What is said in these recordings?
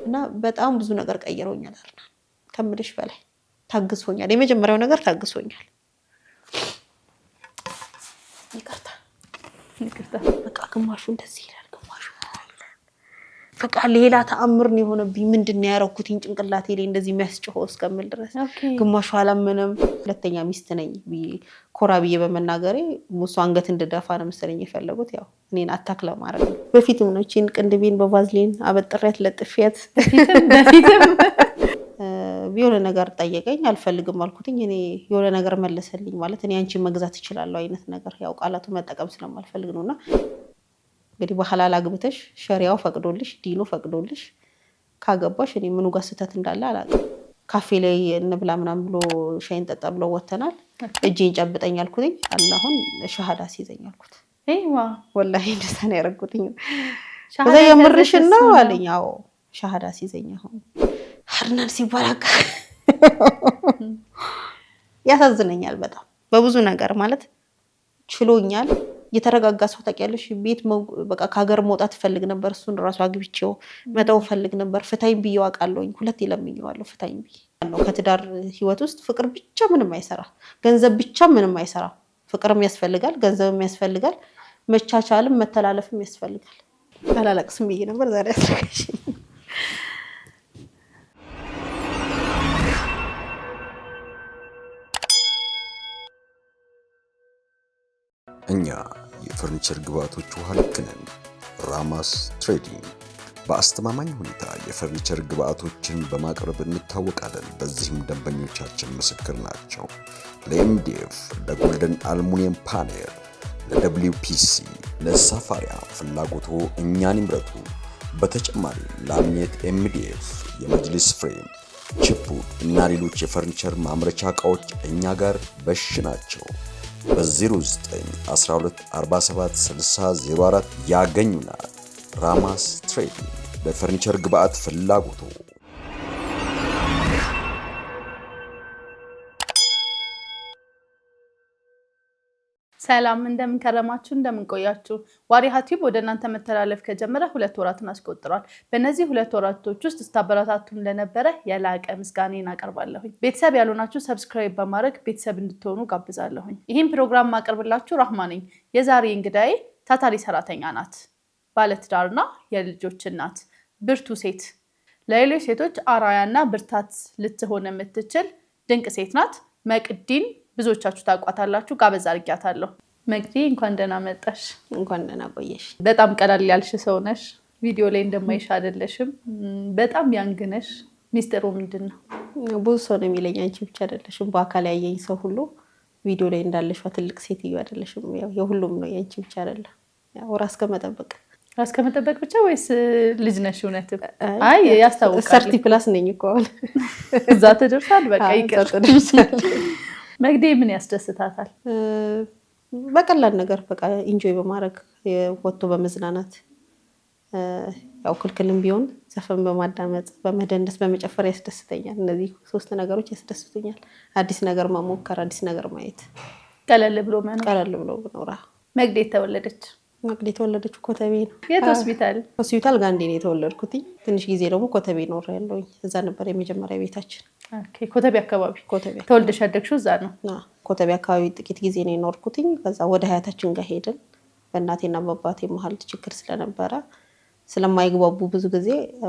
እና በጣም ብዙ ነገር ቀይሮኛል። አድናን ከምልሽ በላይ ታግሶኛል። የመጀመሪያው ነገር ታግሶኛል። ይቅርታ ይቅርታ። በቃ ግማሹ እንደዚህ ይላል፣ ግማሹ ይላል። በቃ ሌላ ተአምር ነው የሆነብኝ። ምንድን ነው ያደረኩትኝ ጭንቅላቴ ላይ እንደዚህ የሚያስጮኸው እስከምል ድረስ ግማሹ አላመነም። ሁለተኛ ሚስት ነኝ ብዬ ኮራ ብዬ በመናገሬ እሱ አንገት እንድደፋ ነው መሰለኝ የፈለጉት። ያው እኔን attack ለማድረግ ነው። በፊትም ነው ይህቺን ቅንድቤን በቫዝሊን አበጥሬያት ለጥፌያት በፊትም የሆነ ነገር ጠየቀኝ፣ አልፈልግም አልኩትኝ። እኔ የሆነ ነገር መለሰልኝ። ማለት እኔ አንቺን መግዛት እችላለሁ አይነት ነገር፣ ያው ቃላቱ መጠቀም ስለማልፈልግ ነው። እና እንግዲህ በሐላል አግብተሽ ሸሪያው ፈቅዶልሽ ዲኑ ፈቅዶልሽ ካገባሽ እኔ ምኑ ጋር ስህተት እንዳለ አላውቅም። ካፌ ላይ እንብላ ምናምን ብሎ ሻይን ጠጣ ብሎ ወተናል። እጄን ጨብጠኝ አልኩትኝ። አላሁን ሻሃዳ ሲይዘኝ አልኩት። ወላሂ እንደዛ ነው ያደረኩትኝ። ከዛ የምርሽን ነው አለኝ። አዎ ሻሃዳ ሲይዘኝ አሁን አድናን ሲባል ያሳዝነኛል በጣም በብዙ ነገር ማለት ችሎኛል። የተረጋጋ ሰው ታውቂያለሽ። ቤት በቃ ከሀገር መውጣት እፈልግ ነበር። እሱን እራሱ አግብቼው መተው እፈልግ ነበር። ፍታኝ ብዬው አውቃለሁኝ። ሁለት ለምኜዋለሁ ፍታኝ ብዬ። ከትዳር ህይወት ውስጥ ፍቅር ብቻ ምንም አይሰራ፣ ገንዘብ ብቻ ምንም አይሰራ። ፍቅርም ያስፈልጋል፣ ገንዘብም ያስፈልጋል፣ መቻቻልም መተላለፍም ያስፈልጋል። አላለቅስም ብዬ ነበር ዛሬ አስረጋሽ። እኛ የፈርኒቸር ግብዓቶች ውሃ ልክ ነን። ራማስ ትሬዲንግ በአስተማማኝ ሁኔታ የፈርኒቸር ግብዓቶችን በማቅረብ እንታወቃለን። በዚህም ደንበኞቻችን ምስክር ናቸው። ለ MDF፣ ለ golden aluminum panel፣ ለ WPC፣ ለሳፋሪያ ፍላጎቶ እኛን ይምረጡ። በተጨማሪም laminate MDF፣ የመጅሊስ frame፣ ችፑድ እና ሌሎች የፈርኒቸር ማምረቻ ዕቃዎች እኛ ጋር በሽ ናቸው። በ0912476004 ያገኙናል። ራማስ ትሬዲንግ ለፈርኒቸር ግብዓት ፍላጎቶ። ሰላም እንደምን ከረማችሁ፣ እንደምን ቆያችሁ። ዋሪሃ ቲዩብ ወደ እናንተ መተላለፍ ከጀመረ 2 ወራትን አስቆጥሯል። በእነዚህ 2 ወራቶች ውስጥ ስታበረታቱን ለነበረ የላቀ ምስጋናዬን አቀርባለሁኝ። ቤተሰብ ያልሆናችሁ subscribe በማድረግ ቤተሰብ እንድትሆኑ ጋብዛለሁኝ። ይህን ፕሮግራም ማቀርብላችሁ ራህማ ነኝ። የዛሬ እንግዳዬ ታታሪ ሰራተኛ ናት። ባለትዳርና የልጆች እናት፣ ብርቱ ሴት፣ ለሌሎች ሴቶች አርአያና ብርታት ልትሆን የምትችል ድንቅ ሴት ናት። መቅዲን ብዙዎቻችሁ ታውቋታላችሁ። ጋበዝ አድርጊያታለሁ። መቅዲ እንኳን ደህና መጣሽ። እንኳን ደህና ቆየሽ። በጣም ቀላል ያልሽ ሰው ነሽ። ቪዲዮ ላይ እንደማይሽ አይደለሽም። በጣም young ነሽ። ሚስጥሩ ምንድን ነው? ብዙ ሰው ነው የሚለኝ፣ አንቺ ብቻ አይደለሽም። በአካል ያየኝ ሰው ሁሉ ቪዲዮ ላይ እንዳለሽዋ ትልቅ ሴትዮ አይደለሽም። ያው የሁሉም ነው፣ የአንቺ ብቻ አይደለም። ያው ራስ ከመጠበቅ ራስ ከመጠበቅ ብቻ ወይስ ልጅ ነሽ? እውነትም አይ ያስታውቃል። 30 plus ነኝ እኮ አሁን። እዛ ተደርሷል። በቃ ይቅር። እዛ ተደርሷል። መግዴ ምን ያስደስታታል? በቀላል ነገር በቃ enjoy በማድረግ ወጥቶ በመዝናናት፣ ያው ክልክልም ቢሆን ዘፈን በማዳመጥ በመደነስ በመጨፈር ያስደስተኛል። እነዚህ 3 ነገሮች ያስደስቱኛል። አዲስ ነገር መሞከር፣ አዲስ ነገር ማየት፣ ቀለል ብሎ መኖር። ቀለል ብሎ መኖር። መግዴ የተወለደች? መግዴ የተወለደችው ኮተቤ ነው። የት ሆስፒታል? ሆስፒታል ጋንዲ ነው የተወለድኩት። ትንሽ ጊዜ ደግሞ ኮተቤ ኖሬያለሁኝ። እዛ ነበር የመጀመሪያ ቤታችን። okay፣ ኮተቤ አካባቢ። ኮተቤ ተወልደሽ ያደግሽው እዛ ነው? አዎ፣ ኮተቤ አካባቢ ጥቂት ጊዜ ነው የኖርኩትኝ። ከዛ ወደ ሀያታችን ጋር ሄድን። በእናቴና በአባቴ መሀል ችግር ስለነበረ ስለማይግባቡ ብዙ ጊዜ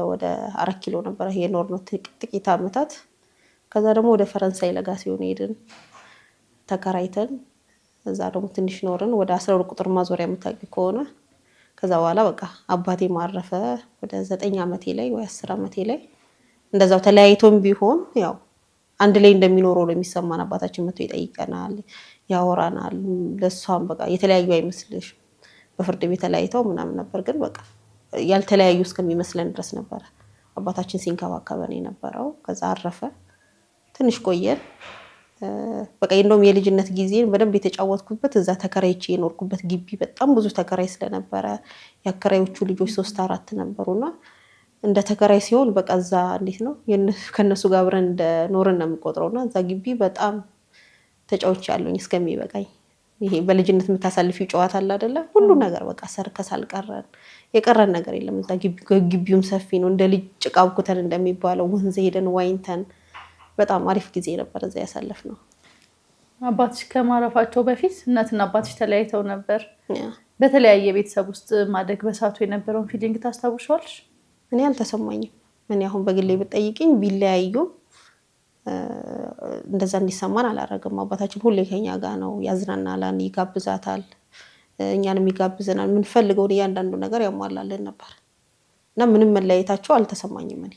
ወደ 4 ኪሎ ነበር የኖርነው ጥቂት አመታት። ከዛ ደግሞ ወደ ፈረንሳይ ለጋሲዮን ሄድን ተከራይተን። እዛ ደግሞ ትንሽ ኖርን። ወደ 12 ቁጥር ማዞሪያ የምታውቂው ከሆነ። ከዛ በኋላ በቃ አባቴ ማረፈ ወደ 9 አመቴ ላይ ወይ 10 አመቴ ላይ። እንደዛው ተለያይቶም ቢሆን ያው አንድ ላይ እንደሚኖረው ነው የሚሰማን። አባታችን መጥቶ ይጠይቀናል፣ ያወራናል። ለሷም በቃ የተለያዩ አይመስልሽም። በፍርድ ቤት ተለያይተው ምናምን ነበር፣ ግን በቃ ያልተለያዩ እስከሚመስለን ድረስ ነበር አባታችን ሲንከባከበን የነበረው። ከዛ አረፈ። ትንሽ ቆየን። በቃ እንደውም የልጅነት ጊዜን በደንብ የተጫወትኩበት እዛ ተከራይቼ የኖርኩበት ግቢ በጣም ብዙ ተከራይ ስለነበረ ያከራዮቹ ልጆች 3-4 ነበሩና እንደ ተከራይ ሲሆን በቃ እዛ እንዴት ነው ከነሱ ጋር አብረን እንደ ኖርን ነው የምቆጥረውና እዛ ግቢ በጣም ተጫውቻለሁኝ እስከሚበቃኝ። ይሄ በልጅነት የምታሳልፊው ጨዋታ አለ አይደለ? ሁሉ ነገር በቃ ሰርከስ አልቀረን፣ የቀረን ነገር የለም። እዛ ግቢውም ሰፊ ነው። እንደ ልጅ ጭቃ አብኩተን እንደሚባለው ወንዝ ሄደን ዋኝተን በጣም አሪፍ ጊዜ ነበር እዛ ያሳለፍነው። አባትሽ ከማረፋቸው በፊት እናትና አባትሽ ተለያይተው ነበር። በተለያየ ቤተሰብ ውስጥ ማደግ በሰዓቱ የነበረውን feeling ታስታውሻለሽ? እኔ አልተሰማኝም። እኔ አሁን በግሌ ብጠይቅኝ ቢለያዩም እንደዛ እንዲሰማን አላረግም። አባታችን ሁሌ ከኛ ጋር ነው፣ ያዝናናላን፣ ይጋብዛታል፣ እኛንም ይጋብዘናል። የምንፈልገውን እያንዳንዱ ነገር ያሟላልን ነበር እና ምንም መለያየታቸው አልተሰማኝም። እኔ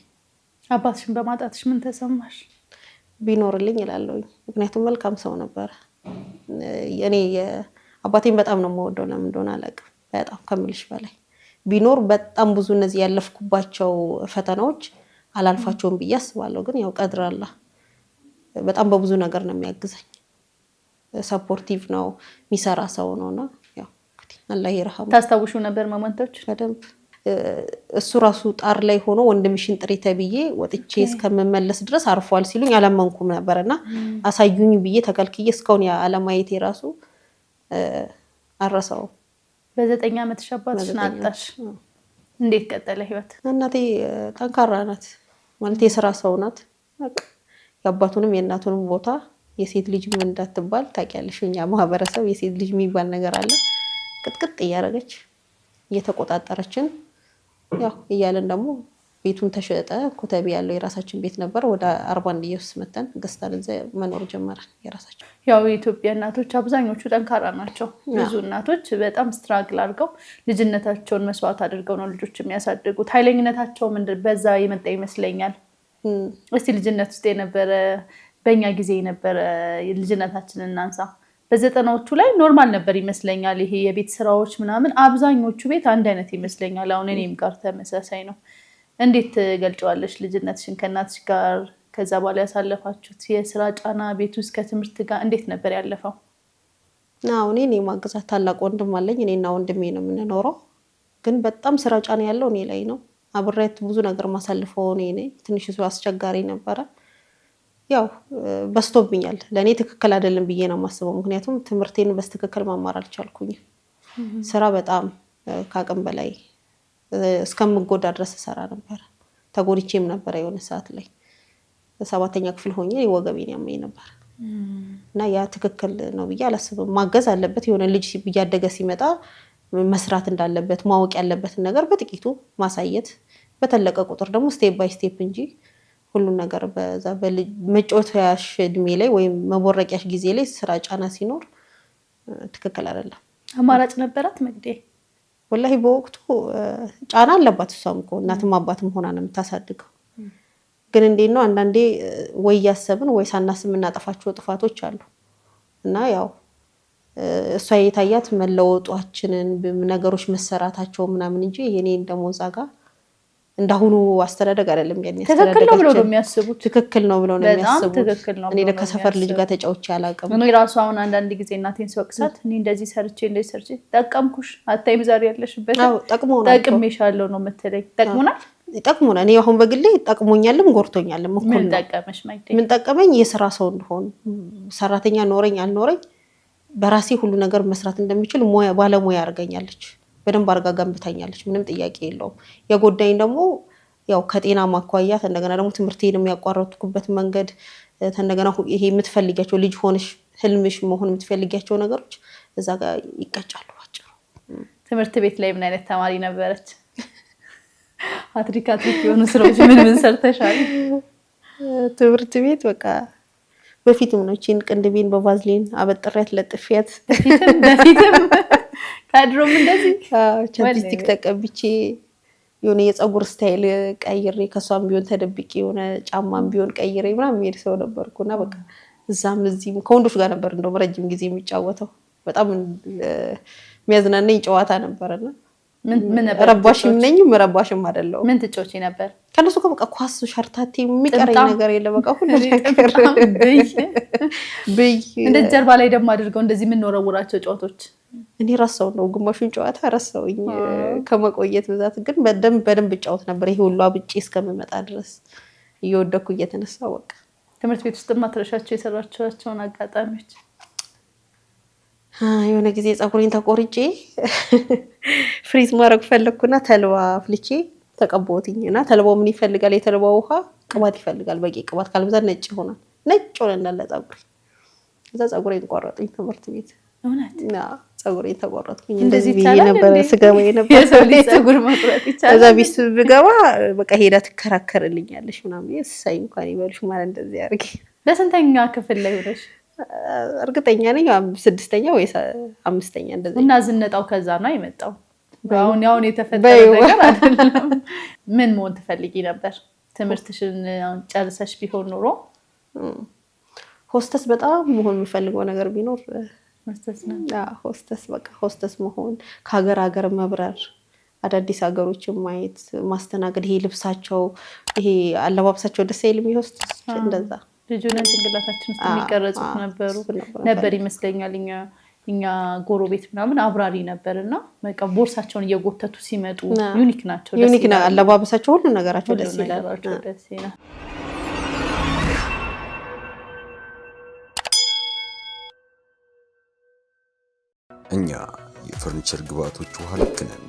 አባትሽን በማጣትሽ ምን ተሰማሽ? ቢኖርልኝ እላለሁኝ። ምክንያቱም መልካም ሰው ነበረ። እኔ አባቴን በጣም ነው የምወደው። ለምን እንደሆነ አላውቅም። በጣም ከምልሽ በላይ ቢኖር በጣም ብዙ እነዚህ ያለፍኩባቸው ፈተናዎች አላልፋቸውም ብዬ አስባለሁ። ግን ያው ቀድር አላህ በጣም በብዙ ነገር ነው የሚያግዘኝ። Supportive ነው፣ የሚሰራ ሰው ነው እና ያው እንግዲህ አላህ ይርሐሙ። ታስታውሹ ነበር moment ኦች? በደንብ እሱ ራሱ ጣር ላይ ሆኖ ወንድምሽን ጥሪ ተብዬ ወጥቼ እስከምመለስ ድረስ አርፏል ሲሉኝ አላመንኩም ነበር እና አሳዩኝ ብዬ ተከልክዬ እስካሁን አለማየቴ ራሱ አረሳውም። በ9 ዓመትሽ አባትሽን አጣሽ። እንዴት ቀጠለ ህይወት? እናቴ ጠንካራ ናት፣ ማለት የስራ ሰው ናት። በቃ የአባቱንም የእናቱንም ቦታ የሴት ልጅ ምን እንዳትባል ታውቂያለሽ፣ እኛ ማህበረሰብ የሴት ልጅ የሚባል ነገር አለ። ቅጥቅጥ እያደረገች እየተቆጣጠረችን ያው እያለን ደግሞ ቤቱን ተሸጠ። ኮተቤ ያለው የራሳችን ቤት ነበር። ወደ 41 ኢየሱስ መተን ገዝተን እዛ መኖር ጀመረን። የራሳችን ያው የኢትዮጵያ እናቶች አብዛኞቹ ጠንካራ ናቸው። ብዙ እናቶች በጣም struggle አድርገው ልጅነታቸውን መስዋዕት አድርገው ነው ልጆች የሚያሳድጉት። ኃይለኝነታቸውም በዛ የመጣ ይመስለኛል። እስቲ ልጅነት ውስጥ የነበረ በእኛ ጊዜ የነበረ ልጅነታችንን እናንሳ። በዘጠናዎቹ ላይ normal ነበር ይመስለኛል። ይሄ የቤት ስራዎች ምናምን አብዛኞቹ ቤት አንድ አይነት ይመስለኛል። አሁን እኔም ጋር ተመሳሳይ ነው። እንዴት ትገልጨዋለሽ ልጅነትሽን ከእናትሽ ጋር ከዛ በኋላ ያሳለፋችሁት የስራ ጫና ቤት ውስጥ ከትምህርት ጋር እንዴት ነበር ያለፈው? አዎ እኔ የማግዛት ታላቅ ወንድም አለኝ። እኔና ወንድሜ ነው የምንኖረው። ግን በጣም ስራ ጫና ያለው እኔ ላይ ነው። አብሬያት ብዙ ነገር ማሳልፈው እኔ ነኝ። ትንሽ እሱ አስቸጋሪ ነበረ። ያው በዝቶብኛል። ለእኔ ትክክል አይደለም ብዬ ነው የማስበው። ምክንያቱም ትምህርቴን በስትክክል መማር አልቻልኩኝም። ስራ በጣም ከአቅም በላይ እስከምጎዳ ድረስ እሰራ ነበር። ተጎድቼም ነበረ የሆነ ሰዓት ላይ 7ኛ ክፍል ሆኜ ወገቤን ያመኝ ነበር። እና ያ ትክክል ነው ብዬ አላስብም። ማገዝ አለበት። የሆነ ልጅ እያደገ ሲመጣ መስራት እንዳለበት ማወቅ ያለበትን ነገር በጥቂቱ ማሳየት፣ በተለቀ ቁጥር ደግሞ step by step እንጂ ሁሉን ነገር በዛ መጫወቻሽ እድሜ ላይ ወይም መቦረቂያሽ ጊዜ ላይ ስራ ጫና ሲኖር ትክክል አይደለም። አማራጭ ነበራት መግዴ? ወላሂ በወቅቱ ጫና አለባት። እሷም እኮ እናትም አባትም ሆና ነው የምታሳድገው። ግን እንዴት ነው አንዳንዴ ወይ እያሰብን ወይ ሳናስብ የምናጠፋቸው ጥፋቶች አሉ። እና ያው እሷ የታያት መለወጧችንን ነገሮች መሰራታቸው ምናምን እንጂ የኔን ደግሞ እዛ ጋር እንዳሁኑ አስተዳደግ አይደለም። ያኔ ትክክል ነው ብለው ነው የሚያስቡት። ትክክል ነው ብለው ነው በጣም የሚያስቡት። ትክክል ነው እኔ ብለው ነው ከሰፈር ልጅ ጋር የሚያስቡት። ተጫውቼ አላውቅም። እኔ ራሱ አሁን አንዳንድ ጊዜ እናቴን ስወቅሳት እኔ እንደዚህ ሰርቼ እንደዚህ ሰርቼ ጠቀምኩሽ፣ አታይም ዛሬ ያለሽበት አዎ ጠቅሞናል እኮ። ጠቅሜሻለሁ ነው የምትለኝ። ጠቅሞናል? ጠቅሞናል። እኔ አሁን በግሌ ጠቅሞኛልም ጎርቶኛልም እኩል ምን ነው። ጠቀመሽ ማይቴ? ምን ጠቀመኝ? የስራ ሰው እንደሆን፣ ሰራተኛ ኖረኝ አልኖረኝ በራሴ ሁሉ ነገር መስራት እንደምችል ባለሙያ አድርገኛለች። በደንብ አድርጋ ገንብታኛለች። ምንም ጥያቄ የለውም። የጎዳኝ ደግሞ ያው ከጤና ማኳያ እንደገና ደግሞ ትምህርቴን የሚያቋረጥኩበት መንገድ እንደገና ይሄ የምትፈልጊያቸው ልጅ ሆነሽ ህልምሽ መሆን የምትፈልጊያቸው ነገሮች እዛ ጋር ይቀጫሉ ባጭሩ። ትምህርት ቤት ላይ ምን አይነት ተማሪ ነበረች? አትሪክ የሆኑ ስራዎች ምን ምን ሰርተሻል? ትምህርት ቤት በቃ በፊትም ነው እቺን ቅንድቤን በቫዝሊን አበጥሬያት ለጥፊያት በፊትም ከድሮም እንደዚህ አዎ፣ ቻፕስቲክ ተቀብቼ የሆነ የፀጉር style ቀይሬ ከሷም ቢሆን ተደብቄ የሆነ ጫማም ቢሆን ቀይሬ ምናምን የሚሄድ ሰው ነበርኩና በቃ እዛም እዚህም ከወንዶች ጋር ነበር እንደውም ረጅም ጊዜ የሚጫወተው። በጣም የሚያዝናናኝ ጨዋታ ነበርና ምን ነበር ረባሽም ነኝም ረባሽም አይደለሁም። ምን ትጫወቺ ነበር? ከነሱ ጋር በቃ ኳስ ሸርታቴ የሚቀረኝ ጥምጣም? ነገር የለም። በቃ ሁሉ ነገር ጥምጣም፣ ብይ። ብይ። እንደዚህ ጀርባ ላይ ደግሞ አድርገው እንደዚህ የምንወረውራቸው ጨዋታዎች እኔ ረሳው ነው ግማሹን ጨዋታ ረሳውኝ ከመቆየት ብዛት። ግን በደንብ እጫወት ነበር። ይሄ ሁሉ አብጬ እስከምመጣ ድረስ እየወደኩ እየተነሳሁ በቃ። ትምህርት ቤት ውስጥ ማትረሻቸው የሰራቻቸውን አጋጣሚዎች? የሆነ ጊዜ ፀጉሬን ተቆርጬ freeze ማድረግ ፈለግኩና ተልባ አፍልቼ ተቀባሁትኝ እና ተልባው ምን ይፈልጋል? የተልባው ውሃ ቅባት ይፈልጋል። በቂ ቅባት ካልበዛ ነጭ ይሆናል። ነጭ ሆነ እንዳለ ፀጉሬ። እዛ ፀጉሬን ቆረጡኝ ትምህርት ቤት። ፀጉሬን ተቆረጥኩኝ። እንደዚህ ብዬ ነበረ ስገባ የነበረ እዛ ቢስ ብገባ በቃ ሄዳ ትከራከርልኛለሽ ምናምን። እሰይ እንኳን ይበሉሽ ማለት እንደዚህ አድርጌ። በስንተኛ ክፍል ላይ ሆነሽ? እርግጠኛ ነኝ 6ኛ ወይ 5ኛ እንደዚህ። እና ዝነጣው ከዛ ነው የመጣው። አሁን ያሁን የተፈጠረ ነገር አይደለም። ምን መሆን ትፈልጊ ነበር? ትምህርትሽን ጨርሰሽ ቢሆን ኖሮ? ሆስተስ በጣም መሆን የምፈልገው ነገር ቢኖር ሆስተስ። በቃ ሆስተስ መሆን፣ ከሀገር ሀገር መብረር፣ አዳዲስ ሀገሮችን ማየት፣ ማስተናገድ። ይሄ ልብሳቸው፣ ይሄ አለባበሳቸው ደስ አይልም? የሆስተስ እንደዛ ልጁ ነን ጭንቅላታችን ውስጥ የሚቀረጹት ነበር ይመስለኛል። እኛ ጎረቤት ምናምን አብራሪ ነበር እና በቃ ቦርሳቸውን እየጎተቱ ሲመጡ unique ናቸው። Unique ነው አለባበሳቸው፣ ሁሉ ነገራቸው ደስ ይላል። እኛ የፈርኒቸር ግብዓቶች ውሃ ልክ ነን።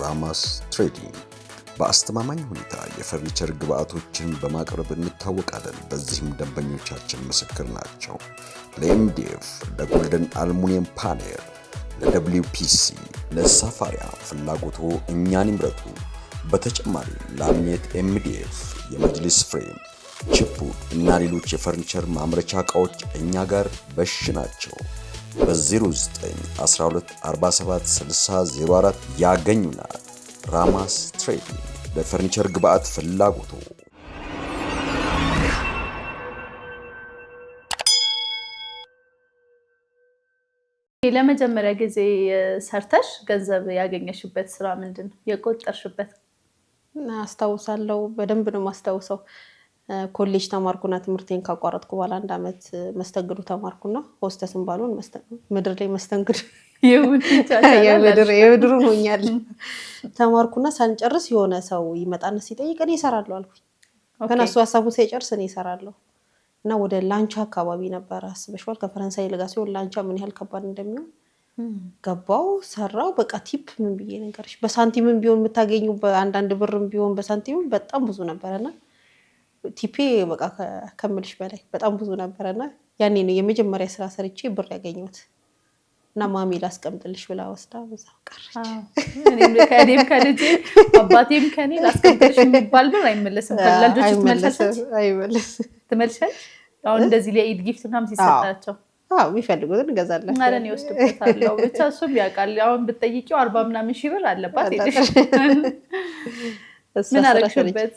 ራማስ ትሬዲንግ በአስተማማኝ ሁኔታ የፈርኒቸር ግብዓቶችን በማቅረብ እንታወቃለን። በዚህም ደንበኞቻችን ምስክር ናቸው። ለ MDF፣ ለ golden aluminum panel፣ ለ WPC፣ ለሳፋሪያ ፍላጎቶ እኛን ይምረጡ። በተጨማሪም laminate፣ MDF፣ የመጅሊስ frame፣ chipwood እና ሌሎች የፈርኒቸር ማምረቻ ዕቃዎች እኛ ጋር በሽ ናቸው። በ0912 47 60 04 ያገኙናል። ራማስ ትሬዲንግ ለፈርኒቸር ግብዓት ፍላጎቶ። ለመጀመሪያ ጊዜ ሰርተሽ ገንዘብ ያገኘሽበት ስራ ምንድን ነው? የቆጠርሽበት? አስታውሳለሁ፣ በደንብ ነው የማስታውሰው። ኮሌጅ ተማርኩና ትምህርቴን ካቋረጥኩ በኋላ አንድ ዓመት መስተንግዶ ተማርኩና ሆስተስን ባልሆን ምድር ላይ መስተንግዶ የምድሩን ሆኛለሁ። ተማርኩና ሳንጨርስ የሆነ ሰው ይመጣና ሲጠይቅ እኔ እሰራለሁ አልኩኝ። ገና እሱ ሀሳቡን ሳይጨርስ እኔ እሰራለሁ እና ወደ ላንቻ አካባቢ ነበረ። አስበሽዋል? ከፈረንሳይ ልጋ ሲሆን ላንቻ ምን ያህል ከባድ እንደሚሆን ገባው ሰራው። በቃ tip ምን ብዬ ነገርሽ፣ በሳንቲምም ቢሆን የምታገኙ በአንዳንድ ብርም ቢሆን በሳንቲምም በጣም ብዙ ነበረና tip ኤ በቃ ከምልሽ በላይ በጣም ብዙ ነበረና ያኔ ነው የመጀመሪያ ስራ ሰርቼ ብር ያገኘሁት። እና ማሚ ላስቀምጥልሽ ብላ ወስዳ በዛው ቀረች። እኔም ከልጄ አባቴም ከኔ ላስቀምጥልሽ የሚባል ብር አይመለስም። ለልጆች ትመልሻለሽ? አሁን እንደዚህ ለኢድ gift ምናምን ሲሰጣቸው የሚፈልጉትን እንገዛለን። ኧረ እኔ እወስድበታለሁ። ብቻ እሱም ያውቃል። አሁን ብትጠይቂው 40 ምናምን ሺህ ብር አለባት። ምን አደረግሽበት?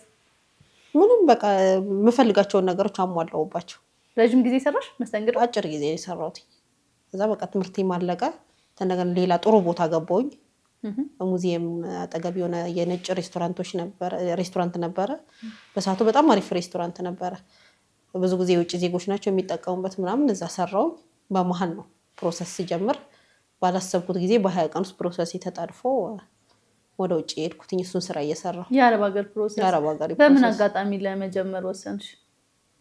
ምንም በቃ የምፈልጋቸውን ነገሮች አሟላሁባቸው። ረዥም ጊዜ ሰራሽ መስተንግዶ? አጭር ጊዜ የሰራሁት። ከዛ በቃ ትምህርቴ ማለቀ። እንደገና ሌላ ጥሩ ቦታ ገባሁኝ። ሙዚየም አጠገብ የሆነ የነጭ ሬስቶራንቶች ነበረ ሬስቶራንት ነበረ። በሰዓቱ በጣም አሪፍ ሬስቶራንት ነበረ። ብዙ ጊዜ የውጭ ዜጎች ናቸው የሚጠቀሙበት ምናምን። እዛ ሰራሁኝ። በመሀል ነው process ስጀምር ባላሰብኩት ጊዜ በ20 ቀን ውስጥ process ተጣድፎ ወደ ውጭ የሄድኩትኝ እሱን ስራ እየሰራሁ። የአረብ ሀገር process በምን አጋጣሚ ለመጀመር ወሰንሽ?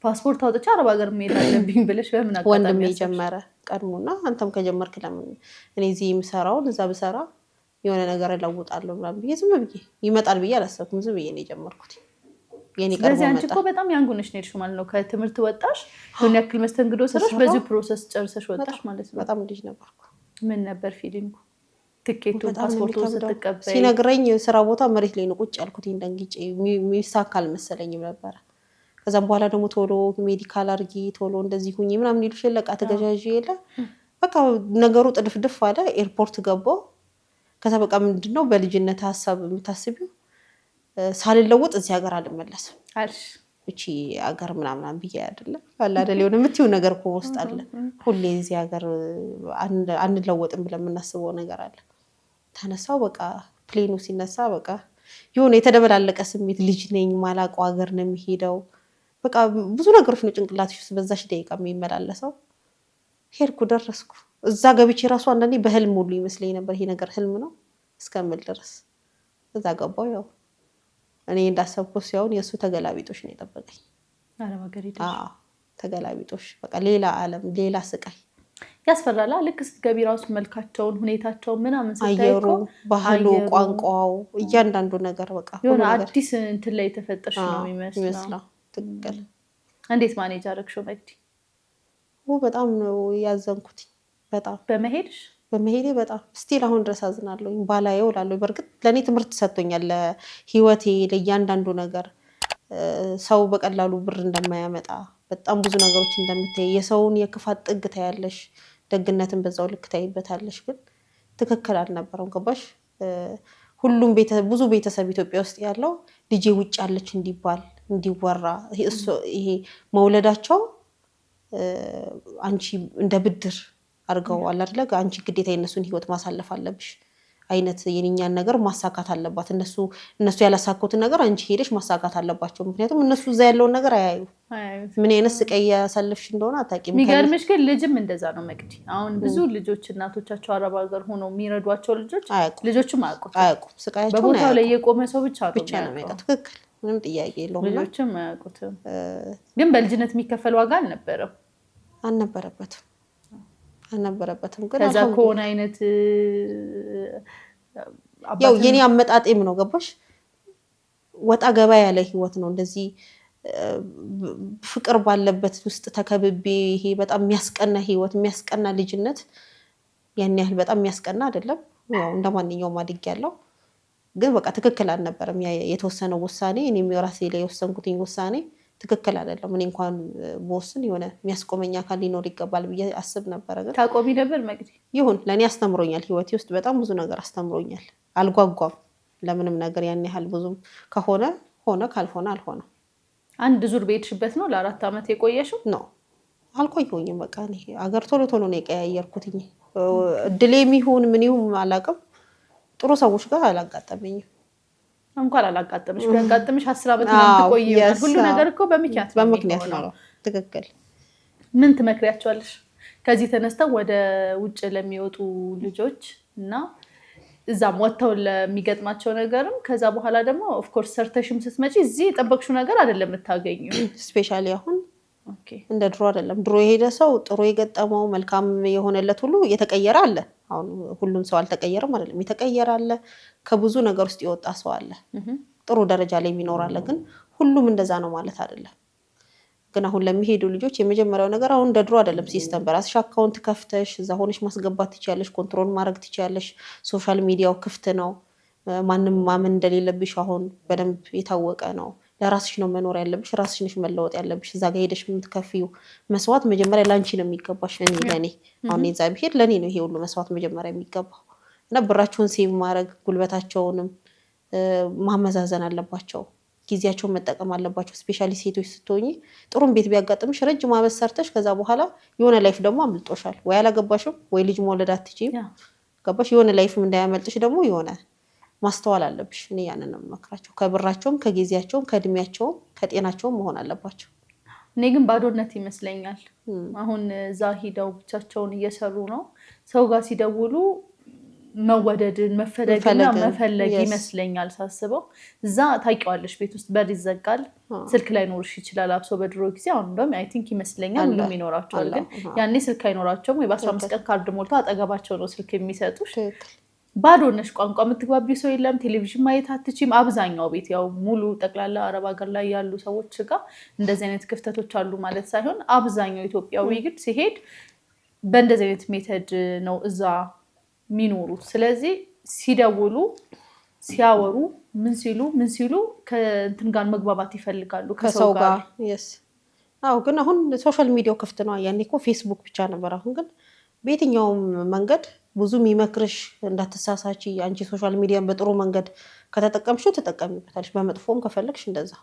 ፓስፖርት አውጥቼ አረብ ሀገር መሄድ አለብኝ ብለሽ በምን አጋጣሚ? ወንድሜ ጀመረ ቀድሞና አንተም ከጀመርክ ለምን እኔ እዚህ የምሰራውን እዛ ብሰራ የሆነ ነገር እለውጣለሁ ምናምን ብዬ ዝም ብዬ ይመጣል ብዬ አላሰብኩም። ዝም ብዬ ነው የጀመርኩት። ስለዚህ አንቺ እኮ በጣም young ሆነሽ ነው የሄድሽው ማለት ነው። ከትምህርት ወጣሽ፣ ሆን ያክል መስተንግዶ ሰራሽ፣ በዚሁ process ጨርሰሽ ወጣሽ ማለት ነው። በጣም ልጅ ነበርኩ። ምን ነበር feeling ኡ? ትኬቱ ፓስፖርቱ ስትቀበይ? ሲነግረኝ ስራ ቦታ መሬት ላይ ነው ቁጭ ያልኩት። ደንግጬ የሚሳካ አልመሰለኝም ነበረ። ከዛም በኋላ ደግሞ ቶሎ medical አድርጊ ቶሎ እንደዚህ ሁኚ ምናምን ይሉሽ የለ ዕቃ ተገዣዥ የለ በቃ ነገሩ ጥድፍድፍ አለ። ኤርፖርት ገባሁ። ከዛ በቃ ምንድነው በልጅነት ሀሳብ የምታስቢው ሳልለወጥ እዚህ ሀገር አልመለስም እቺ ሀገር ምናምናም ብዬ አይደለም አለ አይደል የሆነ የምትይው ነገር እኮ ውስጥ አለ። ሁሌ እዚህ ሀገር አንለወጥም ብለን የምናስበው ነገር አለ። ተነሳው በቃ plane ኡ ሲነሳ በቃ የሆነ የተደበላለቀ ስሜት፣ ልጅ ነኝ፣ ማላውቀው ሀገር ነው የሚሄደው። በቃ ብዙ ነገሮች ነው ጭንቅላትሽ ውስጥ በዛች ደቂቃ የሚመላለሰው። ሄድኩ፣ ደረስኩ። እዛ ገብቼ ራሱ አንዳንዴ በህልም ሁሉ ይመስለኝ ነበር ይሄ ነገር ህልም ነው እስከምል ድረስ እዛ ገባሁ። ያው እኔ እንዳሰብኩት ሲሆን የእሱ ተገላቢጦሽ ነው የጠበቀኝ። ተገላቢጦሽ በቃ ሌላ ዓለም ሌላ ስቃይ። ያስፈራላ። ልክ ስትገቢ ራሱ መልካቸውን፣ ሁኔታቸውን ምናምን ስታይ አየሩ፣ እኮ ባህሉ፣ አየሩ፣ ቋንቋው፣ እያንዳንዱ ነገር በቃ ሁሉ የሆነ ነገር አዲስ እንትን ላይ የተፈጠርሽ ነው የሚመስለው። ይመስላል። ትክክል። እንዴት manage አደረግሽው መግዲ? በጣም ነው ያዘንኩት። በጣም በመሄድሽ? በመሄዴ በጣም still አሁን ድረስ አዝናለሁ። ባላየው እላለሁ። በእርግጥ ለእኔ ትምህርት ሰጥቶኛል፣ ለህይወቴ፣ ለእያንዳንዱ ነገር ሰው በቀላሉ ብር እንደማያመጣ፣ በጣም ብዙ ነገሮች እንደምታይ፣ የሰውን የክፋት ጥግ ታያለሽ፣ ደግነትን በዛው ልክ ታይበታለሽ። ግን ትክክል አልነበረም። ገባሽ? ሁሉም ብዙ ቤተሰብ ኢትዮጵያ ውስጥ ያለው ልጄ ውጭ ያለች እንዲባል እንዲወራ ይሄ መውለዳቸው አንቺ እንደ ብድር አድርገው አለ አይደለ? አንቺ ግዴታ የእነሱን ህይወት ማሳለፍ አለብሽ አይነት፣ የእኛን ነገር ማሳካት አለባት። እነሱ ያላሳኩትን ነገር አንቺ ሄደሽ ማሳካት አለባቸው። ምክንያቱም እነሱ እዛ ያለውን ነገር አያዩ፣ ምን አይነት ስቃይ ያሳለፍሽ እንደሆነ አታውቂም። የሚገርምሽ ግን ልጅም እንደዛ ነው መቅዲ። አሁን ብዙ ልጆች እናቶቻቸው አረብ ሀገር ሆነው የሚረዷቸው ልጆች አያውቁም፣ ልጆችም አያውቁትም። አያውቁም። ስቃያቸውን በቦታው ላይ የቆመ ሰው ብቻ ነው ብቻ ነው የሚያውቀው። ትክክል፣ ምንም ጥያቄ የለውም። እና ልጆችም አያውቁትም። ግን በልጅነት የሚከፈል ዋጋ አልነበረም። አልነበረበትም አልነበረበትም። ግን ከዛ አልሐምዱሊላህ። ከሆነ አይነት ያው የኔ አመጣጤም ነው፣ ገባሽ? ወጣ ገባ ያለ ህይወት ነው። እንደዚህ ፍቅር ባለበት ውስጥ ተከብቤ ይሄ በጣም የሚያስቀና ህይወት፣ የሚያስቀና ልጅነት ያን ያህል በጣም የሚያስቀና አይደለም። ያው እንደ ማንኛውም አድጌያለሁ። ግን በቃ ትክክል አልነበረም ያ የተወሰነው ውሳኔ። እኔም የራሴ ላይ የወሰንኩትኝ ውሳኔ ትክክል አይደለም። እኔ እንኳን ብወስን የሆነ የሚያስቆመኝ አካል ሊኖር ይገባል ብዬ አስብ ነበረ። ግን ታቆሚ ነበር መቅዲ? ይሁን፣ ለእኔ አስተምሮኛል። ህይወቴ ውስጥ በጣም ብዙ ነገር አስተምሮኛል። አልጓጓም ለምንም ነገር ያን ያህል ብዙም፣ ከሆነ ሆነ፣ ካልሆነ አልሆነ። አንድ ዙር በሄድሽበት ነው ለ4 ዓመት የቆየሽው? ነው፣ አልቆየሁኝም። በቃ እኔ አገር ቶሎ ቶሎ ነው የቀያየርኩትኝ። እድሌም ይሁን ምን ይሁን አላውቅም፣ ጥሩ ሰዎች ጋር አላጋጠመኝም። እንኳን አላጋጠምሽ። ቢያጋጥምሽ 10 ዓመት ምናምን ትቆይ ይሆናል። ሁሉ ነገር እኮ በምክንያት ነው በምክንያት የሚሆነው። ነው። ትክክል። ምን ትመክሪያቸዋለሽ? ከዚህ ተነስተው ወደ ውጭ ለሚወጡ ልጆች እና እዛም ወጥተው ለሚገጥማቸው ነገርም፣ ከዛ በኋላ ደግሞ of course ሰርተሽም ስትመጪ እዚህ የጠበቅሽው ነገር አይደለም የምታገኘው። Especially አሁን እንደ ድሮ አይደለም። ድሮ የሄደ ሰው ጥሩ የገጠመው፣ መልካም የሆነለት ሁሉ የተቀየረ አለ። አሁን ሁሉም ሰው አልተቀየረም አይደለም፣ የተቀየረ አለ። ከብዙ ነገር ውስጥ የወጣ ሰው አለ። ጥሩ ደረጃ ላይ የሚኖር አለ። ግን ሁሉም እንደዛ ነው ማለት አይደለም። ግን አሁን ለሚሄዱ ልጆች የመጀመሪያው ነገር አሁን እንደ ድሮ አይደለም system። በራስሽ account ከፍተሽ እዛ ሆነሽ ማስገባት ትችያለሽ፣ control ማድረግ ትችያለሽ። Social media ው ክፍት ነው። ማንም ማመን እንደሌለብሽ አሁን በደንብ የታወቀ ነው። ለራስሽ ነው መኖር ያለብሽ፣ ራስሽ ነሽ መለወጥ ያለብሽ። እዛ ጋ ሄደሽ የምትከፍዪው መስዋዕት መጀመሪያ ለአንቺ ነው የሚገባሽ። እኔ ለእኔ አሁን እዛ ብሄድ ለእኔ ነው ይሄ ሁሉ መስዋዕት መጀመሪያ የሚገባው እና ብራቸውን save ማድረግ፣ ጉልበታቸውንም ማመዛዘን አለባቸው። ጊዜያቸውን መጠቀም አለባቸው። Especially ሴቶች ስትሆኚ ጥሩም ቤት ቢያጋጥምሽ ረጅም ዓመት ሰርተሽ ከዛ በኋላ የሆነ life ደግሞ አምልጦሻል። ወይ አላገባሽም ወይ ልጅ መውለድ አትችይም። ገባሽ? የሆነ life ም እንዳያመልጥሽ ደግሞ የሆነ ማስተዋል አለብሽ። እኔ ያንን ነው የምመክራቸው። ከብራቸውም፣ ከጊዜያቸውም፣ ከእድሜያቸውም፣ ከጤናቸውም መሆን አለባቸው። እኔ ግን ባዶነት ይመስለኛል። አሁን እዛ ሂደው ብቻቸውን እየሰሩ ነው። ሰው ጋር ሲደውሉ መወደድን መፈለግና መፈለግን፣ መፈለግ ይመስለኛል ሳስበው። እዛ ታውቂዋለሽ፣ ቤት ውስጥ በር ይዘጋል፣ ስልክ ላይኖርሽ ይችላል። አብሶ በድሮ ጊዜ፣ አሁን እንደውም I think ይመስለኛል አለ፣ ሁሉም ይኖራቸዋል። አለ፣ ግን ያኔ ስልክ አይኖራቸውም ወይ በ15 ቀን ካርድ ሞልቶ አጠገባቸው ነው ስልክ የሚሰጡሽ። ባዶ ነሽ። ቋንቋ የምትግባቢው ሰው የለም። ቴሌቪዥን ማየት አትችይም። አብዛኛው ቤት ያው ሙሉ ጠቅላላ አረብ ሀገር ላይ ያሉ ሰዎች ጋር እንደዚህ አይነት ክፍተቶች አሉ ማለት ሳይሆን አብዛኛው ኢትዮጵያዊ ግን ሲሄድ በእንደዚህ አይነት method ነው እዛ የሚኖሩት። ስለዚህ ሲደውሉ፣ ሲያወሩ፣ ምን ሲሉ ምን ሲሉ ከእንትን ጋር መግባባት ይፈልጋሉ፣ ከሰው ከሰው ጋር። ጋር፣ yes። አዎ፣ ግን አሁን social media ው ክፍት ነው። ያኔ እኮ ፌስቡክ ብቻ ነበር። አሁን ግን በየትኛውም መንገድ ብዙ የሚመክርሽ፣ እንዳትሳሳቺ፣ አንቺ social media ን በጥሩ መንገድ ከተጠቀምሽው ትጠቀሚበታለሽ፣ በመጥፎም ከፈለግሽ እንደዛ።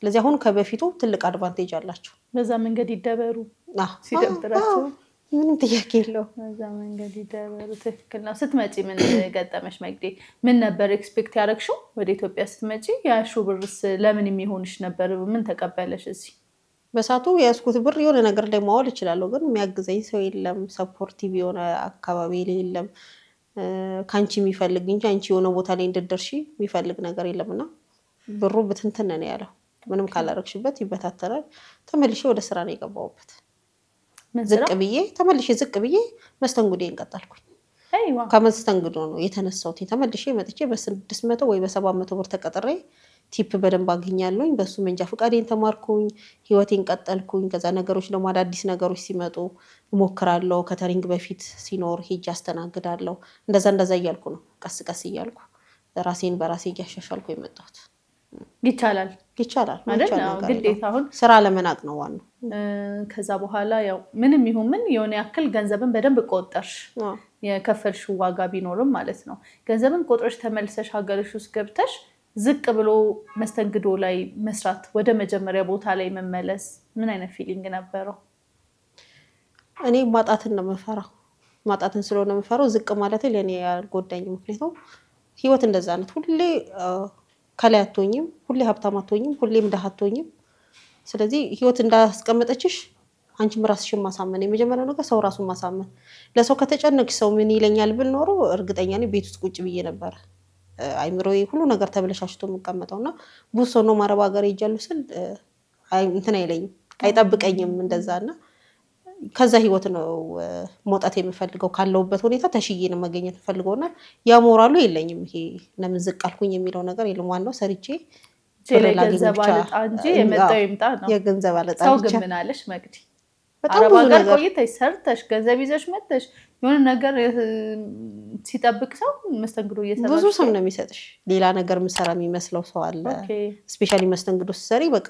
ስለዚህ አሁን ከበፊቱ ትልቅ advantage አላቸው። በዛ መንገድ ይደበሩ ሲደብራቸው። አዎ፣ ምንም ጥያቄ የለውም። በዛ መንገድ ይደበሩ። ትክክል ነው። ስትመጪ ምን ገጠመሽ መግዴ? ምን ነበር expect ያደረግሽው ወደ ኢትዮጵያ ስትመጪ? ያልሽው ብርስ ለምን የሚሆንሽ ነበር? ምን ተቀበለሽ እዚህ? በሰዓቱ የያዝኩት ብር የሆነ ነገር ላይ ማዋል እችላለሁ፣ ግን የሚያግዘኝ ሰው የለም። Supportive የሆነ አካባቢ የለም። ከአንቺ የሚፈልግ እንጂ አንቺ የሆነ ቦታ ላይ እንድትደርሺ የሚፈልግ ነገር የለም እና ብሩ ብትንትን ነው ያለው። ምንም ካላረግሽበት ይበታተናል። ተመልሼ ወደ ስራ ነው የገባሁበት። ዝቅ ብዬ ተመልሼ ዝቅ ብዬ መስተንግዶዬን ቀጠልኩኝ። ከመስተንግዶ ነው የተነሳሁት። ተመልሼ መጥቼ በ600 ወይ በ700 ብር ተቀጥሬ tip በደንብ አገኛለሁኝ። በሱ መንጃ ፈቃዴን ተማርኩኝ፣ ህይወቴን ቀጠልኩኝ። ከዛ ነገሮች ደግሞ አዳዲስ ነገሮች ሲመጡ እሞክራለሁ። Catering በፊት ሲኖር ሄጄ አስተናግዳለሁ። እንደዛ እንደዛ እያልኩ ነው ቀስ ቀስ እያልኩ ራሴን በራሴ እያሻሻልኩ የመጣሁት። ይቻላል ይቻላል አይደል? ግዴታ አሁን ስራ ለመናቅ ነው ዋናው። ከዛ በኋላ ያው ምንም ይሁን ምን የሆነ ያክል ገንዘብን በደንብ ቆጠርሽ፣ የከፈልሽው ዋጋ ቢኖርም ማለት ነው። ገንዘብን ቆጥረሽ ተመልሰሽ ሀገርሽ ውስጥ ገብተሽ ዝቅ ብሎ መስተንግዶ ላይ መስራት፣ ወደ መጀመሪያ ቦታ ላይ መመለስ ምን አይነት feeling ነበረው? እኔ ማጣትን ነው የምፈራው። ማጣትን ስለሆነ የምፈራው ዝቅ ማለት ለእኔ ያልጎዳኝ። ምክንያቱም ህይወት እንደዛ ናት። ሁሌ ከላይ አትሆኝም፣ ሁሌ ሀብታም አትሆኝም፣ ሁሌም ድሃ አትሆኝም። ስለዚህ ህይወት እንዳስቀመጠችሽ አንቺም ራስሽን ማሳመን የመጀመሪያው ነገር ሰው ራሱን ማሳመን። ለሰው ከተጨነቅሽ ሰው ምን ይለኛል ብል ኖሮ እርግጠኛ ነኝ ቤት ውስጥ ቁጭ ብዬ ነበረ አይምሮዬ ሁሉ ነገር ተበለሻሽቶ የምቀመጠው። እና ብዙ ሰው ነው አረብ ሀገር ሄጃለሁ ስል እንትን አይለኝም፣ አይጠብቀኝም እንደዛ። እና ከዛ ህይወት ነው መውጣት የምፈልገው። ካለሁበት ሁኔታ ተሽዬ ነው መገኘት የምፈልገው። እና ያ ሞራሉ የለኝም። ይሄ ለምን ዝቅ አልኩኝ የሚለው ነገር የለም። ዋናው ሰርቼ ገንዘብ አልጣ እንጂ የመጣው ይምጣ ነው። የገንዘብ አልጣ። ሰው ግን ምን አለሽ መቅዲ? አረብ ሀገር ቆይተሽ ሰርተሽ ገንዘብ ይዘሽ መጥተሽ የሆነ ነገር ሲጠብቅ ሰው መስተንግዶ እየሰራሽ ብዙ ስም ነው የሚሰጥሽ። ሌላ ነገር ምሰራ የሚመስለው ሰው አለ። Especially መስተንግዶ ስትሰሪ በቃ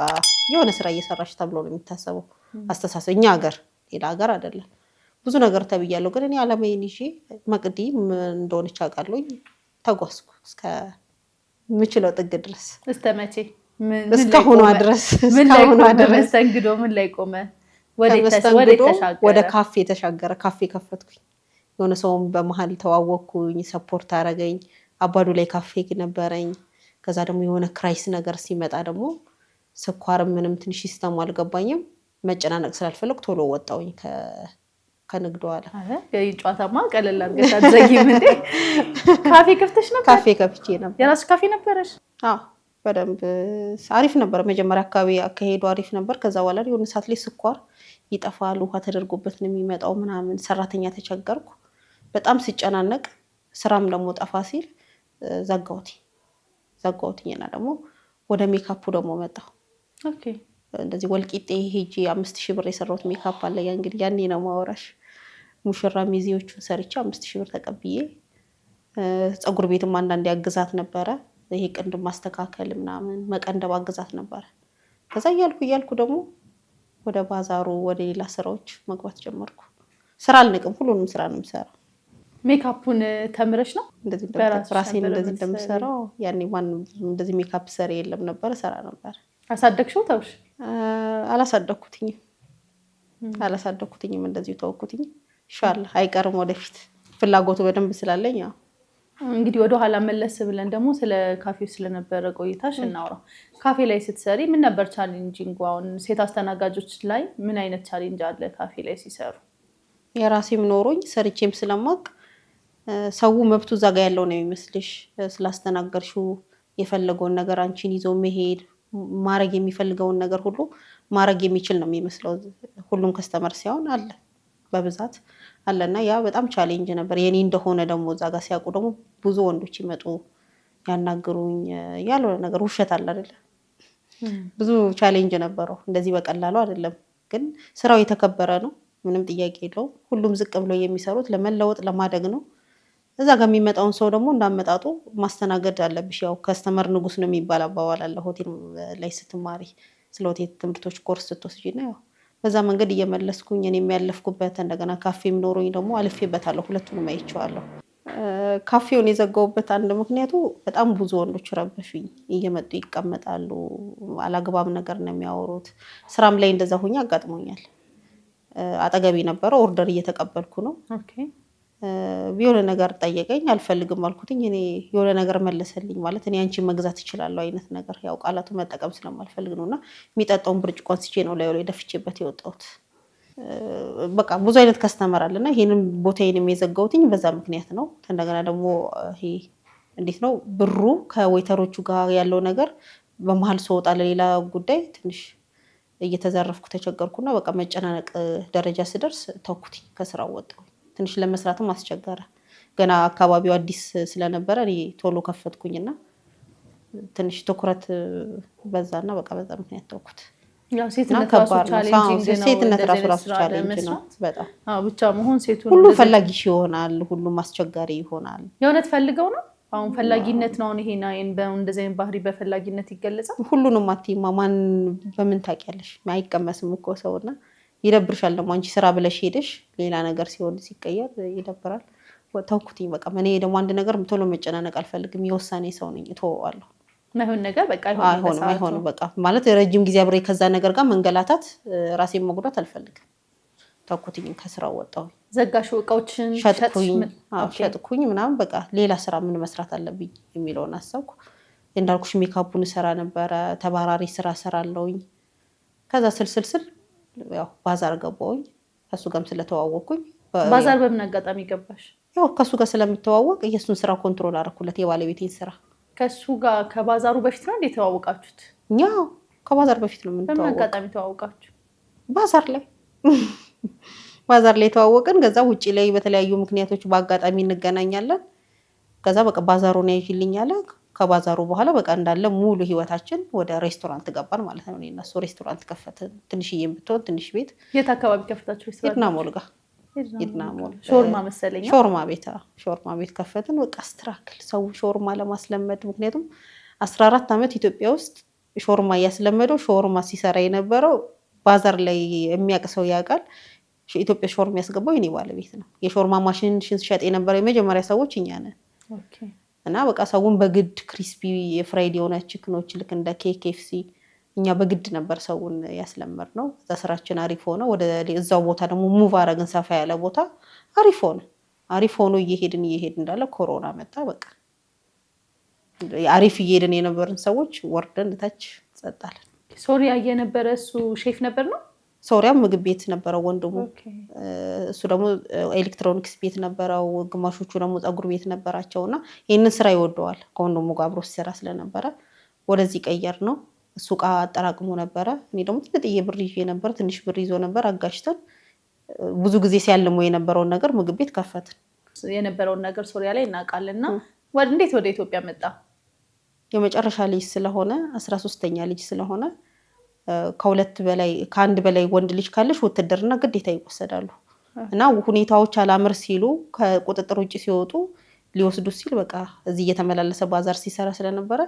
የሆነ ስራ እየሰራሽ ተብሎ ነው የሚታሰበው አስተሳሰብ። እኛ ሀገር፣ ሌላ ሀገር አይደለም። ብዙ ነገር ተብያለሁ፣ ግን እኔ አላማዬን ይዤ መቅዲ ምን እንደሆነች አውቃለሁኝ። ተጓዝኩ እስከ ምችለው ጥግ ድረስ። እስከ መቼ? እስካሁኗ ድረስ። ምን ላይ ቆመ መስተንግዶ? ምን ላይ ቆመ? ከመስተንግዶ ወደ ካፌ ተሻገረ። ካፌ ከፈትኩኝ። የሆነ ሰውም በመሀል ተዋወቅኩኝ፣ support አረገኝ። አባዱ ላይ ካፌ ነበረኝ። ከዛ ደግሞ የሆነ crisis ነገር ሲመጣ ደግሞ ስኳር ምንም ትንሽ system ኡ አልገባኝም። መጨናነቅ ስላልፈለግ ቶሎ ወጣሁኝ ከንግዱ አለ። ጨዋታማ ቀለል አድርገሽ አትዘጊም እንዴ? ካፌ ከፍተሽ ነበር? ካፌ ከፍቼ ነበር። የራስሽ ካፌ ነበረሽ? አዎ፣ በደንብ አሪፍ ነበር። መጀመሪያ አካባቢ አካሄዱ አሪፍ ነበር። ከዛ በኋላ የሆነ ሰዓት ላይ ስኳር ይጠፋል፣ ውሃ ተደርጎበት ነው የሚመጣው ምናምን፣ ሰራተኛ ተቸገርኩ። በጣም ሲጨናነቅ ስራም ደግሞ ጠፋ ሲል ዘጋሁት ዘጋሁትኝና ደግሞ ወደ ሜካፑ ደግሞ መጣሁ። እንደዚህ ወልቂጤ ሄጄ 5,000 ብር የሰራሁት ሜካፕ አለ። ያ እንግዲህ ያኔ ነው ማወራሽ። ሙሽራ ሚዜዎቹን ሰርቼ 5,000 ብር ተቀብዬ፣ ፀጉር ቤትም አንዳንድ ያግዛት ነበረ። ይሄ ቅንድብ ማስተካከል ምናምን መቀንደብ አግዛት ነበረ። ከዛ እያልኩ እያልኩ ደግሞ ወደ ባዛሩ ወደ ሌላ ስራዎች መግባት ጀመርኩ። ስራ አልንቅም፣ ሁሉንም ስራ ነው የምሰራው። ሜካፑን ተምረሽ ነው? ራሴን እንደዚህ እንደምሰራው ያኔ ማንም እንደዚህ ሜካፕ ሰሪ የለም ነበር፣ እሰራ ነበር። አሳደግሽው? ተውሽ? አላሳደግኩትኝም አላሳደግኩትኝም፣ እንደዚሁ ተወኩትኝ። ኢንሻላህ አይቀርም ወደፊት ፍላጎቱ በደንብ ስላለኝ። ያው እንግዲህ ወደኋላ መለስ ብለን ደግሞ ስለ ካፌው ስለነበረ ቆይታሽ እናውራ። ካፌ ላይ ስትሰሪ ምን ነበር challenging? አሁን ሴት አስተናጋጆች ላይ ምን አይነት challenge አለ ካፌ ላይ ሲሰሩ? የራሴም ኖሮኝ ሰርቼም ስለማውቅ ሰው መብቱ እዛ ጋ ያለው ነው የሚመስልሽ። ስላስተናገርሽው የፈለገውን ነገር አንቺን ይዞ መሄድ፣ ማድረግ የሚፈልገውን ነገር ሁሉ ማድረግ የሚችል ነው የሚመስለው። ሁሉም customer ሳይሆን አለ፣ በብዛት አለና ያ በጣም challenge ነበር። የኔ እንደሆነ ደግሞ እዛ ጋር ሲያውቁ ደግሞ ብዙ ወንዶች ይመጡ ያናግሩኝ፣ ያልሆነ ነገር ውሸት አለ አይደለ? ብዙ challenge ነበረው። እንደዚህ በቀላሉ አይደለም፣ ግን ስራው የተከበረ ነው። ምንም ጥያቄ የለውም። ሁሉም ዝቅ ብሎ የሚሰሩት ለመለወጥ ለማደግ ነው። እዛ ጋር የሚመጣውን ሰው ደግሞ እንዳመጣጡ ማስተናገድ አለብሽ። ያው customer ንጉስ ነው የሚባል አባባል አለ። ሆቴል ላይ ስትማሪ ስለ ሆቴል ትምህርቶች ኮርስ ስትወስጂ እና ያው በዛ መንገድ እየመለስኩኝ እኔም ያለፍኩበት እንደገና ካፌም ኖሮኝ ደግሞ አልፌበታለሁ። ሁለቱንም አይቼዋለሁ። ካፌውን የዘጋሁበት አንድ ምክንያቱ በጣም ብዙ ወንዶች ረበሹኝ። እየመጡ ይቀመጣሉ፣ አላግባብ ነገር ነው የሚያወሩት። ስራም ላይ እንደዛ ሆኜ አጋጥሞኛል። አጠገቤ ነበረ፣ order እየተቀበልኩ ነው። የሆነ ነገር ጠየቀኝ፣ አልፈልግም አልኩትኝ። እኔ የሆነ ነገር መለሰልኝ፣ ማለት እኔ አንቺን መግዛት እችላለሁ አይነት ነገር፣ ያው ቃላቱ መጠቀም ስለማልፈልግ ነው። እና የሚጠጣውን ብርጭቆ አንስቼ ነው ላዩ ላይ ደፍቼበት የወጣሁት። በቃ ብዙ አይነት customer አለ እና ይሄንን ቦታዬንም የዘጋሁትኝ በዛ ምክንያት ነው። እንደገና ደግሞ ይሄ እንዴት ነው ብሩ ከ waiter ኦቹ ጋር ያለው ነገር በመሀል ስወጣ ለሌላ ጉዳይ ትንሽ እየተዘረፍኩ ተቸገርኩና በቃ መጨናነቅ ደረጃ ስደርስ ተውኩት፣ ከስራው ወጣሁ። ትንሽ ለመስራትም አስቸገረ። ገና አካባቢው አዲስ ስለነበረ እኔ ቶሎ ከፈትኩኝና ትንሽ ትኩረት በዛና በቃ በዛ ምክንያት ተውኩት። ያው ሴትነት ራሱ challenging ነው። ሴትነት ራሱ እንደዚህ አይነት ራሱ ስራ challenge ነው ለመስራት። በጣም። አዎ፣ ብቻ መሆን ሴቱን ሁሉም እንደዚህ ፈላጊሽ ይሆናል፣ ሁሉም አስቸጋሪ ይሆናል። የእውነት ፈልገው ነው። አሁን ፈላጊነት ነው። አሁን ይሄን እንደዚህ አይነት ባህሪ በፈላጊነት ይገለጻል። ሁሉንም አትይማ፣ ማን በምን ታውቂያለሽ? አይቀመስም እኮ ሰውና ይደብርሻል። ደግሞ አንቺ ስራ ብለሽ ሄደሽ ሌላ ነገር ሲሆን ሲቀየር ይደብራል። ተውኩትኝ በቃ። እኔ ደግሞ አንድ ነገር ቶሎ መጨናነቅ አልፈልግም። የውሳኔ ሰው ነኝ፣ እተወዋለሁ። ማይሆን ነገር በቃ አይሆንም፣ አይሆንም በሰዓቱ። አይሆንም በቃ ማለት ረጅም ጊዜ አብሬ ከዛ ነገር ጋር መንገላታት ራሴን መጉዳት አልፈልግም። ተውኩትኝ፣ ከስራው ወጣሁ። ዘጋሽው እቃዎችን ሸጥኩኝ። ሸጥሽ? አዎ፣ ሸጥኩኝ ምናምን በቃ ሌላ ስራ ምን መስራት አለብኝ የሚለውን አሰብኩ። እንዳልኩሽ ሜካፑን እሰራ ነበረ፣ ተባራሪ ስራ እሰራለሁኝ። ከዛ ስልስልስል ያው ባዛር ገባሁኝ። ከእሱ ጋርም ስለተዋወቅኩኝ ባዛር በምን አጋጣሚ ገባሽ? ያው ከእሱ ጋር ስለምተዋወቅ የእሱን ስራ control አደረኩለት፣ የባለቤቴን ስራ። ከእሱ ጋር ከባዛሩ በፊት ነው እንዴ የተዋወቃችሁት? እኛ ከባዛር በፊት ነው በምን የምንተዋወቀው። አጋጣሚ ተዋወቃችሁ? ባዛር ላይ፣ ባዛር ላይ የተዋወቅን። ከዛ ውጭ ላይ በተለያዩ ምክንያቶች በአጋጣሚ እንገናኛለን። ከዛ በቃ ባዛሩን ያይልኝ አለ። ከባዛሩ በኋላ በቃ እንዳለ ሙሉ ህይወታችን ወደ ሬስቶራንት ገባን ማለት ነው። እኔ እና እሱ ሬስቶራንት ከፈትን። ትንሽዬም ብትሆን ትንሽ ቤት። የት አካባቢ ከፈታችሁ ሬስቶራንት? ኤድና ሞል ጋር፣ ኤድና ሞል። ሾርማ መሰለኝ። ሾርማ ቤት፣ አዎ፣ ሾርማ ቤት ከፈትን። በቃ struggle ሰው ሾርማ ለማስለመድ፣ ምክንያቱም 14 ዓመት ኢትዮጵያ ውስጥ ሾርማ እያስለመደው ሾርማ ሲሰራ የነበረው ባዛር ላይ የሚያውቅ ሰው ያውቃል። ኢትዮጵያ ሾርማ ያስገባው የኔ ባለቤት ነው። የሾርማ ማሽን ሲሸጥ የነበረው የመጀመሪያ ሰዎች እኛ ነን። እና በቃ ሰውን በግድ crispy የ fried የሆነ chicken ኖች ልክ እንደ KFC እኛ በግድ ነበር ሰውን ያስለመድነው። እዛ ስራችን አሪፍ ሆነ። ወደ እዛው ቦታ ደግሞ move አረግን፣ ሰፋ ያለ ቦታ፣ አሪፍ ሆነ። አሪፍ ሆኖ እየሄድን እየሄድን እንዳለ ኮሮና መጣ። በቃ አሪፍ እየሄድን የነበርን ሰዎች ወርደን ታች ጸጥ አለን። ሶሪያ የነበረ እሱ ሼፍ ነበር ነው? ሶሪያም ምግብ ቤት ነበረው ወንድሙ። እሱ ደግሞ ኤሌክትሮኒክስ ቤት ነበረው። ግማሾቹ ደግሞ ፀጉር ቤት ነበራቸው እና ይህንን ስራ ይወደዋል። ከወንድሙ ጋር አብሮ ሲሰራ ስለነበረ ወደዚህ ቀየርነው። እሱ እቃ አጠራቅሞ ነበረ። እኔ ደግሞ ትንጥዬ ብር ይዤ ነበር፣ ትንሽ ብር ይዞ ነበር። አጋሽተን ብዙ ጊዜ ሲያልመው የነበረውን ነገር ምግብ ቤት ከፈትን። የነበረውን ነገር ሶሪያ ላይ እናውቃለን። እና እንዴት ወደ ኢትዮጵያ መጣ? የመጨረሻ ልጅ ስለሆነ፣ 13ኛ ልጅ ስለሆነ ከሁለት በላይ ከአንድ በላይ ወንድ ልጅ ካለሽ ውትድርና ግዴታ ይወሰዳሉ። እና ሁኔታዎች አላምር ሲሉ ከቁጥጥር ውጭ ሲወጡ ሊወስዱ ሲል በቃ እዚህ እየተመላለሰ ባዛር ሲሰራ ስለነበረ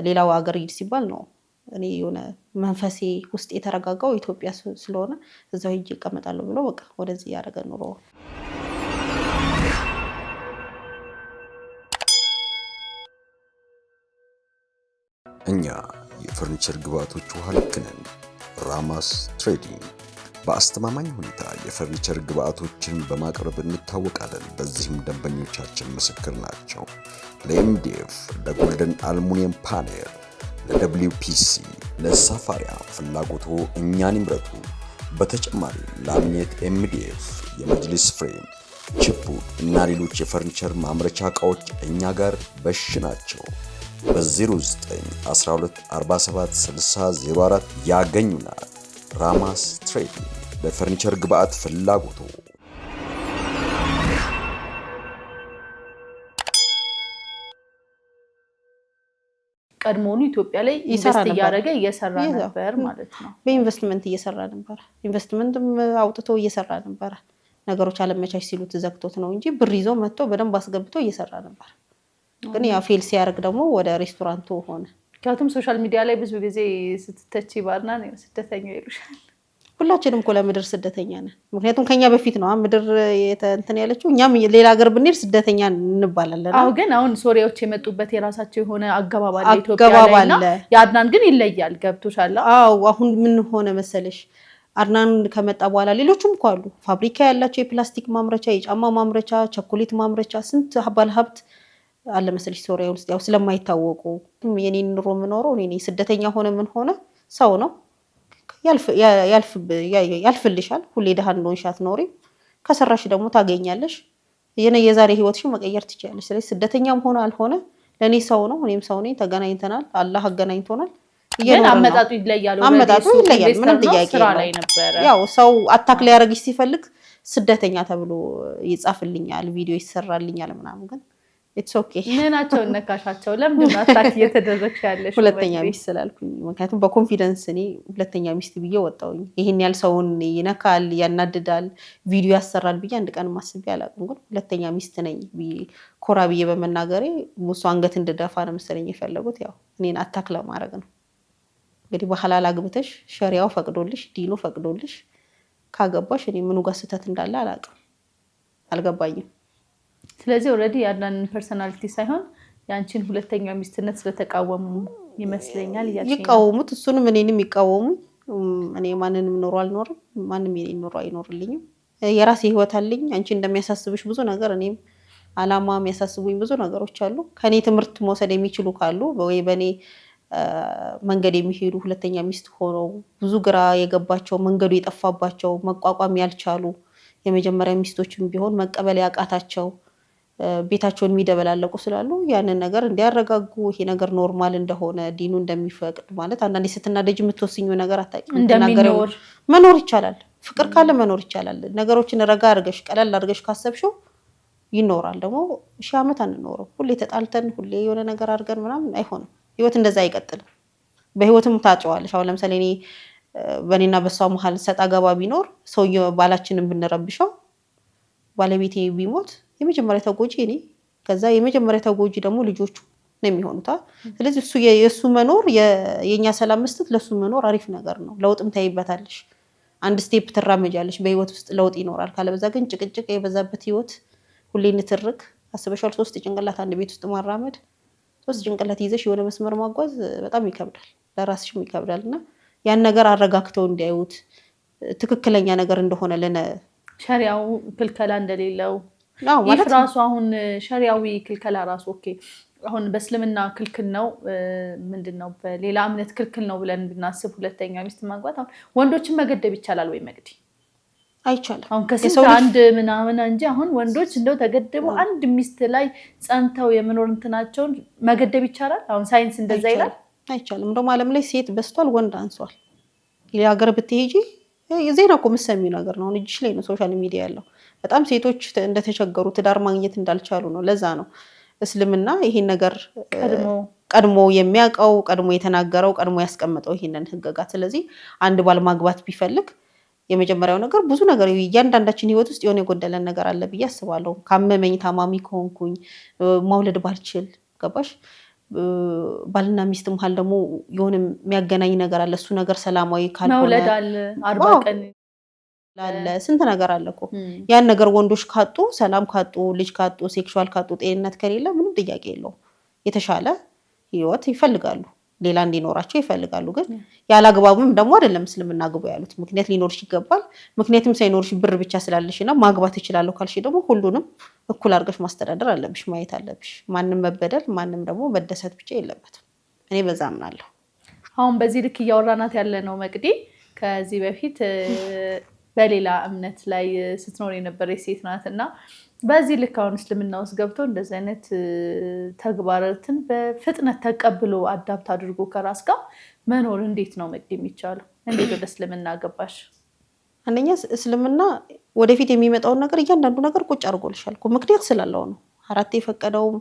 ሌላው ሀገር ሂድ ሲባል ነው እኔ የሆነ መንፈሴ ውስጥ የተረጋጋው ኢትዮጵያ ስለሆነ እዛው ሄጄ እቀመጣለሁ ብሎ በቃ ወደዚህ ያደረገ ኑሮ። እኛ የፈርኒቸር ግብዓቶች ውሃ ልክ ነን። ራማስ ትሬዲንግ በአስተማማኝ ሁኔታ የፈርኒቸር ግብዓቶችን በማቅረብ እንታወቃለን። በዚህም ደንበኞቻችን ምስክር ናቸው። ለ MDF፣ ለ golden aluminum panel፣ ለ WPC፣ ለሳፋሪያ ፍላጎቶ እኛን ይምረጡ። በተጨማሪም laminate MDF፣ የመጅሊስ frame፣ chipwood እና ሌሎች የፈርኒቸር ማምረቻ ዕቃዎች እኛ ጋር በሽ ናቸው። በ0912 47 60 04 ያገኙናል። ራማስ ትሬዲንግ ለፈርኒቸር ግብዓት ፍላጎቶ። ቀድሞውኑ ኢትዮጵያ ላይ ይሰራ invest ነበር። እያደረገ እየሰራ ነበር ማለት ነው። በኢንቨስትመንት እየሰራ ነበረ። ኢንቨስትመንትም አውጥቶ እየሰራ ነበረ። ነገሮች አለመቻች ሲሉት ዘግቶት ነው እንጂ ብር ይዞ መጥቶ በደንብ አስገብቶ እየሰራ ነበር። ግን ያ fail ሲያደርግ ደግሞ ወደ ሬስቶራንቱ ሆነ። ምክንያቱም social media ላይ ብዙ ጊዜ ስትተቺ ባርና ስደተኛ ይሉሻል። ሁላችንም እኮ ለምድር ስደተኛ ነን። ምክንያቱም ከኛ በፊት ነው ምድር እንትን ያለችው። እኛም ሌላ ሀገር ብንሄድ ስደተኛ እንባላለን። አሁ ግን አሁን ሶሪያዎች የመጡበት የራሳቸው የሆነ አገባብ አለ ኢትዮጵያ አገባብ ላይ እና አለ። የአድናን ግን ይለያል። ገብቶሻል? አዎ፣ አሁን ምን ሆነ መሰለሽ፣ አድናን ከመጣ በኋላ ሌሎችም እኮ አሉ ፋብሪካ ያላቸው የፕላስቲክ ማምረቻ፣ የጫማ ማምረቻ፣ ቸኮሌት ማምረቻ፣ ስንት ባለሀብት አለ መሰለሽ ሶሪያ ውስጥ፣ ያው ስለማይታወቁ የኔን ኑሮ የምኖረው እኔ ነኝ። ስደተኛ ሆነ ምን ሆነ ሰው ነው፣ ያልፍልሻል። ሁሌ ድሃ እንደሆንሽ አትኖሪም። ከሰራሽ ደግሞ ታገኛለሽ። የዛሬ ህይወትሽን መቀየር ትችያለሽ። ስለዚህ ስደተኛም ሆነ አልሆነ ለእኔ ሰው ነው፣ እኔም ሰው ነኝ። ተገናኝተናል፣ አላህ አገናኝቶናል። ግን እየኖርን ነው። አመጣጡ ይለያል። already አመጣጡ እሱ ይለያል። ምንም investor ነው፣ ጥያቄ ስራ የለውም። ላይ ነበረ። ያው ሰው attack ሊያደርግሽ ሲፈልግ ስደተኛ ተብሎ ይጻፍልኛል፣ ቪዲዮ ይሰራልኛል ምናምን፣ ግን it's okay። ምናቸውን ነካሻቸው? ለምንድን ነው attack እየተደረግሽ ያለሽ? ሁለተኛ ሚስት ስላልኩኝ፣ ምክንያቱም በ confidence እኔ ሁለተኛ ሚስት ብዬ ወጣሁኝ። ይሄን ያህል ሰውን ይነካል፣ ያናድዳል፣ ቪዲዮ ያሰራል ብዬ አንድ ቀን አስቤ አላውቅም። ግን ሁለተኛ ሚስት ነኝ ብዬ ኮራ ብዬ በመናገሬ እሱ አንገት እንድደፋ ነው መሰለኝ የፈለጉት። ያው እኔን attack ለማድረግ ነው። እንግዲህ በሐላል አግብተሽ፣ ሸሪያው ፈቅዶልሽ፣ ዲኑ ፈቅዶልሽ ካገባሽ እኔ ምኑ ጋር ስህተት እንዳለ አላውቅም፣ አልገባኝም። ስለዚህ already የአድናንን personality ሳይሆን የአንቺን ሁለተኛ ሚስትነት ስለተቃወሙ ይመስለኛል እያልሽኝ ነው። ይቃወሙት፣ እሱንም እኔንም ይቃወሙኝ። እኔ ማንንም ኖሮ አልኖርም፣ ማንም የኔን ኖሮ አይኖርልኝም። የራሴ ህይወት አለኝ። አንቺ እንደሚያሳስብሽ ብዙ ነገር እኔም አላማ የሚያሳስቡኝ ብዙ ነገሮች አሉ። ከኔ ትምህርት መውሰድ የሚችሉ ካሉ ወይ በእኔ መንገድ የሚሄዱ፣ ሁለተኛ ሚስት ሆነው ብዙ ግራ የገባቸው፣ መንገዱ የጠፋባቸው፣ መቋቋም ያልቻሉ፣ የመጀመሪያ ሚስቶችም ቢሆን መቀበል ያቃታቸው፣ ቤታቸውን የሚደበላለቁ ስላሉ ያንን ነገር እንዲያረጋጉ፣ ይሄ ነገር normal እንደሆነ፣ ዲኑ እንደሚፈቅድ፣ ማለት አንዳንዴ ስትናደጅ የምትወስኚው ነገር አታውቂም። እንደሚኖር። መኖር ይቻላል። ፍቅር ካለ መኖር ይቻላል። ነገሮችን ረጋ አድርገሽ፣ ቀለል አድርገሽ ካሰብሽው ይኖራል። ደግሞ 1000 ዓመት አንኖርም። ሁሌ ተጣልተን፣ ሁሌ የሆነ ነገር አድርገን ምናምን አይሆንም። ህይወት እንደዛ አይቀጥልም። በህይወትም ታጨዋለሽ። አሁን ለምሳሌ እኔ በእኔና በሷ መሀል ሰጣ ገባ ቢኖር፣ ሰውዬው ባላችንን ብንረብሸው፣ ባለቤቴ ቢሞት የመጀመሪያ ተጎጂ እኔ፣ ከዛ የመጀመሪያ ተጎጂ ደግሞ ልጆቹ ነው የሚሆኑት። ስለዚህ እሱ የእሱ መኖር፣ የእኛ ሰላም መስጠት ለእሱ መኖር አሪፍ ነገር ነው። ለውጥም ታይበታለሽ። አንድ step ትራመጃለሽ። በህይወት ውስጥ ለውጥ ይኖራል። ካለበዛ ግን ጭቅጭቅ የበዛበት ህይወት፣ ሁሌ ንትርክ፣ አስበሻል? ሶስት ጭንቅላት አንድ ቤት ውስጥ ማራመድ፣ ሶስት ጭንቅላት ይዘሽ የሆነ መስመር ማጓዝ በጣም ይከብዳል፣ ለራስሽም ይከብዳል። እና ያን ነገር አረጋግተው እንዲያዩት፣ ትክክለኛ ነገር እንደሆነ ለነ ሸሪያው ክልከላ እንደሌለው አዎ። ይህ ማለት ራሱ አሁን ሸሪያዊ ክልከላ ራሱ okay፣ አሁን በእስልምና ክልክል ነው፣ ምንድን ነው፣ በሌላ እምነት ክልክል ነው ብለን ብናስብ ሁለተኛ ሚስት ማግባት አሁን ወንዶችን መገደብ ይቻላል ወይ መቅዲ? አይቻልም። አሁን ከስንት የሰው ልጅ አንድ ምናምን እንጂ አሁን ወንዶች እንደው ተገድበው አንድ ሚስት ላይ ጸንተው የመኖር እንትናቸውን መገደብ ይቻላል? አሁን ሳይንስ እንደዛ ይላል? አይቻልም። እንደውም ዓለም ላይ ሴት በዝቷል፣ ወንድ አንሷል። ሌላ ሀገር ብትሄጂ ዜና እኮ የምትሰሚው ነገር ነው። አሁን እጅሽ ላይ ነው social media ያለው። በጣም ሴቶች እንደተቸገሩ፣ ትዳር ማግኘት እንዳልቻሉ ነው። ለዛ ነው እስልምና ይሄን ነገር ቀድሞ ቀድሞ የሚያውቀው፣ ቀድሞ የተናገረው፣ ቀድሞ ያስቀመጠው ይሄንን ህግጋት። ስለዚህ አንድ ባል ማግባት ቢፈልግ የመጀመሪያው ነገር፣ ብዙ ነገር እያንዳንዳችን ህይወት ውስጥ የሆነ የጎደለን ነገር አለ ብዬ አስባለሁ። ካመመኝ፣ ታማሚ ከሆንኩኝ፣ መውለድ ባልችል፣ ገባሽ? ባልና ሚስት መሀል ደግሞ የሆነ የሚያገናኝ ነገር አለ። እሱ ነገር ሰላማዊ ካልሆነ መውለድ አለ፣ 40 ቀን አለ፣ ስንት ነገር አለ እኮ። ያን ነገር ወንዶች ካጡ፣ ሰላም ካጡ፣ ልጅ ካጡ፣ sexual ካጡ፣ ጤንነት ከሌለ ምንም ጥያቄ የለውም። የተሻለ ህይወት ይፈልጋሉ፣ ሌላ እንዲኖራቸው ይፈልጋሉ። ግን ያለ አግባብም ደግሞ አይደለም እስልምና ግቡ ያሉት። ምክንያት ሊኖርሽ ይገባል። ምክንያትም ሳይኖርሽ ብር ብቻ ስላለሽ እና ማግባት እችላለሁ ካልሽ ደግሞ ሁሉንም እኩል አድርገሽ ማስተዳደር አለብሽ፣ ማየት አለብሽ። ማንም መበደል፣ ማንም ደግሞ መደሰት ብቻ የለበትም። እኔ በዛ አምናለሁ። አሁን በዚህ ልክ እያወራናት ያለ ነው መቅዲ ከዚህ በፊት በሌላ እምነት ላይ ስትኖር የነበረች ሴት ናት። እና በዚህ ልክ አሁን እስልምና ውስጥ ገብቶ እንደዚህ አይነት ተግባራትን በፍጥነት ተቀብሎ adapt አድርጎ ከራስ ጋር መኖር እንዴት ነው መቅዲ የሚቻለው? እንዴት ወደ እስልምና ገባሽ? አንደኛ እስልምና ወደፊት የሚመጣውን ነገር እያንዳንዱ ነገር ቁጭ አድርጎልሻል እኮ፣ ምክንያት ስላለው ነው። አራት የፈቀደውም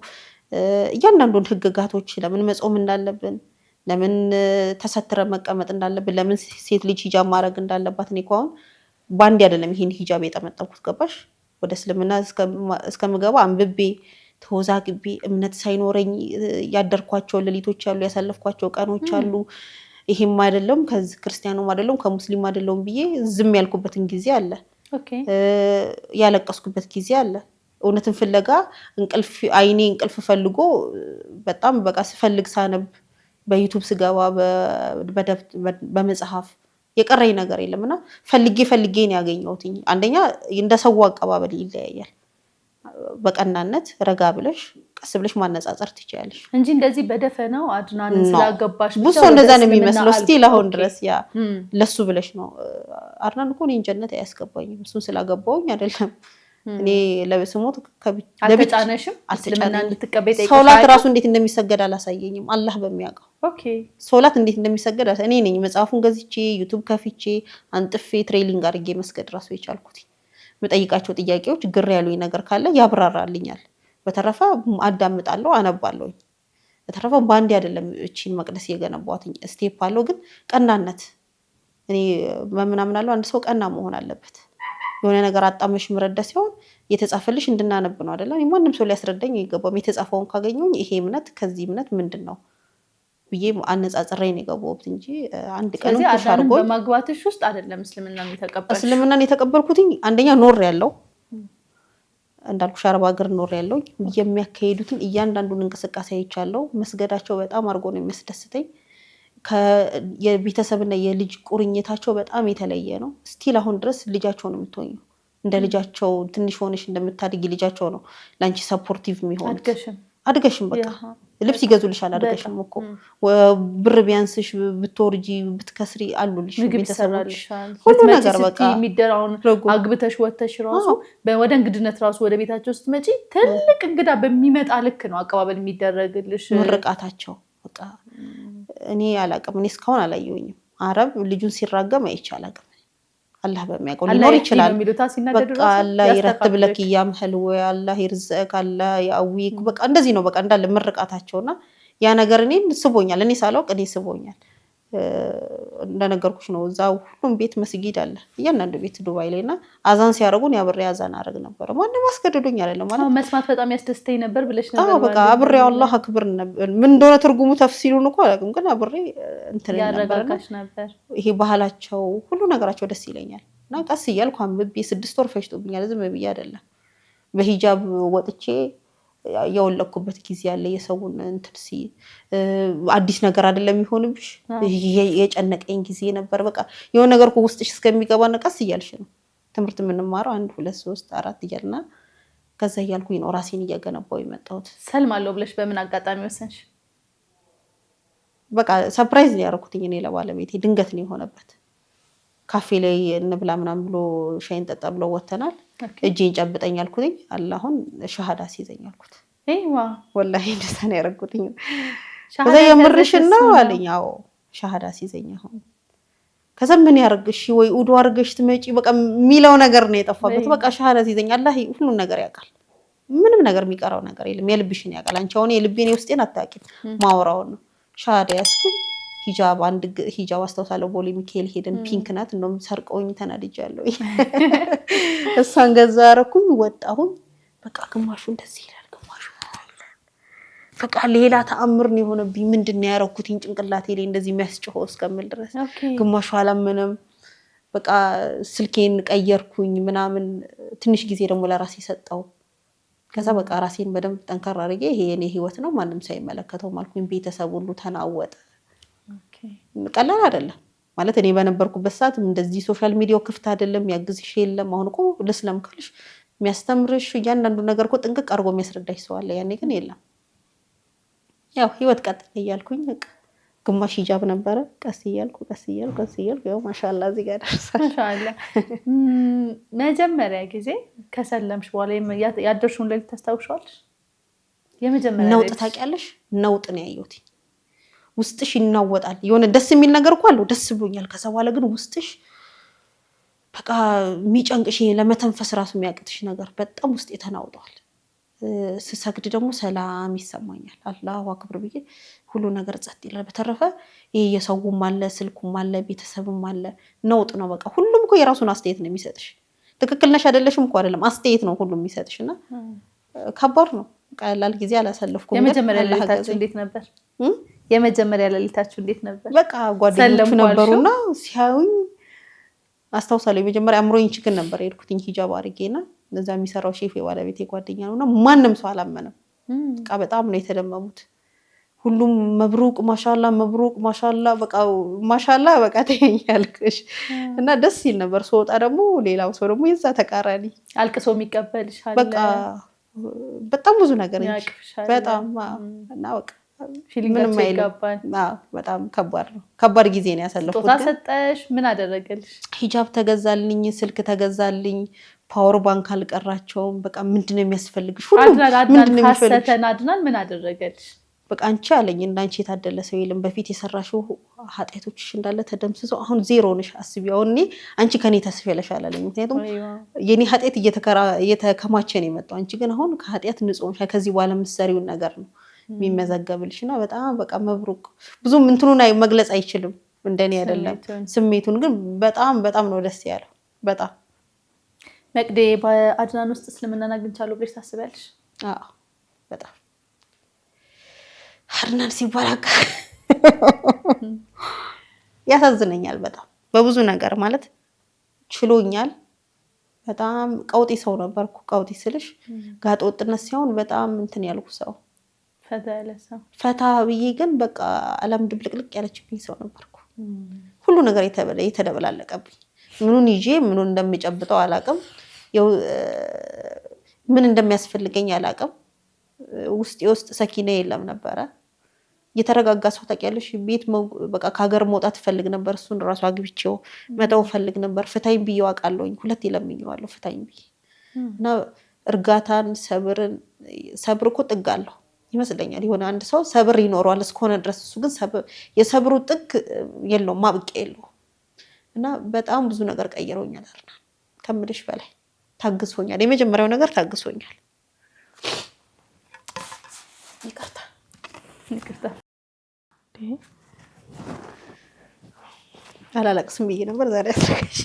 እያንዳንዱን ህግጋቶች፣ ለምን መጾም እንዳለብን፣ ለምን ተሰትረን መቀመጥ እንዳለብን፣ ለምን ሴት ልጅ ሂጃብ ማድረግ እንዳለባት። እኔ እኮ አሁን በአንዴ አይደለም ይሄን ሂጃብ የጠመጠምኩት፣ ገባሽ? ወደ እስልምና እስከምገባ አንብቤ፣ ተወዛግቤ፣ እምነት ሳይኖረኝ ያደርኳቸው ሌሊቶች አሉ፣ ያሳለፍኳቸው ቀኖች አሉ። ይሄም አይደለም፣ ከዚህ ክርስቲያኑም አይደለም፣ ከሙስሊም አይደለም ብዬ ዝም ያልኩበትን ጊዜ አለ፣ ያለቀስኩበት ጊዜ አለ። እውነትን ፍለጋ እንቅልፍ አይኔ እንቅልፍ ፈልጎ በጣም በቃ ስፈልግ፣ ሳነብ፣ በ YouTube ስገባ፣ በመጽሐፍ የቀረኝ ነገር የለም እና ፈልጌ ፈልጌ ነው ያገኘሁት። አንደኛ እንደ ሰው አቀባበል ይለያያል። በቀናነት ረጋ ብለሽ፣ ቀስ ብለሽ ማነጻጸር ትችያለሽ። እንጂ እንደዚህ በደፈነው አድናንን ስላገባሽ ብዙ ሰው እንደዛ ነው የሚመስለው still አሁን ድረስ። ያ ለሱ ብለሽ ነው። አድናን እኮ እኔን ጀነት አያስገባኝም። እሱን ስላገባውኝ አይደለም። እኔ ለስሞት አልተጫነሽም? እስልምና እንድትቀበይ ጠይቀሽ ሶላት ራሱ እንዴት እንደሚሰገድ አላሳየኝም። አላህ በሚያውቀው okay፣ ሶላት እንዴት እንደሚሰገድ እኔ ነኝ መጽሐፉን ገዝቼ YouTube ከፍቼ አንጥፌ training አድርጌ መስገድ ራሱ የቻልኩት። የምጠይቃቸው ጥያቄዎች ግር ያሉኝ ነገር ካለ ያብራራልኛል። በተረፈ አዳምጣለሁ፣ አነባለሁኝ። በተረፈ በአንዴ አይደለም እቺን መቅደስ የገነቧት፣ step አለው። ግን ቀናነት እኔ በምናምናለሁ፣ አንድ ሰው ቀና መሆን አለበት። የሆነ ነገር አጣመሽ ምረዳ ሲሆን የተጻፈልሽ እንድናነብ ነው አይደለ? ማንም ሰው ሊያስረዳኝ አይገባም። የተጻፈውን ካገኘሁኝ ይሄ እምነት ከዚህ እምነት ምንድን ነው ብዬ አነጻጽሬ ነው የገባሁት እንጂ አንድ ቀን ስለዚህ አዳንን በማግባትሽ ውስጥ አይደለም እስልምናን የተቀበልሽ። እስልምናን የተቀበልኩትኝ አንደኛ ኖር ያለው እንዳልኩሽ አረብ ሀገር ኖር ያለው የሚያካሂዱትን እያንዳንዱን እንቅስቃሴ አይቻለሁ። መስገዳቸው በጣም አድርጎ ነው የሚያስደስተኝ። የቤተሰብና የልጅ ቁርኝታቸው በጣም የተለየ ነው። Still አሁን ድረስ ልጃቸው ነው የምትሆኘው። እንደ ልጃቸው ትንሽ ሆነሽ እንደምታድጊ ልጃቸው ነው ለአንቺ supportive የሚሆኑት። አድገሽም በቃ ልብስ ይገዙልሻል። አድገሽም እኮ ብር ቢያንስሽ ብትወርጂ ብትከስሪ አሉልሽ ምግብ ቤተሰቦች፣ ይሰራልሻል። ሁሉ ስትመጪ ነገር በቃ ስትይ የሚደራውን አግብተሽ ወተሽ ራሱ ወደ እንግድነት ራሱ ወደ ቤታቸው ስትመጪ ትልቅ እንግዳ በሚመጣ ልክ ነው አቀባበል የሚደረግልሽ። ምርቃታቸው በቃ እኔ አላቅም። እኔ እስካሁን አላየሁኝም። አረብ ልጁን ሲራገም አይቼ አላቅም። አላህ በሚያውቀው አላህ ሊኖር يهدي ይችላል። ነው የሚሉት ሲናደዱ በቃ ራሱ አላህ يرتب لك ያስተካክልክ። እያምህል ወይ አላህ يرزقك አላህ يقويك በቃ እንደዚህ ነው። በቃ እንዳለ ምርቃታቸውና ያ ነገር እኔን ስቦኛል። እኔ ሳላውቅ እኔ ስቦኛል። እንደነገርኩሽ ነው። እዛ ሁሉም ቤት መስጊድ አለ፣ እያንዳንዱ ቤት ዱባይ ላይ እና አዛን ሲያደርጉ እኔ አብሬ አዛን አደርግ ነበረ። ማንም አስገድዶኝ አይደለም ማለት አዎ፣ መስማት በጣም ያስደስተኝ ነበር ብለሽ ነበር። አዎ በቃ አብሬ አላህ أكبر ነበር። ምን እንደሆነ ትርጉሙ ተፍሲሉን እኮ አላውቅም፣ ግን አብሬ እንትን ነበርና ያረጋጋሽ ነበር። ይሄ ባህላቸው ሁሉ ነገራቸው ደስ ይለኛል። እና ቀስ እያልኩ አንብቤ 6 ወር ፈጅቶብኛል። ዝም ብዬ አይደለም በሂጃብ ወጥቼ የወለቅኩበት ጊዜ አለ። የሰውን እንትን ሲ አዲስ ነገር አይደለም የሚሆንብሽ። የጨነቀኝ ጊዜ ነበር። በቃ የሆነ ነገር እኮ ውስጥሽ እስከሚገባ ነው ቀስ እያልሽ ነው ትምህርት የምንማረው 1 2 3 4 እያልና ከዛ እያልኩኝ ነው ራሴን እያገነባው የመጣሁት። ሰልማለሁ ብለሽ በምን አጋጣሚ ወሰንሽ? በቃ surprise ነው ያደረኩትኝ እኔ ለባለቤቴ። ድንገት ነው የሆነበት። ካፌ ላይ እንብላ ምናምን ብሎ ሻይን እንጠጣ ብሎ ወተናል። እጄን ጨብጠኝ አልኩትኝ። አላሁን ሸሃዳ ሲይዘኝ አልኩት። أيوه ወላሂ እንደዛ ነው ያደረኩትኝ። ከዛ የምርሽን ነው አለኝ። አዎ ሸሃዳ ሲይዘኝ አሁን ከዛ ምን ያርግሽ ወይ ውዱ አርገሽ ትመጪ በቃ የሚለው ነገር ነው የጠፋበት። በቃ ሸሃዳ ሲይዘኝ አላህ ሁሉን ነገር ያውቃል። ምንም ነገር የሚቀረው ነገር የለም። የልብሽን ያውቃል። አንቺ አሁን የልቤን የውስጤን አታውቂም። ማውራውን ነው ሸሃዳ ያዝኩኝ። ሂጃብ አንድ ሂጃብ አስታውሳለሁ። ቦሌ ሚካኤል ሄደን pink ናት። እንደውም ሰርቀውኝ ተናድጃለሁ። እሷን ገዛ ያረኩኝ ወጣሁኝ። በቃ ግማሹ እንደዚህ ይላል፣ ግማሹ ይላል። በቃ ሌላ ተአምር ነው የሆነብኝ። ምንድን ነው ያረኩትኝ ጭንቅላቴ ላይ እንደዚህ የሚያስጮኸው እስከምል ድረስ ግማሹ አላመነም። በቃ ስልኬን ቀየርኩኝ ምናምን። ትንሽ ጊዜ ደግሞ ለራሴ ሰጠው። ከዛ በቃ ራሴን በደንብ ጠንከር አድርጌ ይሄ የኔ ህይወት ነው ማንም ሳይመለከተው አልኩኝ። ቤተሰብ ሁሉ ተናወጠ። ቀላል አይደለም ማለት እኔ በነበርኩበት ሰዓት እንደዚህ social media ው ክፍት አይደለም፣ ያግዝሽ የለም። አሁን እኮ ልስለም ካልሽ የሚያስተምርሽ እያንዳንዱ ነገር እኮ ጥንቅቅ አድርጎ የሚያስረዳሽ ሰው አለ። ያኔ ግን የለም። ያው ህይወት ቀጥል እያልኩኝ በቃ ግማሽ ሂጃብ ነበረ። ቀስ እያልኩ ቀስ እያልኩ ቀስ እያልኩ ያው ማሻላ እዚህ ጋር ደርሳል። ማሻአላ። መጀመሪያ ጊዜ ከሰለምሽ በኋላ ያደርሽውን ሌሊት ታስታውሻለሽ? የመጀመሪያ ነውጥ ሌሊት ታውቂያለሽ? ነውጥ ነው ያየሁት። ውስጥሽ ይናወጣል። የሆነ ደስ የሚል ነገር እኮ አለው፣ ደስ ብሎኛል። ከዛ በኋላ ግን ውስጥሽ በቃ የሚጨንቅሽ ለመተንፈስ ራሱ የሚያቅትሽ ነገር በጣም ውስጤ ተናውጧል። ስሰግድ ደግሞ ሰላም ይሰማኛል። አላሁ አክብር ብዬ ሁሉ ነገር ጸጥ ይላል። በተረፈ ይሄ የሰውም አለ ስልኩም አለ ቤተሰብም አለ፣ ነውጥ ነው በቃ። ሁሉም እኮ የራሱን አስተያየት ነው የሚሰጥሽ። ትክክል ነሽ አይደለሽም እኮ አይደለም፣ አስተያየት ነው ሁሉም የሚሰጥሽ እና ከባድ ነው። ቀላል ጊዜ አላሳለፍኩም። ግን የመጀመሪያ አላህ ሌሊታችሁ አገዘኝ። እንዴት ነበር? የመጀመሪያ ሌሊታችሁ እንዴት ነበር? በቃ ጓደኞቹ ሰለምኩ አልሽው? ነበሩና ሲያዩኝ አስታውሳለሁ። የመጀመሪያ አምሮኝ ችግር ነበር የሄድኩትኝ ሂጃብ አድርጌና እዛ የሚሰራው ሼፍ የባለቤቴ ጓደኛ ነውና ማንም ሰው አላመነም። በቃ በጣም ነው የተደመሙት። ሁሉም مبروك ማሻላ مبروك ማሻላ በቃ ማሻላ በቃ ተይኛልሽ እና ደስ ይል ነበር። ስወጣ ደግሞ ሌላው ሰው ደግሞ የዛ ተቃራኒ አልቅሶ የሚቀበልሽ አለ፣ በቃ በጣም ብዙ ነገር እንጂ ያቅፍሻል። በጣም አዎ። እና በቃ feeling ኣቸው ምንም አይልም። ይጋባል። አዎ፣ በጣም ከባድ ነው። ከባድ ጊዜ ነው ያሳለፍኩት። ስጦታ ግን ሰጠሽ? ምን አደረገልሽ? ሂጃብ ተገዛልኝ፣ ስልክ ተገዛልኝ፣ Power bank አልቀራቸውም። በቃ ምንድን ነው የሚያስፈልግሽ? ሁሉም ምንድን ነው የሚፈልግሽ? አድናን ምን አደረገልሽ? በቃ አንቺ አለኝ እንዳንቺ የታደለ ሰው የለም። በፊት የሰራሽው ኃጢአቶችሽ እንዳለ ተደምስሰው አሁን ዜሮ ነሽ። አስቢ አሁን እኔ አንቺ ከኔ ተስፈለሻል አለኝ። ምክንያቱም የኔ ኃጢአት እየተከማቸ ነው የመጣው። አንቺ ግን አሁን ከኃጢአት ንጹህ ነሽ። ከዚህ በኋላ የምትሰሪውን ነገር ነው የሚመዘገብልሽ። እና በጣም በቃ መብሩቅ ብዙም እንትኑን መግለጽ አይችልም እንደኔ አይደለም ስሜቱን፣ ግን በጣም በጣም ነው ደስ ያለው። በጣም መቅዴ፣ በአድናን ውስጥ እስልምናን አግኝቻለሁ ብለሽ ታስቢያለሽ? አዎ በጣም አድናን ሲባል ያሳዝነኛል በጣም በብዙ ነገር ማለት ችሎኛል። በጣም ቀውጢ ሰው ነበርኩ። ቀውጢ ስልሽ ጋጠ ወጥነት ሳይሆን በጣም እንትን ያልኩ ሰው ፈታ ብዬ ግን በቃ ዓለም ድብልቅልቅ ያለችብኝ ሰው ነበርኩ። ሁሉ ነገር የተደበላለቀብኝ ምኑን ይዤ ምኑን እንደሚጨብጠው አላቅም። ምን እንደሚያስፈልገኝ አላቅም። ውስጥ የውስጥ ሰኪና የለም ነበረ። የተረጋጋ ሰው ታውቂያለሽ። ቤት በቃ ከሀገር መውጣት እፈልግ ነበር። እሱን እራሱ አግብቼው መተው እፈልግ ነበር። ፍታኝ ብዬው አውቃለሁኝ። ሁለት ለምኜዋለሁ ፍታኝ ብዬ እና እርጋታን፣ ሰብርን ሰብር እኮ ጥግ አለው ይመስለኛል። የሆነ አንድ ሰው ሰብር ይኖረዋል እስከሆነ ድረስ እሱ ግን የሰብሩ ጥግ የለውም፣ ማብቂያ የለውም። እና በጣም ብዙ ነገር ቀይረውኛል። አድናን ከምልሽ በላይ ታግሶኛል። የመጀመሪያው ነገር ታግሶኛል። ይቅርታ ይቅርታ አላለቅስም ብዬ ነበር ዛሬ አስረጋሽ።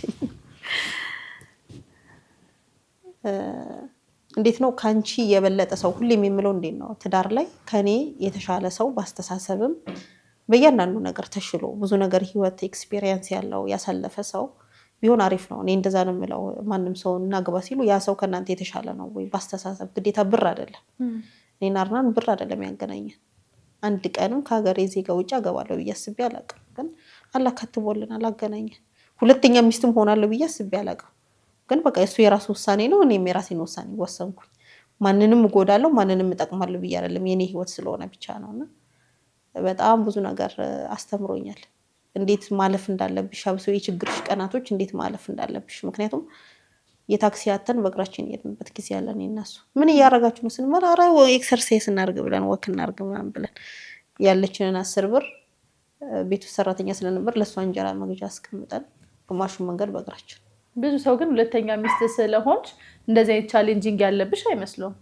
እንዴት ነው ከአንቺ የበለጠ ሰው ሁሌም የምለው እንዴት ነው ትዳር ላይ ከኔ የተሻለ ሰው በአስተሳሰብም በእያንዳንዱ ነገር ተሽሎ ብዙ ነገር ህይወት experience ያለው ያሳለፈ ሰው ቢሆን አሪፍ ነው። እኔ እንደዛ ነው የምለው። ማንም ሰው እናግባ ሲሉ ያ ሰው ከእናንተ የተሻለ ነው ወይ በአስተሳሰብ ግዴታ ብር አይደለም። እኔና አድናን ብር አይደለም ያገናኘን። አንድ ቀንም ከሀገሬ ዜጋ ውጭ አገባለሁ ብዬ አስቤ አላውቅም። ግን አላህ ከትቦልናል፣ አገናኘን። ሁለተኛ ሚስትም ሆናለሁ ብዬ አስቤ አላውቅም። ግን በቃ እሱ የራሱ ውሳኔ ነው፣ እኔም የራሴን ውሳኔ ወሰንኩኝ። ማንንም እጎዳለሁ ማንንም እጠቅማለሁ ብዬ አይደለም፣ የኔ ህይወት ስለሆነ ብቻ ነው። እና በጣም ብዙ ነገር አስተምሮኛል፣ እንዴት ማለፍ እንዳለብሽ፣ አብሶ የችግርሽ ቀናቶች እንዴት ማለፍ እንዳለብሽ። ምክንያቱም የታክሲ አተን በእግራችን የሄድንበት ጊዜ አለን። እነሱ ምን እያደረጋችሁ ነው ስንባል፣ ኧረ exercise እናድርግ ብለን walk እናድርግ ምናምን ብለን ያለችንን 10 ብር ቤት ውስጥ ሰራተኛ ስለነበር ለእሷ እንጀራ መግዣ አስቀምጠን ግማሹን መንገድ በእግራችን። ብዙ ሰው ግን ሁለተኛ ሚስት ስለሆንሽ እንደዚህ አይነት challenging ያለብሽ አይመስለውም።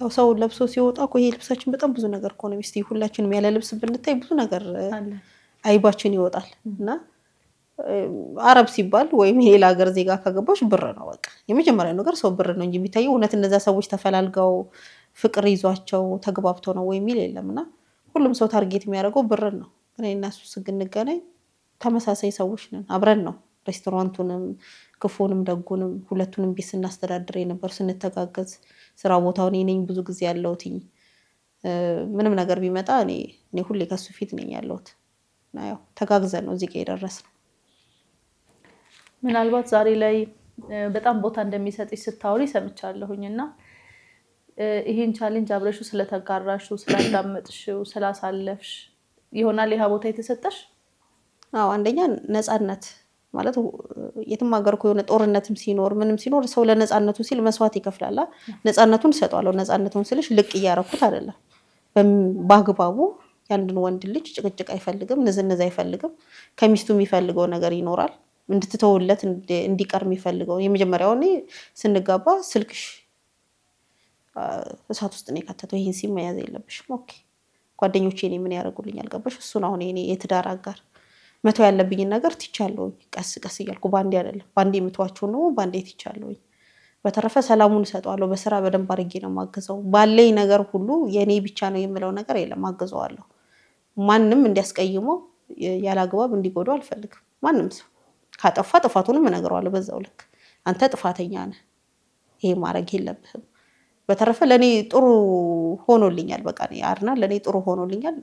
ያው ሰው ለብሶ ሲወጣ እኮ ይሄ ልብሳችን በጣም ብዙ ነገር እኮ ነው ሚስት። ሁላችንም ያለ ልብስ ብንታይ ብዙ ነገር አይባችን ይወጣል። እና አረብ ሲባል ወይም የሌላ ሀገር ዜጋ ካገባሽ ብር ነው በቃ የመጀመሪያው ነገር ሰው ብር ነው እንጂ የሚታየው እውነት እነዛ ሰዎች ተፈላልገው ፍቅር ይዟቸው ተግባብተው ነው ወይ የሚል የለም። እና ሁሉም ሰው target የሚያደርገው ብርን ነው። ግን እኔና እሱ ስንገናኝ ተመሳሳይ ሰዎች ነን። አብረን ነው ሬስቶራንቱንም ክፉንም ደጉንም ሁለቱንም ቤት ስናስተዳድር የነበር ስንተጋገዝ፣ ስራ ቦታውን እኔ ነኝ ብዙ ጊዜ ያለሁትኝ። ምንም ነገር ቢመጣ እኔ ሁሌ ከሱ ፊት ነኝ ያለሁት። እና ያው ተጋግዘን ነው እዚህ ጋ የደረስነው። ምናልባት ዛሬ ላይ በጣም ቦታ እንደሚሰጥሽ ስታወሪ ሰምቻለሁኝ እና ይሄን challenge አብረሽው ስለተጋራሽው፣ ስላዳመጥሽው፣ ስላሳለፍሽ ይሆናል ይህ ቦታ የተሰጠሽ? አዎ፣ አንደኛ ነፃነት ማለት የትም ሀገር እኮ የሆነ ጦርነትም ሲኖር ምንም ሲኖር ሰው ለነፃነቱ ሲል መስዋዕት ይከፍላል። ነፃነቱን እሰጠዋለሁ። ነፃነቱን ስልሽ ልቅ እያረኩት አይደለም፣ በአግባቡ የአንድን ወንድ ልጅ ጭቅጭቅ አይፈልግም፣ ንዝንዝ አይፈልግም። ከሚስቱ የሚፈልገው ነገር ይኖራል፣ እንድትተውለት እንዲቀር የሚፈልገው። የመጀመሪያው እኔ ስንጋባ ስልክሽ እሳት ውስጥ ነው የከተተው፣ ይህን ሲም መያዝ የለብሽም። Okay ጓደኞቼ እኔ ምን ያደርጉልኛል? ገባሽ? እሱን አሁን የኔ የትዳር አጋር መተው ያለብኝን ነገር ትቻለሁኝ፣ ቀስ ቀስ እያልኩ ባንዴ አይደለም፣ ባንዴ የምተዋቸው ነው፣ ባንዴ ትቻለሁኝ። በተረፈ ሰላሙን እሰጠዋለሁ። በስራ በደንብ አድርጌ ነው የማግዘው። ባለኝ ነገር ሁሉ የኔ ብቻ ነው የምለው ነገር የለም፣ አግዘዋለሁ። ማንም እንዲያስቀይመው ያለ አግባብ እንዲጎዳው አልፈልግም። ማንም ሰው ካጠፋ ጥፋቱንም እነግረዋለሁ በዛው ልክ፣ አንተ ጥፋተኛ ነህ፣ ይሄ ማድረግ የለብህም። በተረፈ ለእኔ ጥሩ ሆኖልኛል። በቃ አድናን ለእኔ ጥሩ ሆኖልኛል።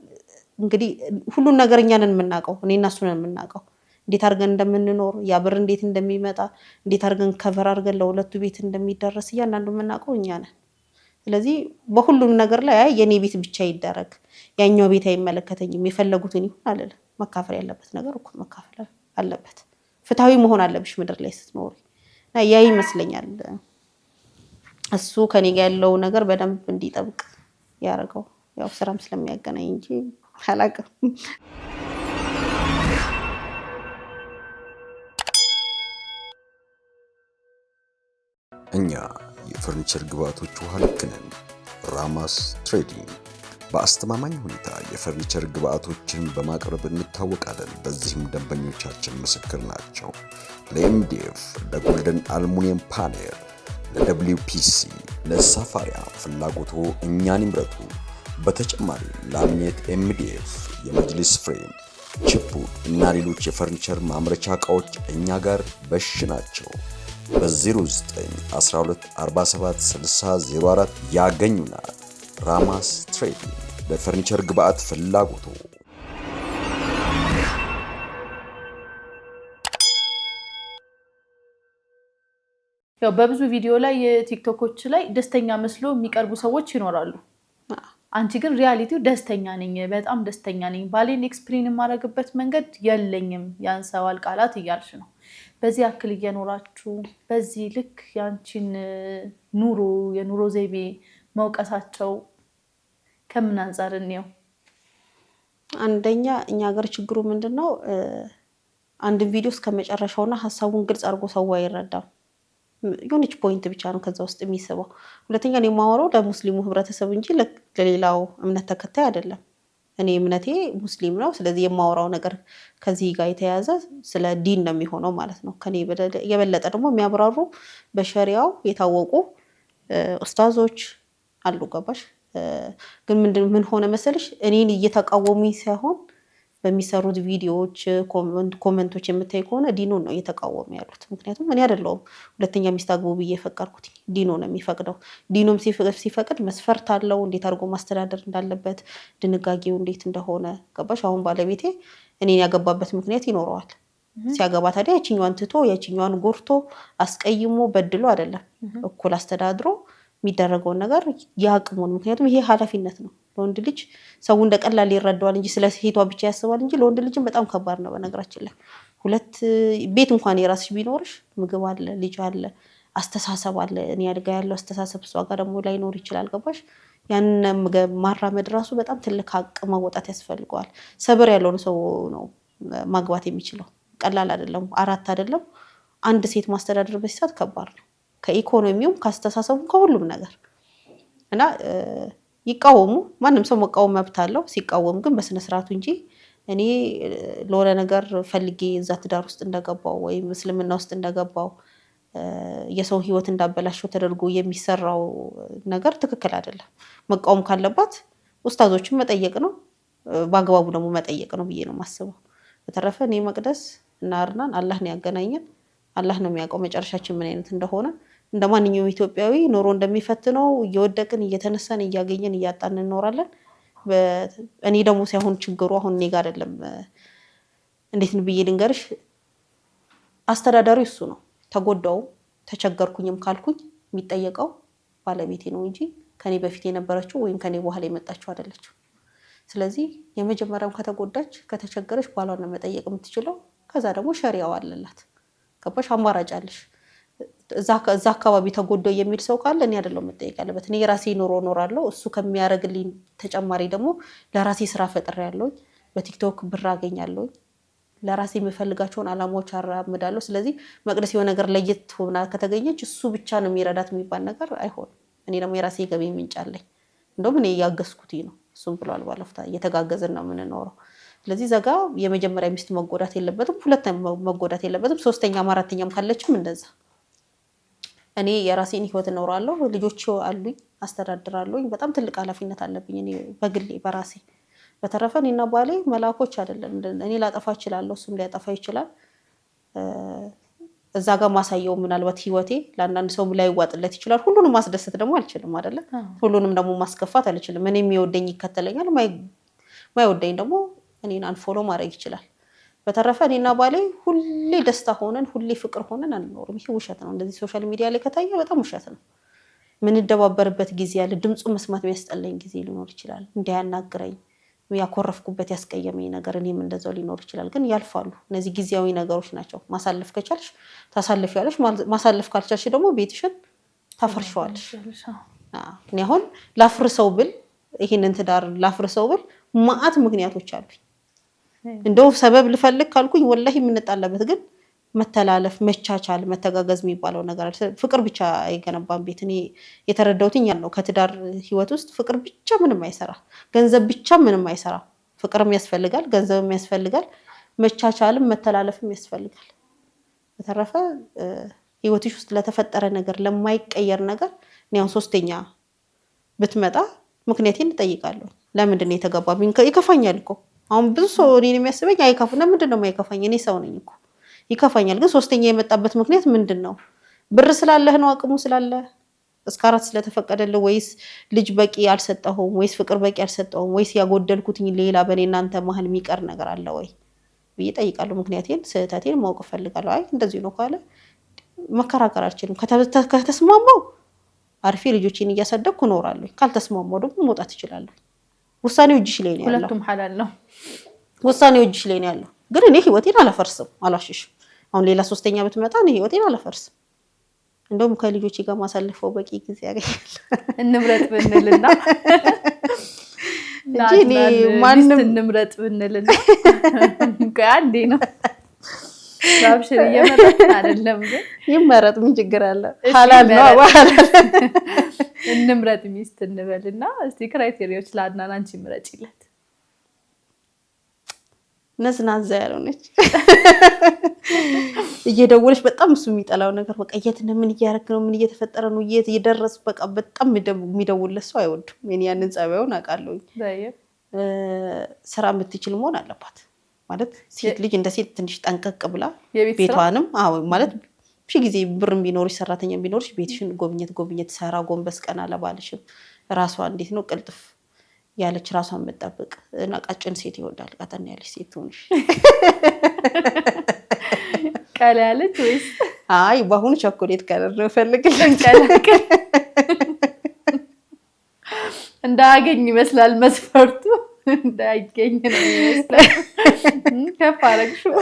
እንግዲህ ሁሉን ነገር እኛ ነን የምናውቀው፣ እኔ እና እሱ ነን የምናውቀው፣ እንዴት አድርገን እንደምንኖር፣ ያ ብር እንዴት እንደሚመጣ፣ እንዴት አድርገን cover አድርገን ለሁለቱ ቤት እንደሚደረስ እያንዳንዱ የምናውቀው እኛ ነን። ስለዚህ በሁሉም ነገር ላይ አይ የኔ ቤት ብቻ ይደረግ ያኛው ቤት አይመለከተኝም የፈለጉትን ይሁን አልልም። መካፈል ያለበት ነገር እኩል መካፈል አለበት። ፍትሐዊ መሆን አለብሽ ምድር ላይ ስትኖሪ። እና ያ ይመስለኛል እሱ ከኔ ጋር ያለው ነገር በደንብ እንዲጠብቅ ያደረገው፣ ያው ስራም ስለሚያገናኝ እንጂ አላውቅም። እኛ የፈርኒቸር ግብዓቶች ውሃ ልክ ነን። ራማስ ትሬዲንግ በአስተማማኝ ሁኔታ የፈርኒቸር ግብዓቶችን በማቅረብ እንታወቃለን። በዚህም ደንበኞቻችን ምስክር ናቸው። ለ MDF፣ ለ golden aluminum panel፣ ለ WPC፣ ለሳፋሪያ ፍላጎቶ እኛን ይምረጡ። በተጨማሪ laminate፣ MDF፣ የመጅሊስ frame፣ ችፑድ እና ሌሎች የፈርኒቸር ማምረቻ ዕቃዎች እኛ ጋር በሽ ናቸው። በ0912476004 ያገኙናል። ራማስ ትሬዲንግ ለፈርኒቸር ግብዓት ፍላጎቶ። ያው በብዙ ቪዲዮ ላይ የቲክቶኮች ላይ ደስተኛ መስሎ የሚቀርቡ ሰዎች ይኖራሉ። አንቺ ግን reality ው ደስተኛ ነኝ፣ በጣም ደስተኛ ነኝ፣ ባሌን explain የማደርግበት መንገድ የለኝም፣ ያንሰዋል ቃላት እያልሽ ነው። በዚህ ያክል እየኖራችሁ በዚህ ልክ የአንቺን ኑሮ የኑሮ ዘይቤ መውቀሳቸው ከምን አንጻር እንየው? አንደኛ እኛ ሀገር ችግሩ ምንድን ነው? አንድን ቪዲዮ እስከ መጨረሻውና ሀሳቡን ግልጽ አድርጎ ሰው አይረዳም። የሆነች point ብቻ ነው ከዛ ውስጥ የሚስበው። ሁለተኛ እኔ የማወራው ለሙስሊሙ ህብረተሰብ እንጂ ለሌላው እምነት ተከታይ አይደለም። እኔ እምነቴ ሙስሊም ነው። ስለዚህ የማወራው ነገር ከዚህ ጋር የተያያዘ ስለ ዲን ነው የሚሆነው ማለት ነው። ከኔ የበለጠ ደግሞ የሚያብራሩ በሸሪያው የታወቁ ኡስታዞች አሉ። ገባሽ? ግን ምን ሆነ መሰለሽ እኔን እየተቃወሙኝ ሳይሆን በሚሰሩት ቪዲዮዎች፣ comment ኦች የምታይ ከሆነ ዲኑን ነው እየተቃወሙ ያሉት። ምክንያቱም እኔ አይደለሁም ሁለተኛ ሚስት አግቡ ብዬ የፈቀድኩት፣ ዲኑ ነው የሚፈቅደው። ዲኑም ሲፈቅድ መስፈርት አለው፣ እንዴት አድርጎ ማስተዳደር እንዳለበት ድንጋጌው እንዴት እንደሆነ ገባሽ? አሁን ባለቤቴ እኔን ያገባበት ምክንያት ይኖረዋል። ሲያገባ ታዲያ ያችኛዋን ትቶ ያችኛዋን ጎርቶ አስቀይሞ በድሎ አይደለም፣ እኩል አስተዳድሮ የሚደረገውን ነገር የአቅሙን። ምክንያቱም ይሄ ኃላፊነት ነው ለወንድ ልጅ። ሰው እንደ ቀላል ይረዳዋል እንጂ ስለ ሴቷ ብቻ ያስባል እንጂ ለወንድ ልጅም በጣም ከባድ ነው። በነገራችን ላይ ሁለት ቤት እንኳን የራስሽ ቢኖርሽ ምግብ አለ፣ ልጅ አለ፣ አስተሳሰብ አለ። እኔ ጋ ያለው አስተሳሰብ እሷ ጋር ደግሞ ላይኖር ይችላል። ገባሽ? ያንን ማራመድ ራሱ በጣም ትልቅ ሀቅ መወጣት ያስፈልገዋል። ሰብር ያለውን ሰው ነው ማግባት የሚችለው። ቀላል አይደለም። አራት አይደለም አንድ ሴት ማስተዳደር በዚህ ሰዓት ከባድ ነው። ከኢኮኖሚውም ከአስተሳሰቡም ከሁሉም ነገር እና ይቃወሙ። ማንም ሰው መቃወም መብት አለው። ሲቃወም ግን በስነ ስርዓቱ እንጂ እኔ ለሆነ ነገር ፈልጌ እዛ ትዳር ውስጥ እንደገባው ወይም እስልምና ውስጥ እንደገባው የሰው ሕይወት እንዳበላሸው ተደርጎ የሚሰራው ነገር ትክክል አይደለም። መቃወም ካለባት ኡስታዞችን መጠየቅ ነው፣ በአግባቡ ደግሞ መጠየቅ ነው ብዬ ነው የማስበው። በተረፈ እኔ መቅደስ እና አርናን አላህ ነው ያገናኘን። አላህ ነው የሚያውቀው መጨረሻችን ምን አይነት እንደሆነ። እንደ ማንኛውም ኢትዮጵያዊ ኑሮ እንደሚፈትነው እየወደቅን እየተነሳን እያገኘን እያጣን እንኖራለን። እኔ ደግሞ ሳይሆን ችግሩ አሁን እኔ ጋር አይደለም። እንዴት ብዬ ልንገርሽ፣ አስተዳዳሪው እሱ ነው። ተጎዳው ተቸገርኩኝም ካልኩኝ የሚጠየቀው ባለቤቴ ነው እንጂ ከኔ በፊት የነበረችው ወይም ከኔ በኋላ የመጣችው አይደለችው። ስለዚህ የመጀመሪያም ከተጎዳች ከተቸገረች ባሏን ነው መጠየቅ የምትችለው። ከዛ ደግሞ ሸሪያው አለላት። ገባሽ? አማራጭ አለሽ። እዛ አካባቢ ተጎዳ የሚል ሰው ካለ እኔ አይደለሁም መጠየቅ ያለበት። እኔ የራሴ ኑሮ እኖራለሁ። እሱ ከሚያደርግልኝ ተጨማሪ ደግሞ ለራሴ ስራ ፈጥሬያለሁኝ። በቲክቶክ ብር አገኛለሁኝ። ለራሴ የምፈልጋቸውን አላማዎች አራምዳለሁ። ስለዚህ መቅደስ የሆነ ነገር ለየት ሆና ከተገኘች እሱ ብቻ ነው የሚረዳት የሚባል ነገር አይሆንም። እኔ ደግሞ የራሴ የገቢ ምንጭ አለኝ። እንደውም እኔ እያገዝኩት ነው። እሱም ብሏል ባለፍታ እየተጋገዝን ነው የምንኖረው። ስለዚህ ዘጋ የመጀመሪያ ሚስት መጎዳት የለበትም፣ ሁለተኛ መጎዳት የለበትም፣ ሶስተኛም አራተኛም ካለችም እንደዛ። እኔ የራሴን ህይወት እኖራለሁ። ልጆች አሉኝ፣ አስተዳድራለሁኝ። በጣም ትልቅ ኃላፊነት አለብኝ እኔ በግሌ በራሴ። በተረፈ እኔና ባሌ መላኮች አይደለም። እኔ ላጠፋ እችላለሁ፣ እሱም ሊያጠፋ ይችላል። እዛ ጋር ማሳየው ምናልባት ህይወቴ ለአንዳንድ ሰው ላይዋጥለት ይችላል። ሁሉንም ማስደሰት ደግሞ አልችልም አይደለ? ሁሉንም ደግሞ ማስከፋት አልችልም። እኔ የሚወደኝ ይከተለኛል፣ ማይወደኝ ደግሞ እኔን unfollow ማድረግ ይችላል። በተረፈ እኔና ባሌ ሁሌ ደስታ ሆነን ሁሌ ፍቅር ሆነን አንኖርም። ይሄ ውሸት ነው። እንደዚህ social media ላይ ከታየ በጣም ውሸት ነው። ምንደባበርበት ጊዜ አለ። ድምፁ መስማት የሚያስጠላኝ ጊዜ ሊኖር ይችላል። እንዳያናግረኝ ያኮረፍኩበት ያስቀየመኝ ነገር እኔም እንደዛው ሊኖር ይችላል። ግን ያልፋሉ። እነዚህ ጊዜያዊ ነገሮች ናቸው። ማሳለፍ ከቻልሽ ታሳልፊያለሽ፣ ማሳለፍ ካልቻልሽ ደግሞ ቤትሽን ታፈርሸዋለሽ። እኔ አሁን ላፍርሰው ብል፣ ይህንን ትዳር ላፍርሰው ብል መዓት ምክንያቶች አሉኝ። እንደው ሰበብ ልፈልግ ካልኩኝ ወላሂ የምንጣላበት ግን መተላለፍ፣ መቻቻል፣ መተጋገዝ የሚባለው ነገር አለ። ፍቅር ብቻ አይገነባም ቤት። እኔ የተረዳሁትኝ ያለው ከትዳር ህይወት ውስጥ ፍቅር ብቻ ምንም አይሰራ፣ ገንዘብ ብቻ ምንም አይሰራ። ፍቅርም ያስፈልጋል፣ ገንዘብም ያስፈልጋል፣ መቻቻልም መተላለፍም ያስፈልጋል። በተረፈ ህይወትሽ ውስጥ ለተፈጠረ ነገር፣ ለማይቀየር ነገር እኔ አሁን ሶስተኛ ብትመጣ ምክንያቴን እጠይቃለሁ። ለምንድን ነው የተገባብኝ? ይከፋኛል እኮ። አሁን ብዙ ሰው እኔን የሚያስበኝ አይከፉ። ለምንድን ነው የማይከፋኝ? እኔ ሰው ነኝ እኮ፣ ይከፋኛል። ግን ሶስተኛ የመጣበት ምክንያት ምንድን ነው? ብር ስላለህ ነው? አቅሙ ስላለ እስከ አራት ስለተፈቀደልህ፣ ወይስ ልጅ በቂ አልሰጠሁም፣ ወይስ ፍቅር በቂ አልሰጠሁም፣ ወይስ ያጎደልኩትኝ ሌላ በእኔ እናንተ መሀል የሚቀር ነገር አለ ወይ ብዬ እጠይቃለሁ። ምክንያቴን ስህተቴን ማወቅ እፈልጋለሁ። አይ እንደዚህ ነው ካለ መከራከር አልችልም። ከተስማማው አርፌ ልጆቼን እያሳደግኩ እኖራለሁ። ካልተስማማው ደግሞ መውጣት እችላለሁ። ውሳኔው እጅሽ ላይ ነው ያለው። ሁለቱም ሐላል ነው። ውሳኔው እጅሽ ላይ ነው ያለው። ግን እኔ ህይወቴን አላፈርስም፣ አላሽሽም። አሁን ሌላ ሶስተኛ ብትመጣ እኔ ህይወቴን አላፈርስም። እንደውም ከልጆቼ ጋር ማሳልፈው በቂ ጊዜ ያገኛል። እንምረጥ ብንልና እንጂ እኔ ማንም እንምረጥ ብንልና አንዴ ነው አብሽር፣ እየመረጥን አይደለም ግን ይመረጥ፣ ምን ችግር አለ? ሐላል ነው። እንምረጥ ሚስት እንበልና እስቲ criteria ዎች ለአድናን አንቺ ምረጪለት። ነዝናዛ ያልሆነች፣ እየደወለች በጣም እሱ የሚጠላው ነገር በቃ የት ነህ፣ ምን እያደረክ ነው፣ ምን እየተፈጠረ ነው፣ የት እየደረሱ በቃ በጣም የሚደውልለት ሰው አይወዱም። እኔ ያንን ጸባዩን አውቃለሁኝ። ስራ የምትችል መሆን አለባት። ማለት ሴት ልጅ እንደ ሴት ትንሽ ጠንቀቅ ብላ ቤቷንም፣ አዎ፣ ማለት ሺ ጊዜ ብርም ቢኖርሽ ሰራተኛ ቢኖርሽ ቤትሽን ጎብኘት ጎብኘት ሰራ ጎንበስ ቀና ለባልሽም ራሷ እንዴት ነው ቅልጥፍ ያለች ራሷን መጠበቅ እና ቀጭን ሴት ይወዳል። ቀጠን ያለች ሴት ትሆንሽ። ቀላ ያለች ወይስ? አይ፣ በአሁኑ chocolate color ነው እፈልግልን። እንዳያገኝ ይመስላል መስፈርቱ፣ እንዳይገኝ ነው ይመስላል። ከፍ አደረግሽው፣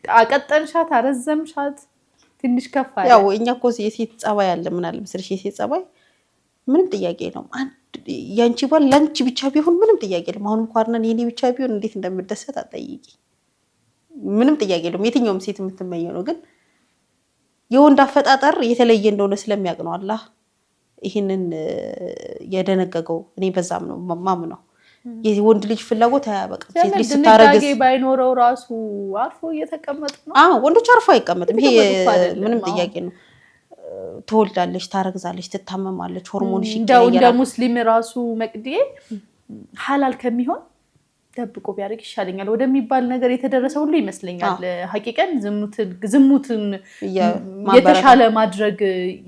አቀጠንሻት፣ አረዘምሻት፣ ትንሽ ከፍ አለ። ያው እኛ እኮ የሴት ጸባይ አለ። ምን አለ መሰለሽ፣ የሴት ጸባይ ምንም ጥያቄ የለውም። አንድ ያንቺ ባል ለአንቺ ብቻ ቢሆን ምንም ጥያቄ የለም። አሁን እንኳን የኔ ብቻ ቢሆን እንዴት እንደምደሰት አጠይቂ። ምንም ጥያቄ የለውም። የትኛውም ሴት የምትመኘው ነው። ግን የወንድ አፈጣጠር የተለየ እንደሆነ ስለሚያውቅ ነው አላህ ይህንን የደነገገው። እኔ በዛም ነው ማምነው። የወንድ ልጅ ፍላጎት አያበቃም። ሴት ልጅ ስታረግዝ ባይኖረው ራሱ አርፎ እየተቀመጡ ነው። አዎ፣ ወንዶች አርፎ አይቀመጥም። ይሄ ምንም ጥያቄ ነው። ትወልዳለች፣ ታረግዛለች፣ ትታመማለች፣ ሆርሞንሽ እንደው እንደ ሙስሊም ራሱ መቅድዬ ሀላል ከሚሆን ደብቆ ቢያደርግ ይሻለኛል ወደሚባል ነገር የተደረሰ ሁሉ ይመስለኛል። ሀቂቀን ዝሙትን የተሻለ ማድረግ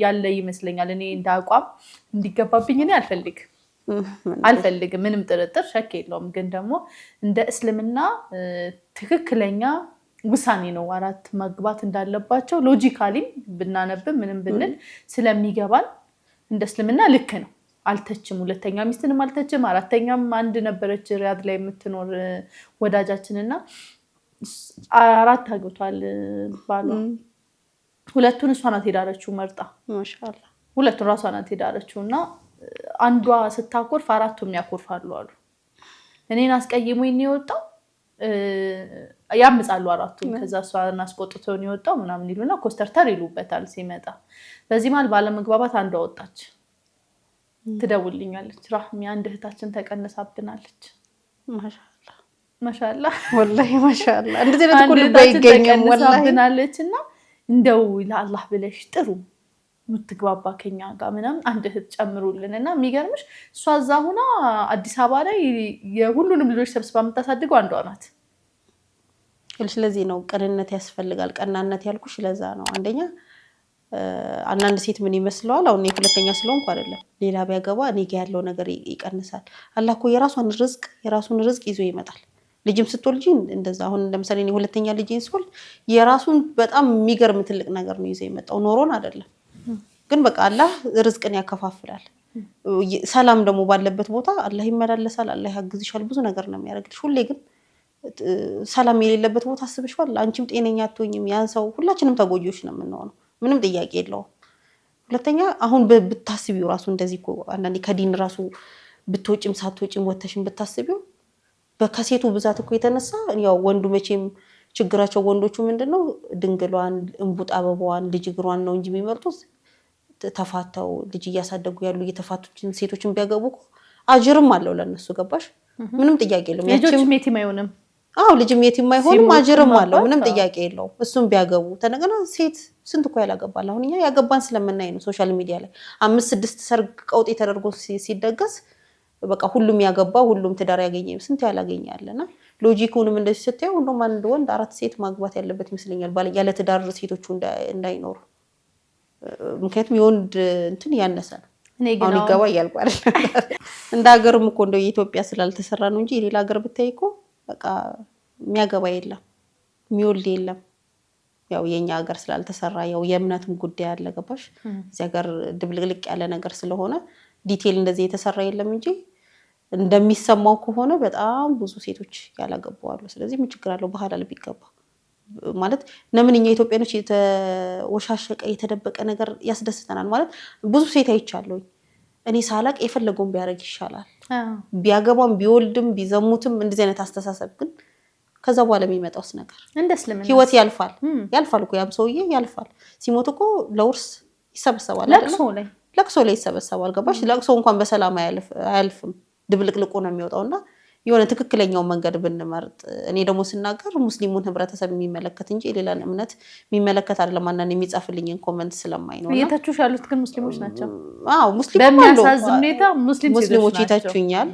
ያለ ይመስለኛል። እኔ እንደ አቋም እንዲገባብኝ እኔ አልፈልግም። ምንም ጥርጥር ሸክ የለውም። ግን ደግሞ እንደ እስልምና ትክክለኛ ውሳኔ ነው አራት መግባት እንዳለባቸው logically ም ብናነብም ምንም ብንል ስለሚገባን እንደ እስልምና ልክ ነው። አልተችም። ሁለተኛ ሚስትንም አልተችም። አራተኛም አንድ ነበረች ሪያድ ላይ የምትኖር ወዳጃችን እና አራት አግብቷል ባሏ። ሁለቱን እሷ ናት የዳረችው መርጣ፣ ሁለቱን ራሷ ናት የዳረችው እና አንዷ ስታኮርፍ አራቱም ያኮርፋሉ አሉ። እኔን አስቀይሞኝ ነው የወጣው፣ ያምጻሉ አራቱም። ከዛ እሷን አስቆጥቶ ነው የወጣው ምናምን ይሉና ኮስተርተር ይሉበታል ሲመጣ። በዚህ መሀል ባለመግባባት አንዷ ወጣች። ትደውልኛለች፣ ራህሚ አንድ እህታችን ተቀንሳብናለች። ማሻላ ወላሂ ማሻላ፣ እንደዚህ አይነት እኮ ልብ አይገኝም። ወላሂ ተቀንሳብናለች እና እንደው ለአላህ ብለሽ ጥሩ የምትግባባ ከኛ ጋር ምናምን አንድ እህት ጨምሩልን። እና የሚገርምሽ እሷ እዛ ሁና አዲስ አበባ ላይ የሁሉንም ልጆች ሰብስባ የምታሳድገው አንዷ ናት። ስለዚህ ነው ቅንነት ያስፈልጋል። ቀናነት ያልኩሽ ለዛ ነው። አንደኛ አንዳንድ ሴት ምን ይመስለዋል፣ አሁን የሁለተኛ ስለሆንኩ አይደለም፣ ሌላ ቢያገባ እኔ ጋ ያለው ነገር ይቀንሳል። አላህ እኮ የራሷን ርዝቅ የራሱን ርዝቅ ይዞ ይመጣል። ልጅም ስትወልጂ እንደዛ። አሁን ለምሳሌ እኔ ሁለተኛ ልጅን ስወልድ የራሱን በጣም የሚገርም ትልቅ ነገር ነው ይዞ የመጣው፣ ኖሮን አይደለም ግን በቃ አላህ ርዝቅን ያከፋፍላል። ሰላም ደግሞ ባለበት ቦታ አላህ ይመላለሳል፣ አላህ ያግዝሻል፣ ብዙ ነገር ነው የሚያደርግልሽ። ሁሌ ግን ሰላም የሌለበት ቦታ አስብሽዋል፣ አንቺም ጤነኛ አትሆኝም። ያን ሰው ሁላችንም ተጎጂዎች ነው የምንሆነው፣ ምንም ጥያቄ የለውም። ሁለተኛ አሁን ብታስቢው ራሱ እንደዚህ እኮ አንዳንዴ ከዲን ራሱ ብትወጪም ሳትወጪም ወተሽም ብታስቢው ከሴቱ ብዛት እኮ የተነሳ ያው ወንዱ መቼም ችግራቸው ወንዶቹ ምንድን ነው ድንግሏን፣ እንቡጥ አበባዋን፣ ልጅ እግሯን ነው እንጂ የሚመርጡት ተፋተው ልጅ እያሳደጉ ያሉ እየተፋቱችን ሴቶችን ቢያገቡ እኮ አጅርም አለው ለእነሱ። ገባሽ? ምንም ጥያቄ የለውም። ልጆችም የቲም አይሆንም። አዎ ልጅም የቲም አይሆንም፣ አጅርም አለው። ምንም ጥያቄ የለውም። እሱም ቢያገቡ ተነገና ሴት ስንት እኮ ያላገባል። አሁን እኛ ያገባን ስለምናይ ነው social media ላይ 5 6 ሰርግ ቀውጤ ተደርጎ ሲደገስ በቃ ሁሉም ያገባ ሁሉም ትዳር ያገኘ ስንት ያላገኘ አለና logic ኡንም እንደዚህ ስታየው እንደውም አንድ ወንድ 4 ሴት ማግባት ያለበት ይመስለኛል፣ ያለ ትዳር ሴቶቹ እንዳይኖሩ። ምክንያቱም የወንድ እንትን ያነሰ ነው። አሁን ይገባ እያልኩ አይደለም። እንደ ሀገርም እኮ እንደው የኢትዮጵያ ስላልተሰራ ነው እንጂ የሌላ ሀገር ብታይ እኮ በቃ የሚያገባ የለም የሚወልድ የለም። ያው የኛ ሀገር ስላልተሰራ ያው የእምነትም ጉዳይ አለ። ገባሽ? እዚህ ሀገር ድብልቅልቅ ያለ ነገር ስለሆነ detail እንደዚህ የተሰራ የለም እንጂ እንደሚሰማው ከሆነ በጣም ብዙ ሴቶች ያላገቡ አሉ። ስለዚህ ምን ችግር አለው በሐላል ቢገባ? ማለት ለምን እኛ ኢትዮጵያኖች የተወሻሸቀ የተደበቀ ነገር ያስደስተናል? ማለት ብዙ ሴት አይቻለሁኝ እኔ ሳላቅ የፈለገውን ቢያደርግ ይሻላል፣ ቢያገባም ቢወልድም ቢዘሙትም እንደዚህ አይነት አስተሳሰብ። ግን ከዛ በኋላ የሚመጣውስ ነገር ህይወት ያልፋል ያልፋል እኮ ያም ሰውዬ ያልፋል። ሲሞት እኮ ለውርስ ይሰበሰባል፣ ለቅሶ ላይ ይሰበሰባል። ገባሽ? ለቅሶ እንኳን በሰላም አያልፍም፣ ድብልቅልቁ ነው የሚወጣውና የሆነ ትክክለኛው መንገድ ብንመርጥ። እኔ ደግሞ ስናገር ሙስሊሙን ህብረተሰብ የሚመለከት እንጂ የሌላን እምነት የሚመለከት አይደለም። አንዳንድ የሚጻፍልኝን comment ስለማይ ነው። እየተቹሽ ያሉት ግን ሙስሊሞች ናቸው። አዎ ሙስሊሞች፣ በሚያሳዝን ሁኔታ ሙስሊሞች ይተቹኛል።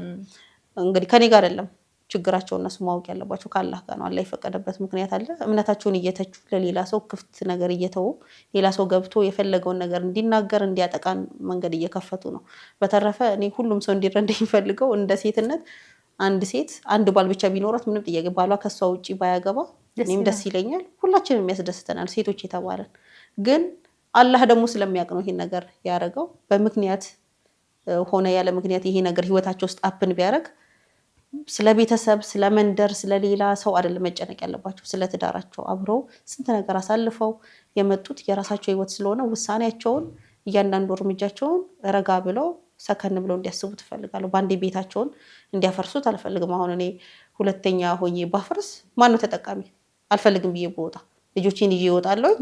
እንግዲህ ከኔ ጋር አይደለም ችግራቸው፣ እነሱ ማወቅ ያለባቸው ከአላህ ጋር ነው። አላህ የፈቀደበት ምክንያት አለ። እምነታቸውን እየተቹ ለሌላ ሰው ክፍት ነገር እየተዉ ሌላ ሰው ገብቶ የፈለገውን ነገር እንዲናገር እንዲያጠቃን መንገድ እየከፈቱ ነው። በተረፈ እኔ ሁሉም ሰው እንዲረዳ የሚፈልገው እንደ ሴትነት አንድ ሴት አንድ ባል ብቻ ቢኖራት ምንም ጥያቄ ባሏ ከሷ ውጭ ባያገባ እኔም ደስ ይለኛል። ሁላችንም ያስደስተናል ሴቶች የተባለን። ግን አላህ ደግሞ ስለሚያውቅ ነው ይሄን ነገር ያደረገው። በምክንያት ሆነ ያለ ምክንያት ይሄ ነገር ህይወታቸው ውስጥ happen ቢያደርግ ስለ ቤተሰብ፣ ስለ መንደር፣ ስለ ሌላ ሰው አይደለም መጨነቅ ያለባቸው፣ ስለ ትዳራቸው። አብረው ስንት ነገር አሳልፈው የመጡት የራሳቸው ህይወት ስለሆነ ውሳኔያቸውን፣ እያንዳንዱ እርምጃቸውን ረጋ ብለው ሰከን ብለው እንዲያስቡት እፈልጋለሁ። በአንዴ ቤታቸውን እንዲያፈርሱት አልፈልግም። አሁን እኔ ሁለተኛ ሆኜ ባፈርስ ማነው ተጠቃሚ? አልፈልግም ብዬ ብወጣ ልጆቼን ይዤ እወጣለሁ።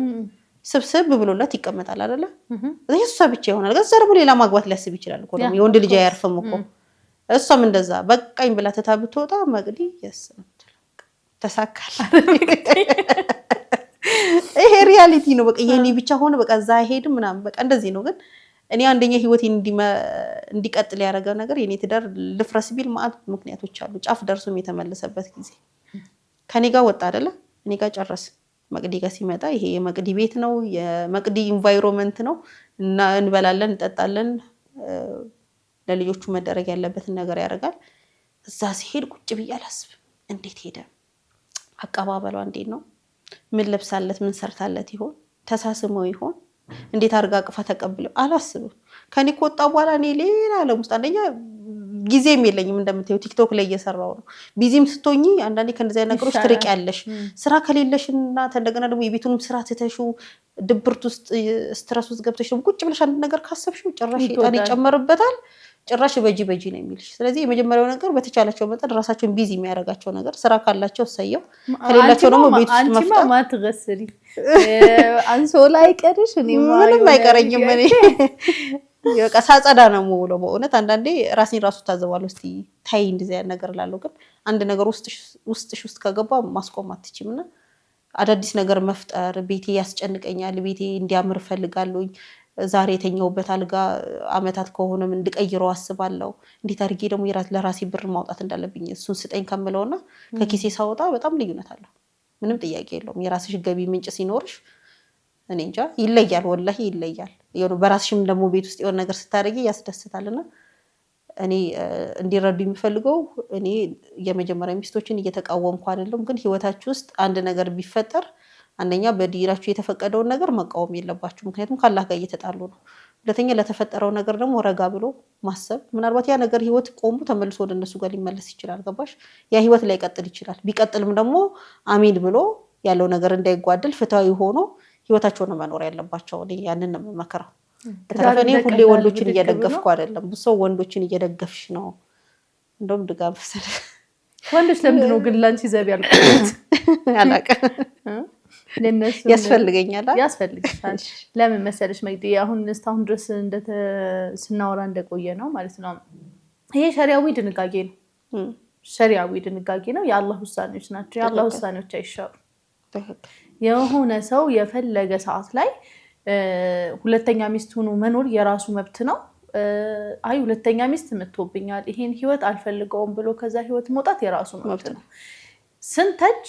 ስብስብ ብሎለት ይቀመጣል አይደለ? እሷ ብቻ ይሆናል። ከዛ ደግሞ ሌላ ማግባት ሊያስብ ይችላል እኮ ደግሞ የወንድ ልጅ አያርፍም እኮ። እሷም እንደዛ በቃኝ ብላ ትታ ብትወጣ መቅዲ yes ተሳካል። ይሄ reality ነው። በቃ የኔ ብቻ ሆነ በቃ እዛ አይሄድም ምናምን በቃ እንደዚህ ነው። ግን እኔ አንደኛ ህይወቴን እንዲቀጥል ያደረገው ነገር የኔ ትዳር ልፍረስ ቢል ማአት ምክንያቶች አሉ። ጫፍ ደርሶም የተመለሰበት ጊዜ ከኔ ጋር ወጣ አይደለ? እኔ ጋር ጨረስ። መቅዲ ጋር ሲመጣ ይሄ የመቅዲ ቤት ነው፣ የመቅዲ environment ነው እና እንበላለን፣ እንጠጣለን፣ ለልጆቹ መደረግ ያለበትን ነገር ያደርጋል። እዛ ሲሄድ ቁጭ ብዬ አላስብም። እንዴት ሄደ? አቀባበሏ እንዴት ነው? ምን ለብሳለት? ምን ሰርታለት ይሆን? ተሳስመው ይሆን? እንዴት አድርጋ አቅፋ ተቀብለው አላስብም። ከኔ ከወጣ በኋላ እኔ ሌላ ዓለም ውስጥ አንደኛ ጊዜም የለኝም። እንደምታየው ቲክቶክ ላይ እየሰራው ነው። busy ም ስትሆኚ አንዳንዴ ከእንደዚህ አይነት ነገሮች ትርቂያለሽ። ስራ ከሌለሽና እንደገና ደግሞ የቤቱንም ስራ ትተሽው ድብርት ውስጥ stress ውስጥ ገብተሽ ደግሞ ቁጭ ብለሽ አንድ ነገር ካሰብሽው ጭራሽ ሸይጣን ይጨመርበታል። ጭራሽ በጂ በጂ ነው የሚልሽ። ስለዚህ የመጀመሪያው ነገር በተቻላቸው መጠን ራሳቸውን busy የሚያደርጋቸው ነገር ስራ ካላቸው እሰየው፣ ከሌላቸው ደግሞ ቤት ውስጥ መፍጠር። ማትገስሪ አንሶላ አይቀርሽ፣ ምንም አይቀረኝም። እኔ በቃ ሳጸዳ ነው የምውለው። በእውነት አንዳንዴ ራሴን ራሱ ታዘባለሁ። እስኪ ታይ እንደዚህ አይነት ነገር እላለሁ። ግን አንድ ነገር ውስጥሽ ውስጥ ከገባ ማስቆም አትችይም እና አዳዲስ ነገር መፍጠር ቤቴ ያስጨንቀኛል። ቤቴ እንዲያምር እፈልጋለሁኝ። ዛሬ የተኛውበት አልጋ አመታት ከሆነም እንድቀይረው አስባለሁ። እንዴት አድርጌ ደግሞ ለራሴ ብር ማውጣት እንዳለብኝ እሱን ስጠኝ ከምለውና ከኪሴ ሳወጣ በጣም ልዩነት አለው። ምንም ጥያቄ የለውም። የራስሽ ገቢ ምንጭ ሲኖርሽ እኔ እንጃ ይለያል፣ ወላሂ ይለያል። በራስሽም ደግሞ ቤት ውስጥ የሆነ ነገር ስታደርጊ ያስደስታል። እና እኔ እንዲረዱ የሚፈልገው እኔ የመጀመሪያ ሚስቶችን እየተቃወምኩ አይደለም፣ ግን ህይወታችሁ ውስጥ አንድ ነገር ቢፈጠር አንደኛ በዲናችሁ የተፈቀደውን ነገር መቃወም የለባችሁ። ምክንያቱም ከአላህ ጋር እየተጣሉ ነው። ሁለተኛ ለተፈጠረው ነገር ደግሞ ረጋ ብሎ ማሰብ። ምናልባት ያ ነገር ህይወት ቆሞ ተመልሶ ወደ እነሱ ጋር ሊመለስ ይችላል። ገባሽ? ያ ህይወት ላይቀጥል ይችላል። ቢቀጥልም ደግሞ አሚን ብሎ ያለው ነገር እንዳይጓደል ፍትሃዊ ሆኖ ህይወታቸውን መኖር ያለባቸው። እኔ ያንን ነው የምመክረው። በተረፈ እኔ ሁሌ ወንዶችን እየደገፍኩ አይደለም። ብዙ ሰው ወንዶችን እየደገፍሽ ነው። እንደውም ድጋፍ ወንዶች ለምንድን ነው ግን ላንቺ ዘብ ያልኩት? አላውቅም። ያስፈልገኛል፣ ያስፈልግሻል። ለምን መሰለሽ መግዲ፣ አሁን እስካሁን ድረስ ስናወራ እንደቆየ ነው ማለት ነው። ይሄ ሸሪያዊ ድንጋጌ ነው። ሸሪያዊ ድንጋጌ ነው። የአላህ ውሳኔዎች ናቸው። የአላህ ውሳኔዎች አይሻሩም። የሆነ ሰው የፈለገ ሰዓት ላይ ሁለተኛ ሚስት ሆኖ መኖር የራሱ መብት ነው። አይ ሁለተኛ ሚስት መጥቶብኛል፣ ይሄን ህይወት አልፈልገውም ብሎ ከዛ ህይወት መውጣት የራሱ መብት ነው። ስንተች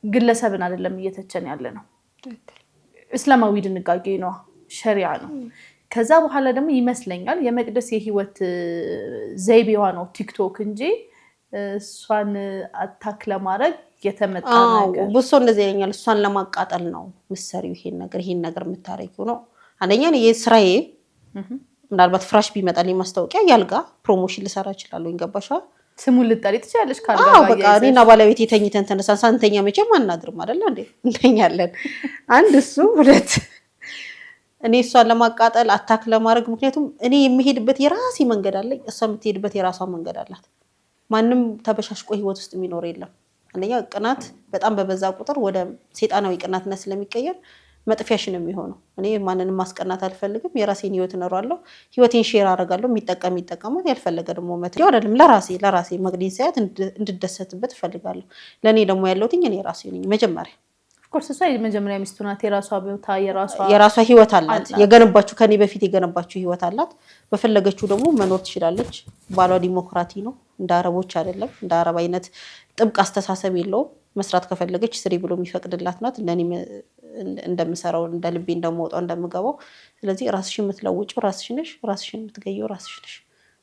ግለሰብን አይደለም እየተቸን ያለ ነው። እስላማዊ ድንጋጌ ነው፣ ሸሪያ ነው። ከዛ በኋላ ደግሞ ይመስለኛል የመቅደስ የህይወት ዘይቤዋ ነው ቲክቶክ እንጂ እሷን attack ለማድረግ የተመጣ ነገር። ብዙ ሰው እንደዚህ ይለኛል። እሷን ለማቃጠል ነው ምሰሪው ይሄን ነገር ይሄን ነገር የምታረጊው ነው። አንደኛ የስራዬ ምናልባት ፍራሽ ቢመጣልኝ ማስታወቂያ ያልጋ promotion ልሰራ እችላለሁ። ገባሽ? ስሙን ልጠሪ ትችላለሽ። በቃ እኔና ባለቤቴ ተኝተን ተነሳን። ሳንተኛ መቼም አናድርም አይደለ እንዴ? እንተኛለን። አንድ እሱ፣ ሁለት እኔ እሷን ለማቃጠል attack ለማድረግ፣ ምክንያቱም እኔ የምሄድበት የራሴ መንገድ አለኝ፣ እሷ የምትሄድበት የራሷ መንገድ አላት። ማንም ተበሻሽቆ ህይወት ውስጥ የሚኖር የለም። አንደኛ ቅናት በጣም በበዛ ቁጥር ወደ ሴጣናዊ ቅናትነት ስለሚቀየር መጥፊያሽ ነው የሚሆነው። እኔ ማንንም ማስቀናት አልፈልግም። የራሴን ህይወት እኖራለሁ። ህይወቴን share አደርጋለሁ። የሚጠቀም ይጠቀማል፣ ያልፈለገ ደግሞ መት አይደለም። ለራሴ ለራሴ መቅዲን ሳያት እንድደሰትበት እፈልጋለሁ። ለእኔ ደግሞ ያለሁት እኔ ራሴ ነኝ መጀመሪያ። Of course እሷ የመጀመሪያ ሚስቱ ናት። የራሷ ቦታ የራሷ ህይወት አላት። የገነባችው ከኔ በፊት የገነባችው ህይወት አላት። በፈለገችው ደግሞ መኖር ትችላለች። ባሏ ዲሞክራቲ ነው፣ እንደ አረቦች አይደለም። እንደ አረብ አይነት ጥብቅ አስተሳሰብ የለውም። መስራት ከፈለገች ስሪ ብሎ የሚፈቅድላት ናት። እንደኔ እንደምሰራው እንደ ልቤ እንደምወጣው እንደምገባው። ስለዚህ ራስሽን የምትለውጪው ራስሽ ነሽ። ራስሽን የምትገየው ራስሽ ነሽ።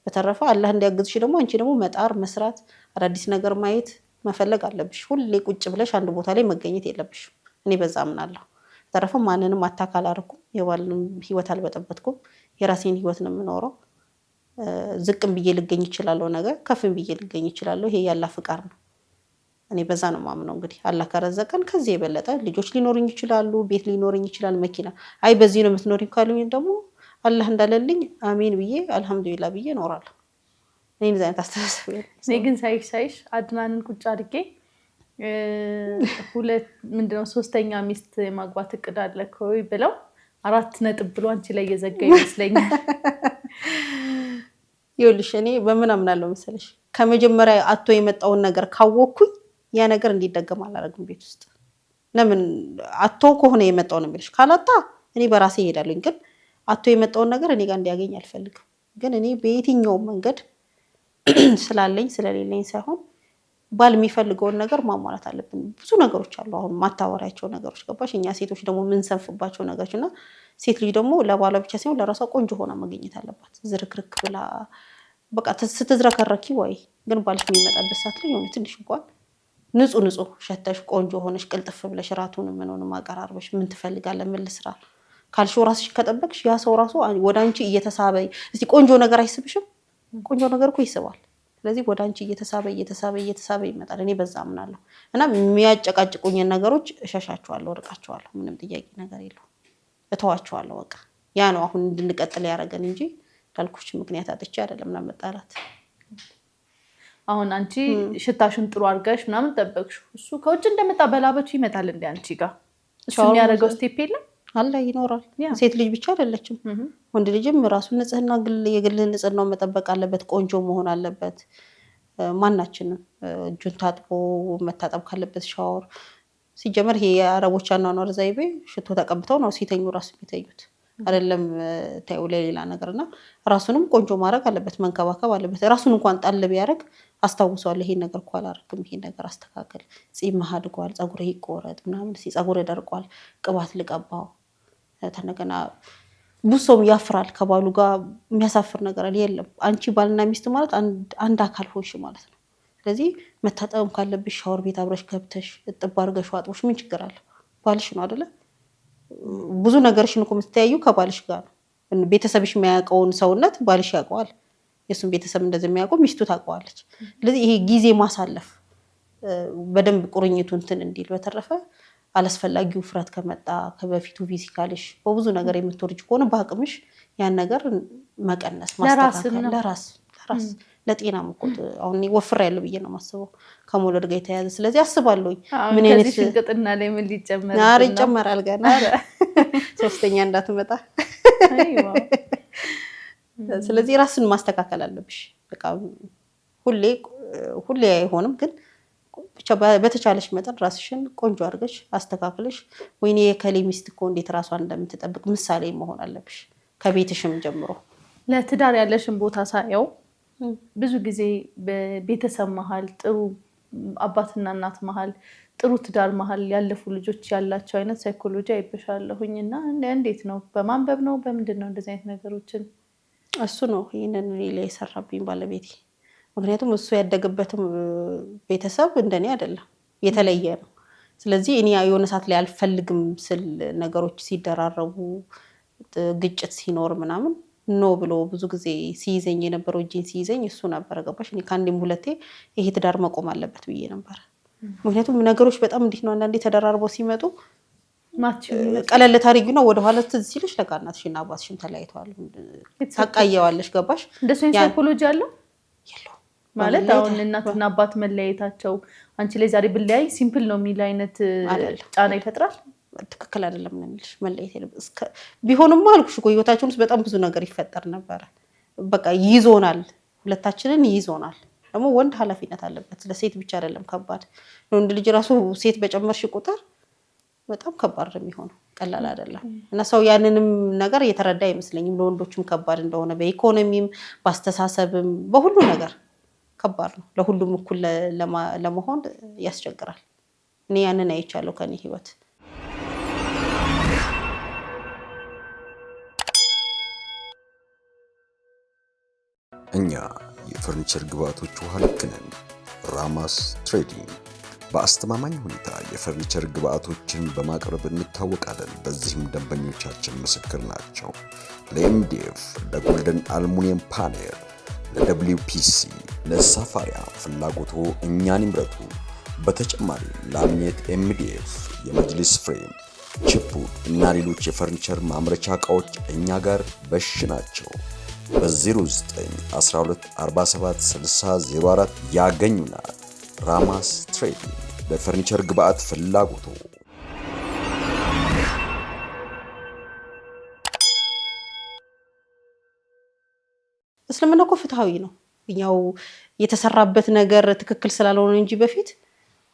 በተረፈ አላህ እንዲያግዝሽ ደግሞ አንቺ ደግሞ መጣር፣ መስራት፣ አዳዲስ ነገር ማየት መፈለግ አለብሽ። ሁሌ ቁጭ ብለሽ አንድ ቦታ ላይ መገኘት የለብሽም። እኔ በዛ አምናለሁ። በተረፈ ማንንም attack አላደረኩም። የባልንም ህይወት አልበጠበጥኩም። የራሴን ህይወት ነው የምኖረው። ዝቅም ብዬ ልገኝ ይችላለሁ፣ ነገ ከፍም ብዬ ልገኝ ይችላለሁ። ይሄ ያላ ፍቃድ ነው። እኔ በዛ ነው ማምነው። እንግዲህ አላህ ከረዘቀን ከዚህ የበለጠ ልጆች ሊኖሩኝ ይችላሉ፣ ቤት ሊኖርኝ ይችላል፣ መኪና። አይ በዚህ ነው የምትኖሪኝ ካሉኝ ደግሞ አላህ እንዳለልኝ አሜን ብዬ አልሐምዱሊላ ብዬ እኖራለሁ። እኔ እንደዚህ አይነት አስተሳሰብ እኔ ግን ሳይሽ ሳይሽ አድናንን ቁጭ አድርጌ ሁለት ምንድነው ሶስተኛ ሚስት የማግባት እቅድ አለ ወይ ብለው 4 ነጥብ ብሎ አንቺ ላይ የዘጋ ይመስለኛል። ይኸውልሽ እኔ በምን አምናለሁ መሰለሽ፣ ከመጀመሪያ አቶ የመጣውን ነገር ካወቅኩኝ ያ ነገር እንዲደገም አላደርግም ቤት ውስጥ። ለምን አቶ ከሆነ የመጣው ነው የሚልሽ፣ ካላጣ እኔ በራሴ እሄዳለሁኝ። ግን አቶ የመጣውን ነገር እኔ ጋር እንዲያገኝ አልፈልግም። ግን እኔ በየትኛውም መንገድ ስላለኝ ስለሌለኝ ሳይሆን ባል የሚፈልገውን ነገር ማሟላት አለብን። ብዙ ነገሮች አሉ አሁን ማታወሪያቸው ነገሮች ገባሽ? እኛ ሴቶች ደግሞ የምንሰንፍባቸው ነገሮች እና ሴት ልጅ ደግሞ ለባሏ ብቻ ሳይሆን ለራሷ ቆንጆ ሆና መገኘት አለባት። ዝርክርክ ብላ በቃ ስትዝረከረኪ ወይ ግን ባልሽ የሚመጣበት ሰዓት ላይ የሆነ ትንሽ እንኳን ንጹህ ንጹህ ሸተሽ ቆንጆ ሆነሽ ቅልጥፍ ብለሽ ራቱን ምንሆንም አቀራርበሽ ምን ትፈልጋለህ ምን ልስራ ካልሽው ራስሽን ከጠበቅሽ ያ ሰው ራሱ ወደ አንቺ እየተሳበ እስቲ ቆንጆ ነገር አይስብሽም? ቆንጆ ነገር እኮ ይስባል። ስለዚህ ወደ አንቺ እየተሳበ እየተሳበ እየተሳበ ይመጣል። እኔ በዛ አምናለሁ እና የሚያጨቃጭቁኝን ነገሮች እሸሻቸዋለሁ፣ እርቃቸዋለሁ። ምንም ጥያቄ ነገር የለውም፣ እተዋቸዋለሁ። በቃ ያ ነው አሁን እንድንቀጥል ያደረገን እንጂ እንዳልኩሽ ምክንያት አጥቼ አይደለም ለመጣላት። አሁን አንቺ ሽታሽን ጥሩ አድርገሽ ምናምን ጠበቅሽው፣ እሱ ከውጭ እንደመጣ በላበቱ ይመጣል እንደ አንቺ ጋር እሱ የሚያደርገው step የለም አለ ይኖራል። ሴት ልጅ ብቻ አይደለችም፣ ወንድ ልጅም ራሱን ንጽህና የግል ንጽህናውን መጠበቅ አለበት፣ ቆንጆ መሆን አለበት። ማናችንም እጁን ታጥቦ መታጠብ ካለበት ሻወር። ሲጀመር ይሄ የአረቦች አኗኗር ዘይቤ ሽቶ ተቀብተው ነው ሲተኙ ራሱ የሚተኙት አይደለም ታዩ ለሌላ ነገር እና ራሱንም ቆንጆ ማድረግ አለበት፣ መንከባከብ አለበት። ራሱን እንኳን ጣል ቢያደርግ አስታውሰዋል። ይሄን ነገር እኮ አላደርግም፣ ይሄን ነገር አስተካከል፣ ጺምህ አድጓል፣ ፀጉርህ ይቆረጥ ምናምን፣ ፀጉርህ ደርቋል፣ ቅባት ልቀባው። ተነገና ብዙ ሰውም ያፍራል። ከባሉ ጋር የሚያሳፍር ነገር አለ የለም። አንቺ ባልና ሚስት ማለት አንድ አካል ሆንሽ ማለት ነው። ስለዚህ መታጠብም ካለብሽ ሻወር ቤት አብረሽ ገብተሽ እጥብ አድርገሽ አጥቦሽ ምን ችግር አለ? ባልሽ ነው አይደለ? ብዙ ነገርሽን እኮ የምትተያዩ ከባልሽ ጋር ነው። ቤተሰብሽ የሚያውቀውን ሰውነት ባልሽ ያውቀዋል። የእሱን ቤተሰብ እንደዚህ የሚያውቀው ሚስቱ ታውቀዋለች። ስለዚህ ይሄ ጊዜ ማሳለፍ በደንብ ቁርኝቱ እንትን እንዲል። በተረፈ አላስፈላጊ ውፍረት ከመጣ ከበፊቱ physical ሽ በብዙ ነገር የምትወርጅ ከሆነ በአቅምሽ ያን ነገር መቀነስ ማስተካከል፣ ለራስ ለራስ ለጤናም እኮ አሁን ወፍሬያለሁ ብዬ ነው የማስበው ከመውለድ ጋር የተያያዘ። ስለዚህ አስባለሁኝ ምን አይነት ሽንቅጥና ላይ ምን ሊጨመር ኧረ ይጨመራል ገና ሶስተኛ እንዳትመጣ። ስለዚህ ራስን ማስተካከል አለብሽ። በቃ ሁሌ ሁሌ አይሆንም ግን ብቻ በተቻለሽ መጠን ራስሽን ቆንጆ አድርገሽ አስተካክለሽ፣ ወይኔ የከሌ ሚስት እኮ እንዴት ራሷን እንደምትጠብቅ ምሳሌ መሆን አለብሽ ከቤትሽም ጀምሮ። ለትዳር ያለሽን ቦታ ሳየው ብዙ ጊዜ በቤተሰብ መሀል ጥሩ አባትና እናት መሀል ጥሩ ትዳር መሀል ያለፉ ልጆች ያላቸው አይነት ሳይኮሎጂ አይበሻለሁኝ። እና እንዴት ነው በማንበብ ነው በምንድን ነው እንደዚህ አይነት ነገሮችን? እሱ ነው ይህንን እኔ ላይ የሰራብኝ ባለቤቴ። ምክንያቱም እሱ ያደገበትም ቤተሰብ እንደኔ አይደለም፣ የተለየ ነው። ስለዚህ እኔ የሆነ ሰዓት ላይ አልፈልግም ስል ነገሮች ሲደራረቡ ግጭት ሲኖር ምናምን no ብሎ ብዙ ጊዜ ሲይዘኝ የነበረው እጄን ሲይዘኝ እሱ ነበረ። ገባሽ? እኔ ከአንዴም ሁለቴ ይሄ ትዳር መቆም አለበት ብዬ ነበረ። ምክንያቱም ነገሮች በጣም እንዴት ነው አንዳንዴ ተደራርበው ሲመጡ ቀለል ታሪጊ ነው ወደኋላ ትዝ ሲልሽ ለካ እናትሽና አባትሽም ተለያይተዋል፣ ታቃየዋለሽ። ገባሽ? እንደሱ ሳይኮሎጂ አለው የለውም ማለት አሁን እናትና አባት መለያየታቸው አንቺ ላይ ዛሬ ብለያይ simple ነው የሚል አይነት ጫና ይፈጥራል። ትክክል አይደለም ነው የሚልሽ። መለየት የለም ቢሆንማ አልኩሽ እኮ ህይወታችን ውስጥ በጣም ብዙ ነገር ይፈጠር ነበረ። በቃ ይዞናል፣ ሁለታችንን ይዞናል። ደግሞ ወንድ ኃላፊነት አለበት። ለሴት ብቻ አይደለም ከባድ፣ ለወንድ ልጅ ራሱ ሴት በጨመርሽ ቁጥር በጣም ከባድ ነው የሚሆነው፣ ቀላል አይደለም። እና ሰው ያንንም ነገር እየተረዳ አይመስለኝም። ለወንዶችም ከባድ እንደሆነ በኢኮኖሚም፣ በአስተሳሰብም፣ በሁሉ ነገር ከባድ ነው። ለሁሉም እኩል ለመሆን ያስቸግራል። እኔ ያንን አይቻለሁ ከኔ ህይወት። እኛ የፈርኒቸር ግብዓቶች ውሃ ልክ ነን። ራማስ ትሬዲንግ በአስተማማኝ ሁኔታ የፈርኒቸር ግብዓቶችን በማቅረብ እንታወቃለን። በዚህም ደንበኞቻችን ምስክር ናቸው። ለ MDF፣ ለ golden aluminum panel፣ ለ WPC፣ ለሳፋሪያ ፍላጎቶ እኛን ይምረጡ። በተጨማሪም laminate፣ MDF፣ የመጅሊስ frame፣ ችፑድ እና ሌሎች የፈርኒቸር ማምረቻ ዕቃዎች እኛ ጋር በሽ ናቸው። በ0912476004 ያገኙናል። ራማስ ትሬዲንግ ለፈርኒቸር ግብዓት ፍላጎቶ። እስልምና እኮ ፍትሃዊ ነው። እኛው የተሰራበት ነገር ትክክል ስላልሆነ እንጂ በፊት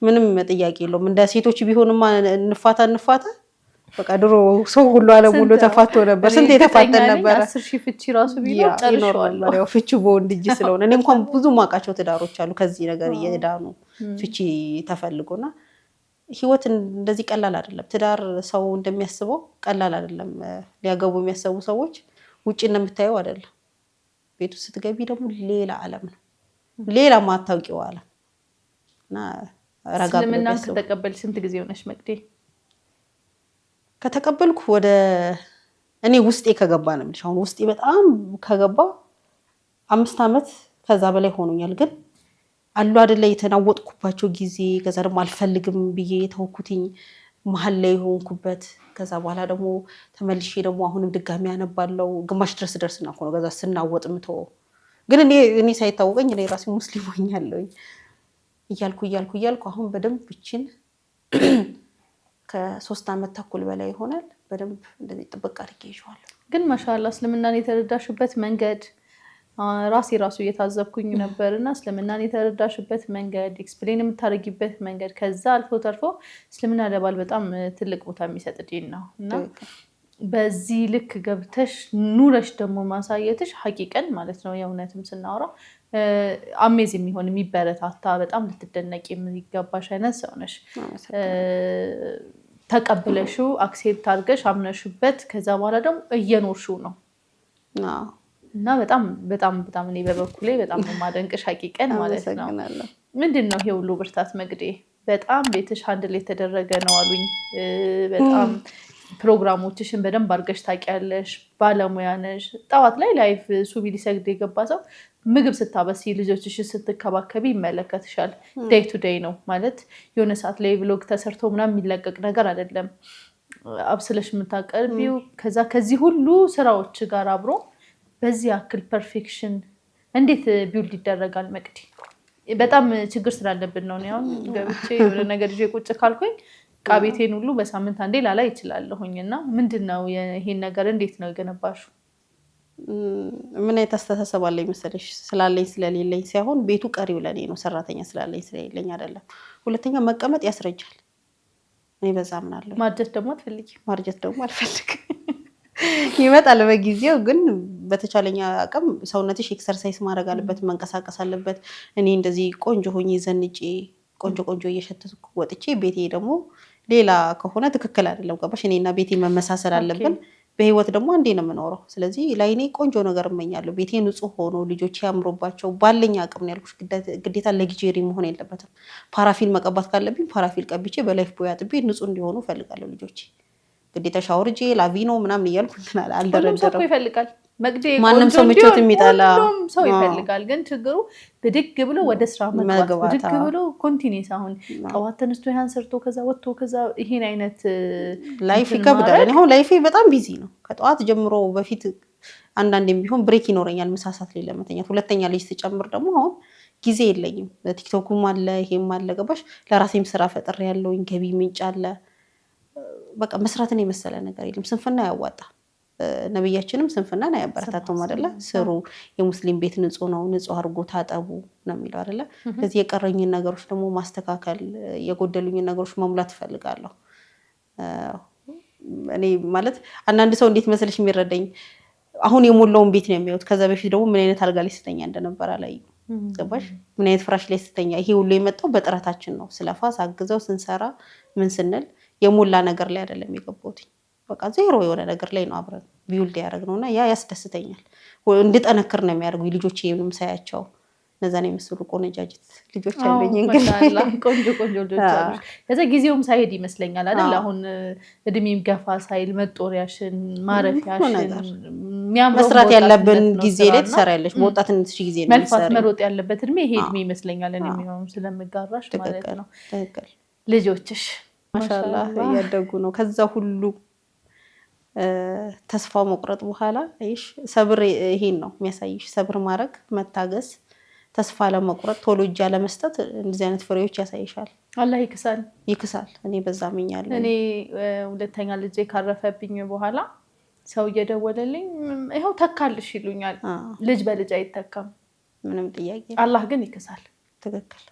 ምንም ጥያቄ የለውም። እንደ ሴቶች ቢሆንማ እንፋታ እንፋታ በቃ ድሮ ሰው ሁሉ ዓለም ሁሉ ተፋቶ ነበር። ስንት የተፋተን ነበረ። 10,000 ፍቺ ራሱ ቢኖር ጨርሼዋለሁ። ያው ፍቺ በወንድ እጅ ስለሆነ እኔ እንኳን ብዙ ማውቃቸው ትዳሮች አሉ ከዚህ ነገር እየዳኑ ፍቺ ተፈልጎና ህይወት እንደዚህ ቀላል አይደለም። ትዳር ሰው እንደሚያስበው ቀላል አይደለም። ሊያገቡ የሚያሰቡ ሰዎች ውጭ እንደምታየው አይደለም። ቤቱ ስትገቢ ደግሞ ሌላ ዓለም ነው፣ ሌላ ማታውቂው ዓለም እና ረጋ ብሎ እስልምናን ቢያስቡ። ከተቀበልሽ ስንት ጊዜ ሆነሽ መቅዴ? ከተቀበልኩ ወደ እኔ ውስጤ ከገባ ነው የምልሽ። አሁን ውስጤ በጣም ከገባ 5 ዓመት ከዛ በላይ ሆኖኛል። ግን አሉ አይደለ የተናወጥኩባቸው ጊዜ፣ ከዛ ደግሞ አልፈልግም ብዬ የተውኩትኝ መሀል ላይ የሆንኩበት፣ ከዛ በኋላ ደግሞ ተመልሼ ደግሞ አሁንም ድጋሚ ያነባለው ግማሽ ድረስ ደርስና እኮ ነው ከዛ ስናወጥ የምተወው። ግን እኔ ሳይታወቀኝ እኔ ራሴ ሙስሊም ሆኛለሁኝ እያልኩ እያልኩ እያልኩ አሁን በደንብ እችን ከ3 ዓመት ተኩል በላይ ይሆናል በደንብ እንደዚህ ጥብቅ አድርጌ ይዤዋለሁ። ግን ማሻአላህ እስልምናን የተረዳሽበት መንገድ ራሴ ራሱ እየታዘብኩኝ ነበርና እስልምናን የተረዳሽበት መንገድ explain የምታደርጊበት መንገድ ከዛ አልፎ ተርፎ እስልምና ለባል በጣም ትልቅ ቦታ የሚሰጥ ዲን ነው እና በዚህ ልክ ገብተሽ ኑረሽ ደግሞ ማሳየትሽ ሐቂቀን ማለት ነው የእውነትም ስናወራ amaze የሚሆን የሚበረታታ በጣም ልትደነቂ የሚገባሽ አይነት ሰው ነሽ። ተቀብለሽው accept አድርገሽ አምነሽበት ከዛ በኋላ ደግሞ እየኖርሽው ነው። እና በጣም በጣም በጣም እኔ በበኩሌ በጣም ነው የማደንቅሽ ሐቂቀን ማለት ነው። አመሰግናለሁ። ምንድነው ይሄ ሁሉ ብርታት መቅዴ? በጣም ቤትሽ handle የተደረገ ነው አሉኝ። በጣም ፕሮግራሞችሽን በደንብ አድርገሽ ታውቂያለሽ፣ ባለሙያ ነሽ። ጠዋት ላይ live ሱቢ ሊሰግድ የገባ ሰው ምግብ ስታበሲ ልጆችሽን ስትከባከቢ ይመለከትሻል። Day to day ነው ማለት የሆነ ሰዓት ላይ vlog ተሰርቶ ምናምን የሚለቀቅ ነገር አይደለም። አብስለሽ የምታቀርቢው ከዛ ከዚህ ሁሉ ስራዎች ጋር አብሮ በዚህ ያክል perfection እንዴት build ይደረጋል? መቅዲ በጣም ችግር ስላለብን ነው። እኔ አሁን ገብቼ የሆነ ነገር ይዤ ቁጭ ካልኩኝ ዕቃ ቤቴን ሁሉ በሳምንት አንዴ ላላይ እችላለሁኝ። እና ምንድን ነው ይሄን ነገር እንዴት ነው የገነባሽው? ምን አይነት አስተሳሰብ አለኝ መሰለሽ? ስላለኝ ስለሌለኝ ሳይሆን ቤቱ ቀሪው ለእኔ ነው፣ ሰራተኛ ስላለኝ ስለሌለኝ አይደለም። ሁለተኛ መቀመጥ ያስረጃል። እኔ በዛ አምናለሁ። ማርጀት ደግሞ አትፈልጊም? ማርጀት ደግሞ አልፈልግም። ይመጣል በጊዜው፣ ግን በተቻለኝ አቅም ሰውነትሽ exercise ማድረግ አለበት፣ መንቀሳቀስ አለበት። እኔ እንደዚህ ቆንጆ ሆኜ ዘንጬ ቆንጆ ቆንጆ እየሸተትኩ ወጥቼ ቤቴ ደግሞ ሌላ ከሆነ ትክክል አይደለም። ገባሽ? እኔና ቤቴ መመሳሰል አለብን። በህይወት ደግሞ አንዴ ነው የምኖረው። ስለዚህ ለአይኔ ቆንጆ ነገር እመኛለሁ። ቤቴ ንጹህ ሆኖ ልጆቼ ያምሮባቸው ባለኝ አቅም ነው ያልኩሽ። ግዴታ luxury መሆን የለበትም። ፓራፊን መቀባት ካለብኝ ፓራፊን ቀብቼ በ Lifebuoy አጥቤ ንጹህ እንዲሆኑ እፈልጋለሁ ልጆቼ። ግዴታ shower gel አቪኖ ምናምን እያልኩ እንትን ሁሉም ሰው እኮ አልደረደርም። ይፈልጋል መቅዲ፣ ማንም ቆንጆ ሰው ምቾት እንዲሆን የሚጠላ ሁሉም ሰው ይፈልጋል። ግን ችግሩ ብድግ ብሎ ወደ ስራ መግባት፣ መግባት፣ ብድግ ብሎ continuous አሁን ጠዋት ተነስቶ ያን ሰርቶ ከዛ ወጥቶ ከዛ ይሄን አይነት life እንትን ይከብዳል። ማድረግ እኔ አሁን life ኤ በጣም busy ነው። ከጠዋት ጀምሮ በፊት አንዳንዴም ቢሆን break ይኖረኛል ምሳ ሰዓት ላይ ለመተኛት። ሁለተኛ ልጅ ስጨምር ደግሞ አሁን ጊዜ የለኝም። ቲክቶኩም አለ ይሄም አለ ገባሽ። ለራሴም ስራ ፈጥሬ ያለውኝ ገቢ ምንጭ አለ። በቃ መስራትን የመሰለ ነገር የለም። ስንፍና ያዋጣ። ነቢያችንም ስንፍናን አያበረታቱም አይደለ? ስሩ፣ የሙስሊም ቤት ንጹህ ነው፣ ንጹህ አድርጎ ታጠቡ ነው የሚለው አይደለ? ስለዚህ የቀረኝን ነገሮች ደግሞ ማስተካከል፣ የጎደሉኝን ነገሮች መሙላት እፈልጋለሁ። እኔ ማለት አንዳንድ ሰው እንዴት መሰለሽ የሚረዳኝ አሁን የሞላውን ቤት ነው የሚያዩት። ከዛ በፊት ደግሞ ምን አይነት አልጋ ላይ ስተኛ እንደነበር አላዩ። ገባሽ? ምን አይነት ፍራሽ ላይ ስተኛ። ይሄ ሁሉ የመጣው በጥረታችን ነው። ስለፋ ሳግዘው ስንሰራ ምን ስንል የሞላ ነገር ላይ አይደለም የገባሁት። በቃ ዜሮ የሆነ ነገር ላይ ነው አብረን build ያደረግነው እና ያ ያስደስተኛል። እንድጠነክር ነው የሚያደርጉኝ ልጆቼንም ሳያቸው እነዛን የመሰሉ ቆነጃጅት ልጆች አሉኝ። እንግዲህ ማሻአላህ ቆንጆ ቆንጆ ልጆች አሉሽ። ከዛ ጊዜውም ሳይሄድ ይመስለኛል አይደል? አሁን እድሜም ገፋ ሳይል መጦሪያሽን ማረፊያሽን ነገር የሚያምረው መስራት ያለብን በወጣትነት ነው ጊዜ ላይ ስራና ትሰሪያለሽ። በወጣትነትሽ ጊዜ ነው መልፋት የምትሰሪው። መሮጥ ያለበት እድሜ ይሄ እድሜ ይመስለኛል። እኔ የሚሆኑ ስለምጋራሽ ማለት ትክክል ነው። ትክክል። ልጆችሽ ማሻአላህ እያደጉ ነው። ከዛ ሁሉ ተስፋ መቁረጥ በኋላ ይሽ ሰብር ይሄን ነው የሚያሳይሽ። ሰብር ማድረግ፣ መታገስ፣ ተስፋ ለመቁረጥ ቶሎ እጅ አለመስጠት እንደዚህ አይነት ፍሬዎች ያሳይሻል፣ አላህ ይክሳል። ይክሳል። እኔ በዛ አምኛለሁ። እኔ ሁለተኛ ልጄ ካረፈብኝ በኋላ ሰው እየደወለልኝ ይኸው ተካልሽ ይሉኛል። ልጅ በልጅ አይተካም። ምንም ጥያቄ አላህ ግን ይክሳል። ትክክል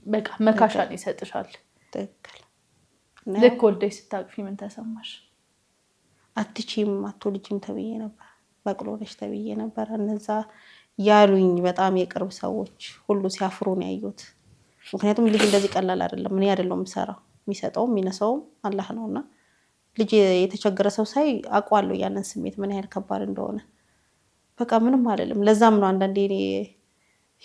በቃ መካሻን ይሰጥሻል። ትክክል። ልክ ወልደሽ ስታቅፊ ምን ተሰማሽ? አትችይም አትወልጂም ተብዬ ነበር። በቅሎ ነሽ ተብዬ ነበር። እነዛ ያሉኝ በጣም የቅርብ ሰዎች ሁሉ ሲያፍሩ ነው ያየሁት። ምክንያቱም ልጅ እንደዚህ ቀላል አይደለም። እኔ አይደለሁም የምሰራው፣ የሚሰጠውም የሚነሳውም አላህ ነውና ልጅ የተቸገረ ሰው ሳይ አውቀዋለሁ ያንን ስሜት ምን ያህል ከባድ እንደሆነ። በቃ ምንም አይደለም። ለዛም ነው አንዳንዴ እኔ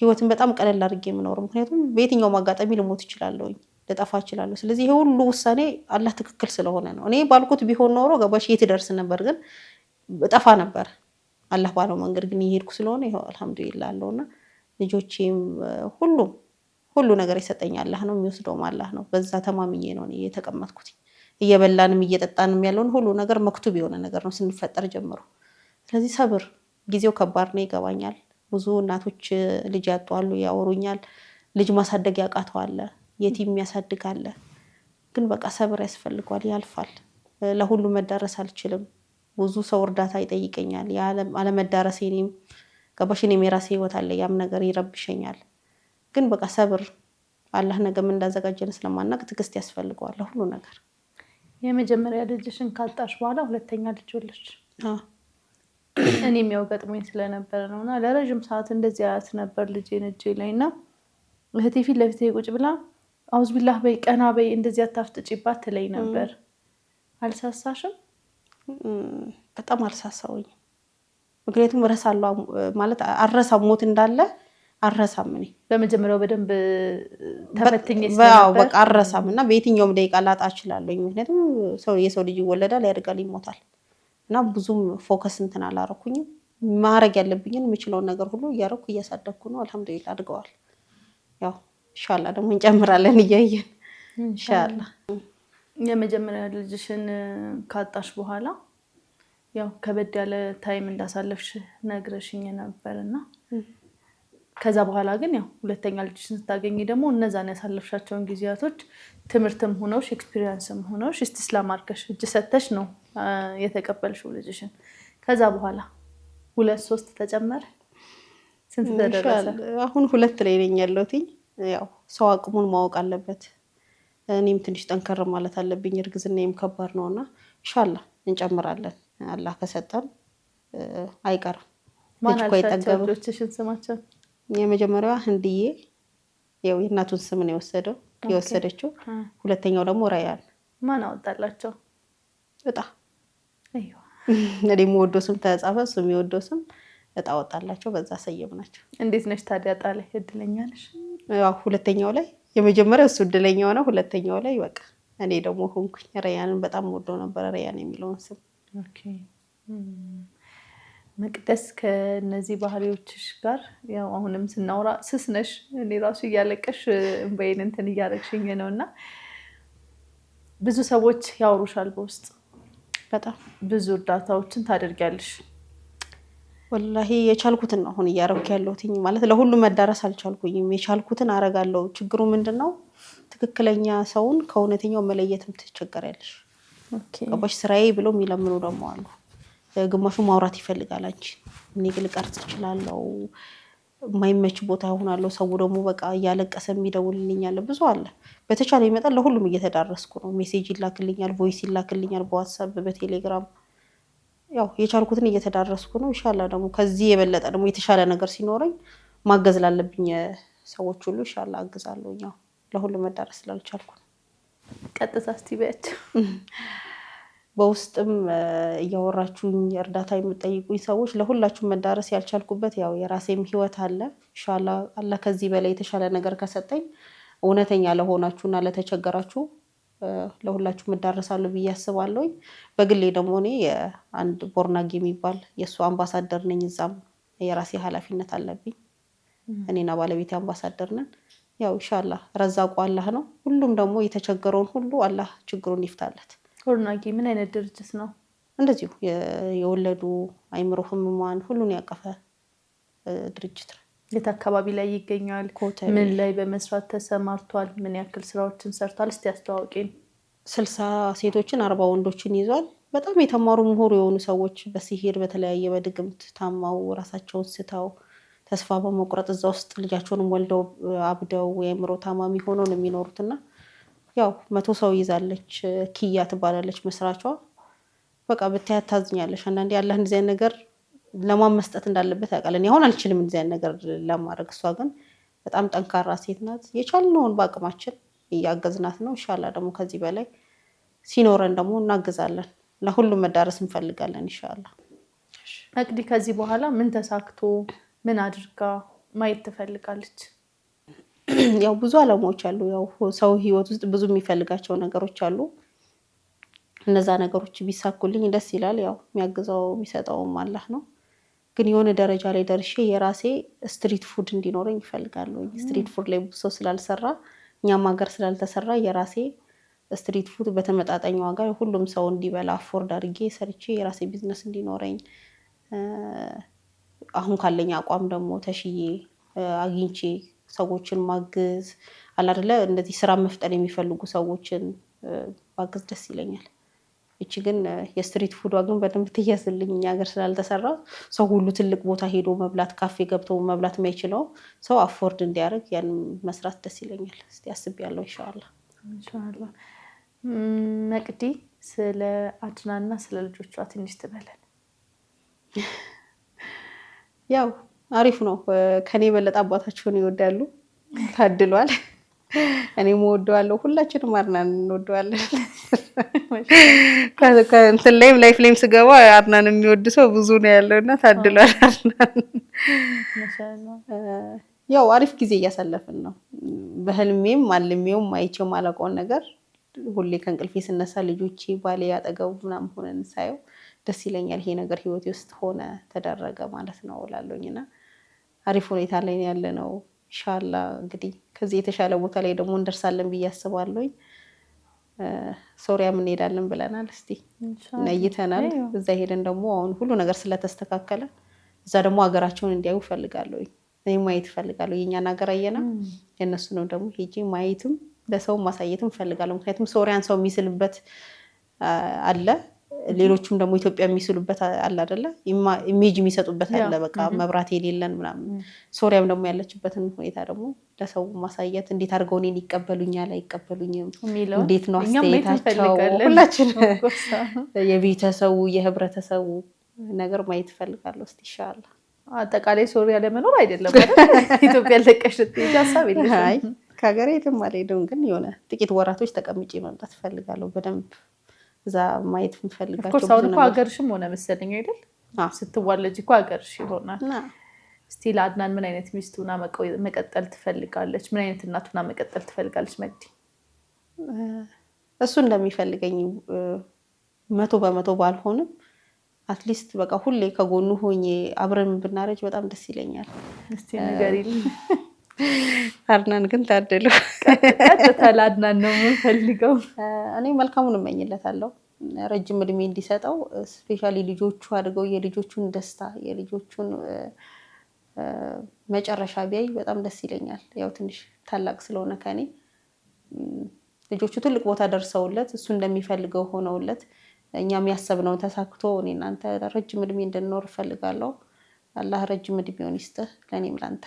ህይወትን በጣም ቀለል አድርጌ የምኖረው። ምክንያቱም በየትኛውም አጋጣሚ ልሞት እችላለሁኝ፣ ልጠፋ እችላለሁ። ስለዚህ ይሄ ሁሉ ውሳኔ አላህ ትክክል ስለሆነ ነው። እኔ ባልኩት ቢሆን ኖሮ ገባሽ የት ደርስ ነበር፣ ግን እጠፋ ነበር። አላህ ባለው መንገድ ግን እየሄድኩ ስለሆነ ይኸው አልሐምዱሊላህ አለውና ልጆቼም ሁሉም ሁሉ ነገር የሰጠኝ አላህ ነው፣ የሚወስደውም አላህ ነው። በዛ ተማምኜ ነው እኔ የተቀመጥኩት። እየበላንም እየጠጣንም ያለውን ሁሉ ነገር መክቱብ የሆነ ነገር ነው ስንፈጠር ጀምሮ። ስለዚህ ሰብር፣ ጊዜው ከባድ ነው ይገባኛል። ብዙ እናቶች ልጅ ያጡ አሉ፣ ያወሩኛል። ልጅ ማሳደግ ያቃተው አለ፣ የቲም የሚያሳድግ አለ። ግን በቃ ሰብር ያስፈልገዋል፣ ያልፋል። ለሁሉ መዳረስ አልችልም። ብዙ ሰው እርዳታ ይጠይቀኛል። አለመዳረሴ እኔም ገባሽ፣ እኔም የራሴ ህይወት አለ፣ ያም ነገር ይረብሸኛል። ግን በቃ ሰብር፣ አላህ ነገ ምን እንዳዘጋጀን ስለማናውቅ ትዕግስት ያስፈልገዋል ለሁሉ ነገር። የመጀመሪያ ልጅሽን ካጣሽ በኋላ ሁለተኛ ልጅ ወለድሽ። እኔም ያው ገጥሞኝ ስለነበረ ነው እና ለረዥም ሰዓት እንደዚህ አያት ነበር ልጄን እጄ ላይ እና እህቴ ፊት ለፊቴ ቁጭ ብላ አውዝቢላህ በይ ቀና በይ እንደዚህ አታፍጥጪባት ትለኝ ነበር። አልሳሳሽም? በጣም አልሳሳውኝም። ምክንያቱም እረሳለሁ ማለት አልረሳም፣ ሞት እንዳለ አልረሳም። እኔ በመጀመሪያው በደንብ ተፈትኜ በ- ስለነበር በቃ አልረሳም እና በየትኛውም ደቂቃ ላጣ እችላለሁ። ምክንያቱም ሰው የሰው ልጅ ይወለዳል፣ ያድጋል፣ ይሞታል እና ብዙም focus እንትን አላረኩኝም። ማድረግ ያለብኝን የምችለውን ነገር ሁሉ እያረኩ እያሳደግኩ ነው። አልሐምዱሊላ አድገዋል። ያው ኢንሻላህ ደግሞ እንጨምራለን እያየን ኢንሻላህ። የመጀመሪያ ልጅሽን ካጣሽ በኋላ ያው ከበድ ያለ time እንዳሳለፍሽ ነግረሽኝ ነበር እና ከዛ በኋላ ግን ያው ሁለተኛ ልጅሽን ስታገኝ ደግሞ እነዛን ያሳለፍሻቸውን ጊዜያቶች ትምህርትም ሆነውሽ experience ም ሆነውሽ ኢስቲስላም አድርገሽ እጅ ሰተሽ ነው የተቀበልሽው ልጅሽን። ከዛ በኋላ ሁለት ሶስት ተጨመረ፣ ስንት ተደረሰ? አሁን 2 ላይ ነኝ ያለሁት። ያው ሰው አቅሙን ማወቅ አለበት። እኔም ትንሽ ጠንከር ማለት አለብኝ። እርግዝናዬም ከባድ ነውና ኢንሻአላህ እንጨምራለን። አላህ ከሰጠን አይቀርም። ማን ልጅ እኮ አልሻቸው አይጠገብም። ልጆችሽን ስማቸው? የመጀመሪያዋ ህንድዬ ያው የእናቱን ስም ነው የወሰደችው። ሁለተኛው ደግሞ ራያን። ማን አወጣላቸው? እጣ። እኔ የምወደው ስም ተጻፈ፣ እሱ የሚወደው ስም እጣ ወጣላቸው፣ በዛ ሰየምናቸው። እንዴት ነሽ ታዲያ እጣ ላይ እድለኛ ነሽ? ያው ሁለተኛው ላይ የመጀመሪያው እሱ እድለኛ ሆነ፣ ሁለተኛው ላይ በቃ እኔ ደግሞ ሆንኩኝ። ራያንን በጣም ወደው ነበር፣ ራያን የሚለውን ስም። መቅደስ ከነዚህ ባህሪዎችሽ ጋር ያው አሁንም ስናወራ ስስ ነሽ፣ እኔ ራሱ እያለቀሽ እንባዬን እንትን እያረግሽኝ ነውና ብዙ ሰዎች ያወሩሻል በውስጥ። በጣም ብዙ እርዳታዎችን ታደርጊያለሽ። ወላሂ የቻልኩትን ነው አሁን እያረኩ ያለሁት። ማለት ለሁሉም መዳረስ አልቻልኩኝም፣ የቻልኩትን አረጋለሁ። ችግሩ ምንድነው? ትክክለኛ ሰውን ከእውነተኛው መለየትም ትቸገሪያለሽ። ገባሽ? ስራዬ ብሎ የሚለምኑ ደግሞ አሉ። ግማሹ ማውራት ይፈልጋል። አንቺ እኔ ግን ልቀርጽ እችላለሁ፣ የማይመች ቦታ እሆናለሁ። ሰው ደግሞ በቃ እያለቀሰ የሚደውልልኝ አለ፣ ብዙ አለ። በተቻለ መጠን ለሁሉም እየተዳረስኩ ነው። message ይላክልኛል፣ voice ይላክልኛል፣ በዋትስአፕ በቴሌግራም። ያው የቻልኩትን እየተዳረስኩ ነው። ኢንሻአላህ ደግሞ ከዚህ የበለጠ ደግሞ የተሻለ ነገር ሲኖረኝ ማገዝ ላለብኝ ሰዎች ሁሉ ኢንሻአላህ አግዛለሁ። ያው ለሁሉም መዳረስ ስላልቻልኩ ነው። ቀጥታ እስቲ በያቸው። በውስጥም እያወራችሁኝ እርዳታ የምትጠይቁኝ ሰዎች ለሁላችሁም መዳረስ ያልቻልኩበት ያው የራሴም ህይወት አለ። ኢንሻአላህ አላህ ከዚህ በላይ የተሻለ ነገር ከሰጠኝ እውነተኛ ለሆናችሁና ለተቸገራችሁ ለሁላችሁም እዳረሳለሁ ብዬ አስባለሁ። በግሌ ደግሞ እኔ የአንድ ቦርናግ የሚባል የሱ አምባሳደር ነኝ። እዛም የራሴ ኃላፊነት አለብኝ። እኔና ባለቤቴ አምባሳደር ነን። ያው ኢንሻአላህ ረዛቁ አላህ ነው። ሁሉም ደግሞ የተቸገረውን ሁሉ አላህ ችግሩን ይፍታለት። ቦርናጊ ምን አይነት ድርጅት ነው? እንደዚሁ የወለዱ አይምሮ ህሙማን ሁሉን ያቀፈ ድርጅት ነው። የት አካባቢ ላይ ይገኛል? ኮተቤ። ምን ላይ በመስራት ተሰማርቷል? ምን ያክል ስራዎችን ሰርቷል? እስቲ አስተዋውቂን። 60 ሴቶችን 40 ወንዶችን ይዟል። በጣም የተማሩ ምሁር የሆኑ ሰዎች በሲሂር በተለያየ በድግምት ታማው ራሳቸውን ስተው ተስፋ በመቁረጥ እዛ ውስጥ ልጃቸውንም ወልደው አብደው የአእምሮ ታማሚ ሆነው ነው የሚኖሩትና ያው 100 ሰው ይዛለች። ኪያ ትባላለች መስራቿ። በቃ ብታያት ታዝኛለሽ። አንዳንዴ አላህ እንደዚህ አይነት ነገር ለማን መስጠት እንዳለበት ያውቃል። እኔ አሁን አልችልም እንደዚህ አይነት ነገር ለማድረግ። እሷ ግን በጣም ጠንካራ ሴት ናት። የቻልነውን በአቅማችን እያገዝናት ነው። ኢንሻአላህ ደግሞ ከዚህ በላይ ሲኖረን ደግሞ እናግዛለን። ለሁሉም መዳረስ እንፈልጋለን ኢንሻአላህ። መቅዲ ከዚህ በኋላ ምን ተሳክቶ ምን አድርጋ ማየት ትፈልጋለች? ያው ብዙ አላማዎች አሉ። ያው ሰው ህይወት ውስጥ ብዙ የሚፈልጋቸው ነገሮች አሉ። እነዛ ነገሮች ቢሳኩልኝ ደስ ይላል። ያው የሚያግዘው የሚሰጠውም አላህ ነው። ግን የሆነ ደረጃ ላይ ደርሼ የራሴ street food እንዲኖረኝ እፈልጋለሁ። street food ላይ ብዙ ሰው ስላልሰራ እኛም ሀገር ስላልተሰራ የራሴ street food በተመጣጣኝ ዋጋ ሁሉም ሰው እንዲበላ afford አድርጌ ሰርቼ የራሴ ቢዝነስ እንዲኖረኝ አሁን ካለኝ አቋም ደግሞ ተሽዬ አግኝቼ ሰዎችን ማግዝ አለ አይደለ እንደዚህ ስራ መፍጠር የሚፈልጉ ሰዎችን ባግዝ ደስ ይለኛል። እቺ ግን የ street food ግን በደንብ ትያዝልኝ። እኛ ሀገር ስላልተሰራ ሰው ሁሉ ትልቅ ቦታ ሄዶ መብላት ካፌ ገብቶ መብላት የማይችለው ሰው afford እንዲያደርግ ያን መስራት ደስ ይለኛል። እስቲ አስቤያለሁ ኢንሻአላህ። ኢንሻአላህ። መቅዲ ስለ አድናና ስለ ልጆቿ ትንሽ ትበለን። ያው አሪፍ ነው። ከኔ የበለጠ አባታቸውን ይወዳሉ። ታድሏል። እኔም እወደዋለሁ። ሁላችንም አድናን እንወደዋለን። እንትን ላይም live ላይም ስገባ አድናን የሚወድ ሰው ብዙ ነው ያለው እና ታድሏል አድናን። ያው አሪፍ ጊዜ እያሳለፍን ነው። በህልሜም አልሜውም አይቼው ማላውቀውን ነገር ሁሌ ከእንቅልፌ ስነሳ ልጆቼ ባሌ አጠገቡ ምናምን ሆነን ሳየው ደስ ይለኛል። ይሄ ነገር ህይወቴ ውስጥ ሆነ ተደረገ ማለት ነው እላለሁኝ እና አሪፍ ሁኔታ ላይ ያለ ነው። ኢንሻላ እንግዲህ ከዚህ የተሻለ ቦታ ላይ ደግሞ እንደርሳለን ብዬ አስባለሁኝ። ሶሪያም እንሄዳለን ብለናል። እስቲ ነይተናል። እዛ ሄደን ደግሞ አሁን ሁሉ ነገር ስለተስተካከለ እዛ ደግሞ ሀገራቸውን እንዲያዩ እፈልጋለሁ። እኔ ማየት እፈልጋለሁ። የእኛን ሀገር አየና የእነሱንም ደግሞ ሄጄ ማየትም ለሰው ማሳየትም እፈልጋለሁ። ምክንያቱም ሶሪያን ሰው የሚስልበት አለ፣ ሌሎቹም ደግሞ ኢትዮጵያ የሚስሉበት አለ አይደለ? image የሚሰጡበት አለ። በቃ መብራት የሌለን ምናምን። ሶሪያም ደግሞ ያለችበትን ሁኔታ ደግሞ ለሰው ማሳየት እንዴት አድርገው እኔን ይቀበሉኛል አይቀበሉኝም፣ እንዴት ነው አስተያየታቸው፣ ሁላችን የቤተሰቡ የህብረተሰቡ ነገር ማየት እፈልጋለሁ። እስኪ ኢንሻላህ አጠቃላይ ሶሪያ ለመኖር አይደለም ኢትዮጵያ ለቀሽ ስትሄጂ ሀሳብ የለሽም? ከሀገሬ የትም አልሄድም፣ ግን የሆነ ጥቂት ወራቶች ተቀምጬ መምጣት እፈልጋለሁ። በደንብ እዛ ማየት የምፈልጋቸው አሁን እኮ ሀገርሽም ሆነ መሰለኝ አይደል? ስትዋለጅ እኮ ሀገርሽ ይሆናል። እስቲ ለአድናን ምን አይነት ሚስት ሆና መቀጠል ትፈልጋለች? ምን አይነት እናት ሆና መቀጠል ትፈልጋለች? መግዲ እሱ እንደሚፈልገኝ 100% ባልሆንም at least በቃ ሁሌ ከጎኑ ሆኜ አብረን ብናረጅ በጣም ደስ ይለኛል። እስቲ ንገሪልኝ። አድናን ግን ታደሉ። ቀጥታ ለአድናን ነው የምንፈልገው። እኔ መልካሙን እመኝለታለሁ፣ ረጅም እድሜ እንዲሰጠው። Specially ልጆቹ አድገው የልጆቹን ደስታ የልጆቹን መጨረሻ ቢያይ በጣም ደስ ይለኛል። ያው ትንሽ ታላቅ ስለሆነ ከኔ ልጆቹ ትልቅ ቦታ ደርሰውለት እሱ እንደሚፈልገው ሆነውለት እኛም ያሰብነውን ተሳክቶ እኔ እናንተ ረጅም እድሜ እንድንኖር እፈልጋለሁ። አላህ ረጅም እድሜውን ይስጥህ ለእኔም ላንተ።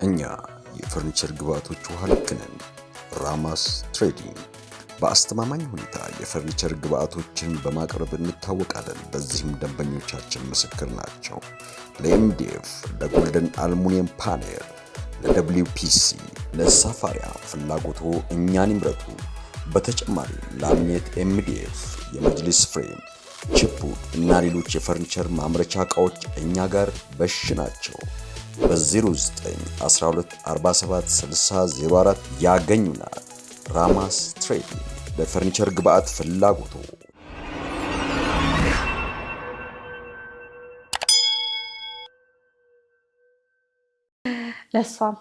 እኛ የፈርኒቸር ግብዓቶች ውሃ ልክ ነን። ራማስ ትሬዲንግ በአስተማማኝ ሁኔታ የፈርኒቸር ግብዓቶችን በማቅረብ እንታወቃለን። በዚህም ደንበኞቻችን ምስክር ናቸው። ለ MDF፣ ለ golden aluminum panel፣ ለ WPC፣ ለሳፋሪያ ፍላጎቶ እኛን ይምረጡ። በተጨማሪ laminate፣ MDF፣ የመጅሊስ frame፣ ችፑድ እና ሌሎች የፈርኒቸር ማምረቻ ዕቃዎች እኛ ጋር በሽ ናቸው። በ0912476004 ያገኙናል። ራማስ ትሬዲንግ ለፈርኒቸር ግብዓት ፍላጎቶ። ለሷም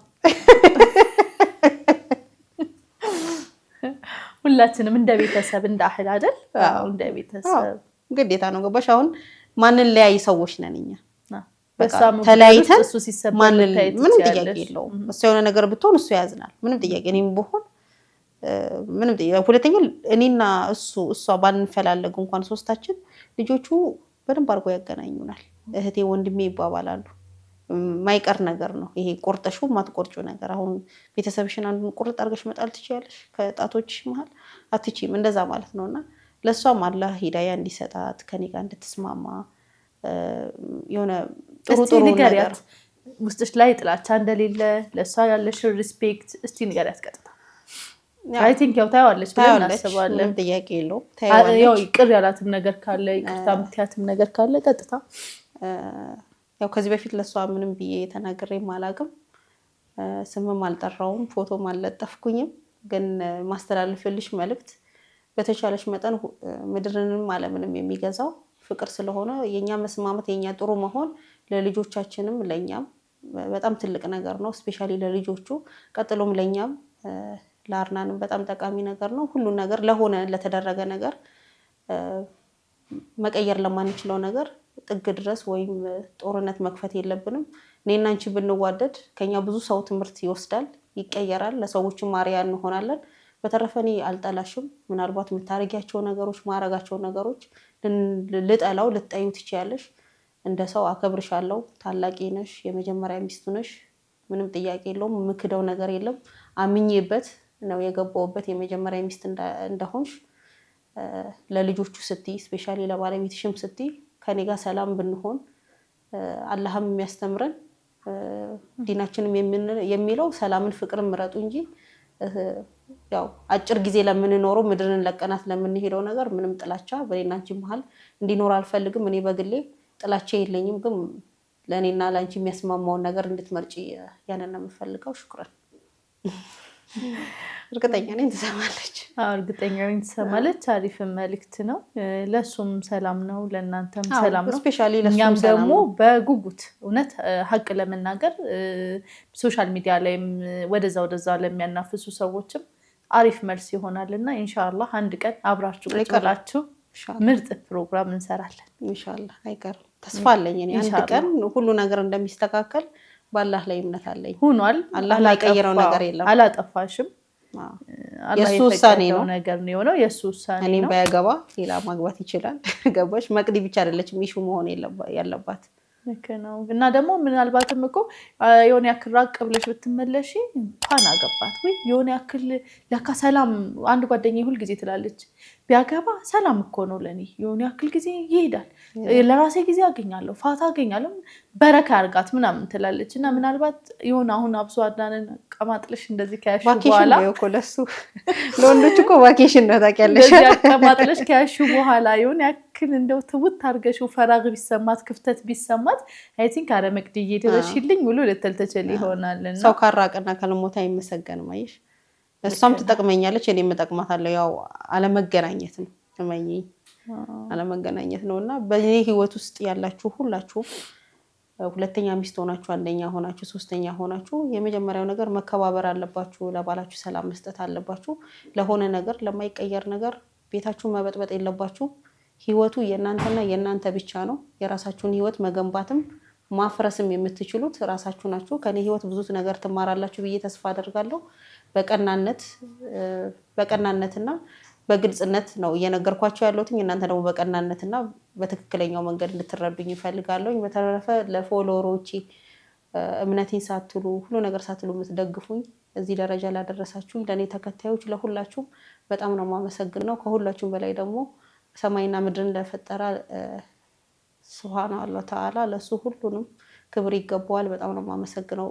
ሁላችንም እንደ ቤተሰብ እንደ አህል አይደል? እንደ ቤተሰብ ግዴታ ነው። ገባሽ? አሁን ማንን ለያይ ሰዎች ነን እኛ ተለያይተን ምንም ጥያቄ የለውም። እሱ የሆነ ነገር ብትሆን እሱ ያዝናል። ምንም ጥያቄ እኔም ብሆን ምንም ጥያቄ። ሁለተኛ እኔና እሱ እሷ ባንፈላለግ እንኳን ሶስታችን ልጆቹ በደንብ አድርጎ ያገናኙናል። እህቴ ወንድሜ ይባባላሉ። ማይቀር ነገር ነው ይሄ። ቆርጠሹ ማትቆርጩ ነገር አሁን ቤተሰብሽን አንዱን ቁርጥ አድርገሽ መጣል ትችያለሽ፣ ከጣቶችሽ መሀል አትችይም። እንደዛ ማለት ነው። እና ለእሷም አላህ ሂዳያ እንዲሰጣት ከኔ ጋር እንድትስማማ የሆነ ጥሩ ጥሩ ነገር ውስጥሽ ላይ ጥላቻ እንደሌለ ለእሷ ያለሽን respect እስቲ ንገሪያት ቀጥታ። I think ያው ታየዋለች ብለን እናስባለን። ምንም ጥያቄ የለውም። ያው ይቅር ያላትም ነገር ካለ ይቅርታ የምትያትም ነገር ካለ ቀጥታ። ያው ከዚህ በፊት ለእሷ ምንም ብዬ ተናግሬም አላውቅም። ስምም አልጠራውም፣ ፎቶም አልለጠፍኩኝም። ግን ማስተላለፍልሽ መልእክት በተቻለሽ መጠን ምድርንም ዓለምንም የሚገዛው ፍቅር ስለሆነ የእኛ መስማማት የእኛ ጥሩ መሆን ለልጆቻችንም ለእኛም በጣም ትልቅ ነገር ነው። Specially ለልጆቹ፣ ቀጥሎም ለእኛም ለአርናንም በጣም ጠቃሚ ነገር ነው። ሁሉን ነገር ለሆነ ለተደረገ ነገር መቀየር ለማንችለው ነገር ጥግ ድረስ ወይም ጦርነት መክፈት የለብንም። እኔና አንቺ ብንዋደድ ከኛ ብዙ ሰው ትምህርት ይወስዳል፣ ይቀየራል፣ ለሰዎችም አርአያ እንሆናለን። በተረፈ እኔ አልጠላሽም። ምናልባት የምታደርጊያቸው ነገሮች ማረጋቸው ነገሮች ልጠላው ልትጠዩ ትችያለሽ። እንደ ሰው አከብርሻለሁ። ታላቂ ነሽ፣ የመጀመሪያ ሚስቱ ነሽ። ምንም ጥያቄ የለውም። የምክደው ነገር የለም። አምኜበት ነው የገባሁበት የመጀመሪያ ሚስት እንደሆንሽ። ለልጆቹ ስትይ specially ለባለቤትሽም ስትይ ከኔ ጋር ሰላም ብንሆን አላህም የሚያስተምረን ዲናችንም የሚለው ሰላምን ፍቅርን ምረጡ እንጂ ያው አጭር ጊዜ ለምንኖረው ምድርን ለቀናት ለምንሄደው ነገር ምንም ጥላቻ በእኔና አንቺ መሀል እንዲኖር አልፈልግም። እኔ በግሌ ጥላቻ የለኝም፣ ግን ለእኔና ለአንቺ የሚያስማማውን ነገር እንድትመርጪ ያንን ነው የምፈልገው። شكرا። እርግጠኛ ነኝ ትሰማለች። እርግጠኛ ነኝ ትሰማለች። አሪፍ መልእክት ነው። ለእሱም ሰላም ነው፣ ለእናንተም ሰላም ነው። Specially እኛም ደግሞ በጉጉት እውነት ሀቅ ለመናገር social media ላይም ወደዛ ወደዛ ለሚያናፍሱ ሰዎችም አሪፍ መልስ ይሆናል እና ኢንሻላህ አንድ ቀን አብራችሁ ቁጭ ብላችሁ ምርጥ ፕሮግራም እንሰራለን። ኢንሻላህ አይቀርም። ተስፋ አለኝ እኔ አንድ ቀን ሁሉ ነገር እንደሚስተካከል በአላህ ላይ እምነት አለኝ። ሆኗል። አላህ ላይቀይረው ነገር የለም። አላጠፋሽም። የእሱ ውሳኔ ነው ነገር ነው የሆነው፣ የእሱ ውሳኔ ነው። እኔም ባያገባ ሌላ ማግባት ይችላል። ገባሽ? መቅዲ ብቻ አይደለችም issue መሆን ያለባት። ልክ ነው። እና ደግሞ ምናልባትም እኮ የሆነ ያክል ራቅ ብለሽ ብትመለሺ እንኳን አገባት ወይ የሆነ ያክል ለካ ሰላም። አንድ ጓደኛዬ ሁል ጊዜ ትላለች ቢያገባ ሰላም እኮ ነው ለእኔ፣ የሆነ ያክል ጊዜ ይሄዳል፣ ለራሴ ጊዜ አገኛለሁ፣ ፋታ አገኛለሁ፣ በረካ ያርጋት ምናምን ትላለች። እና ምናልባት የሆነ አሁን አብሶ አድናንን ቀማጥልሽ እንደዚህ ከያሹ በኋላ እኮ ለሱ ለወንዶች እኮ vacation ነው ታውቂያለሽ። ቀማጥለሽ ከያሹ በኋላ የሆነ ያክል እንደው ትውት አድርገሽው فراغ ቢሰማት ክፍተት ቢሰማት I think አረ መቅድዬ ድረሽልኝ ብሎ ልትል ትችል ይሆናል። ሰው ካራቀና ካልሞተ አይመሰገንም። አየሽ፣ እሷም ትጠቅመኛለች፣ እኔም እጠቅማታለሁ። ያው አለመገናኘት ነው እመኚኝ፣ አለመገናኘት ነው። እና በእኔ ህይወት ውስጥ ያላችሁ ሁላችሁም ሁለተኛ ሚስት ሆናችሁ፣ አንደኛ ሆናችሁ፣ ሶስተኛ ሆናችሁ የመጀመሪያው ነገር መከባበር አለባችሁ። ለባላችሁ ሰላም መስጠት አለባችሁ። ለሆነ ነገር ለማይቀየር ነገር ቤታችሁን መበጥበጥ የለባችሁ። ህይወቱ የእናንተና የእናንተ ብቻ ነው። የራሳችሁን ህይወት መገንባትም ማፍረስም የምትችሉት ራሳችሁ ናችሁ። ከኔ ህይወት ብዙ ነገር ትማራላችሁ ብዬ ተስፋ አደርጋለሁ። በቀናነትና በግልጽነት ነው እየነገርኳቸው ያለሁት። እናንተ ደግሞ በቀናነትና በትክክለኛው መንገድ እንድትረዱኝ እፈልጋለሁ። በተረፈ ለ follower ኦቼ እምነቴን ሳትሉ ሁሉ ነገር ሳትሉ የምትደግፉኝ እዚህ ደረጃ ላደረሳችሁኝ ለእኔ ተከታዮች ለሁላችሁም በጣም ነው የማመሰግነው። ከሁላችሁም በላይ ደግሞ ሰማይና ምድርን ለፈጠረ سبحانه وتعالى ለሱ ሁሉንም ክብር ይገባዋል። በጣም ነው የማመሰግነው።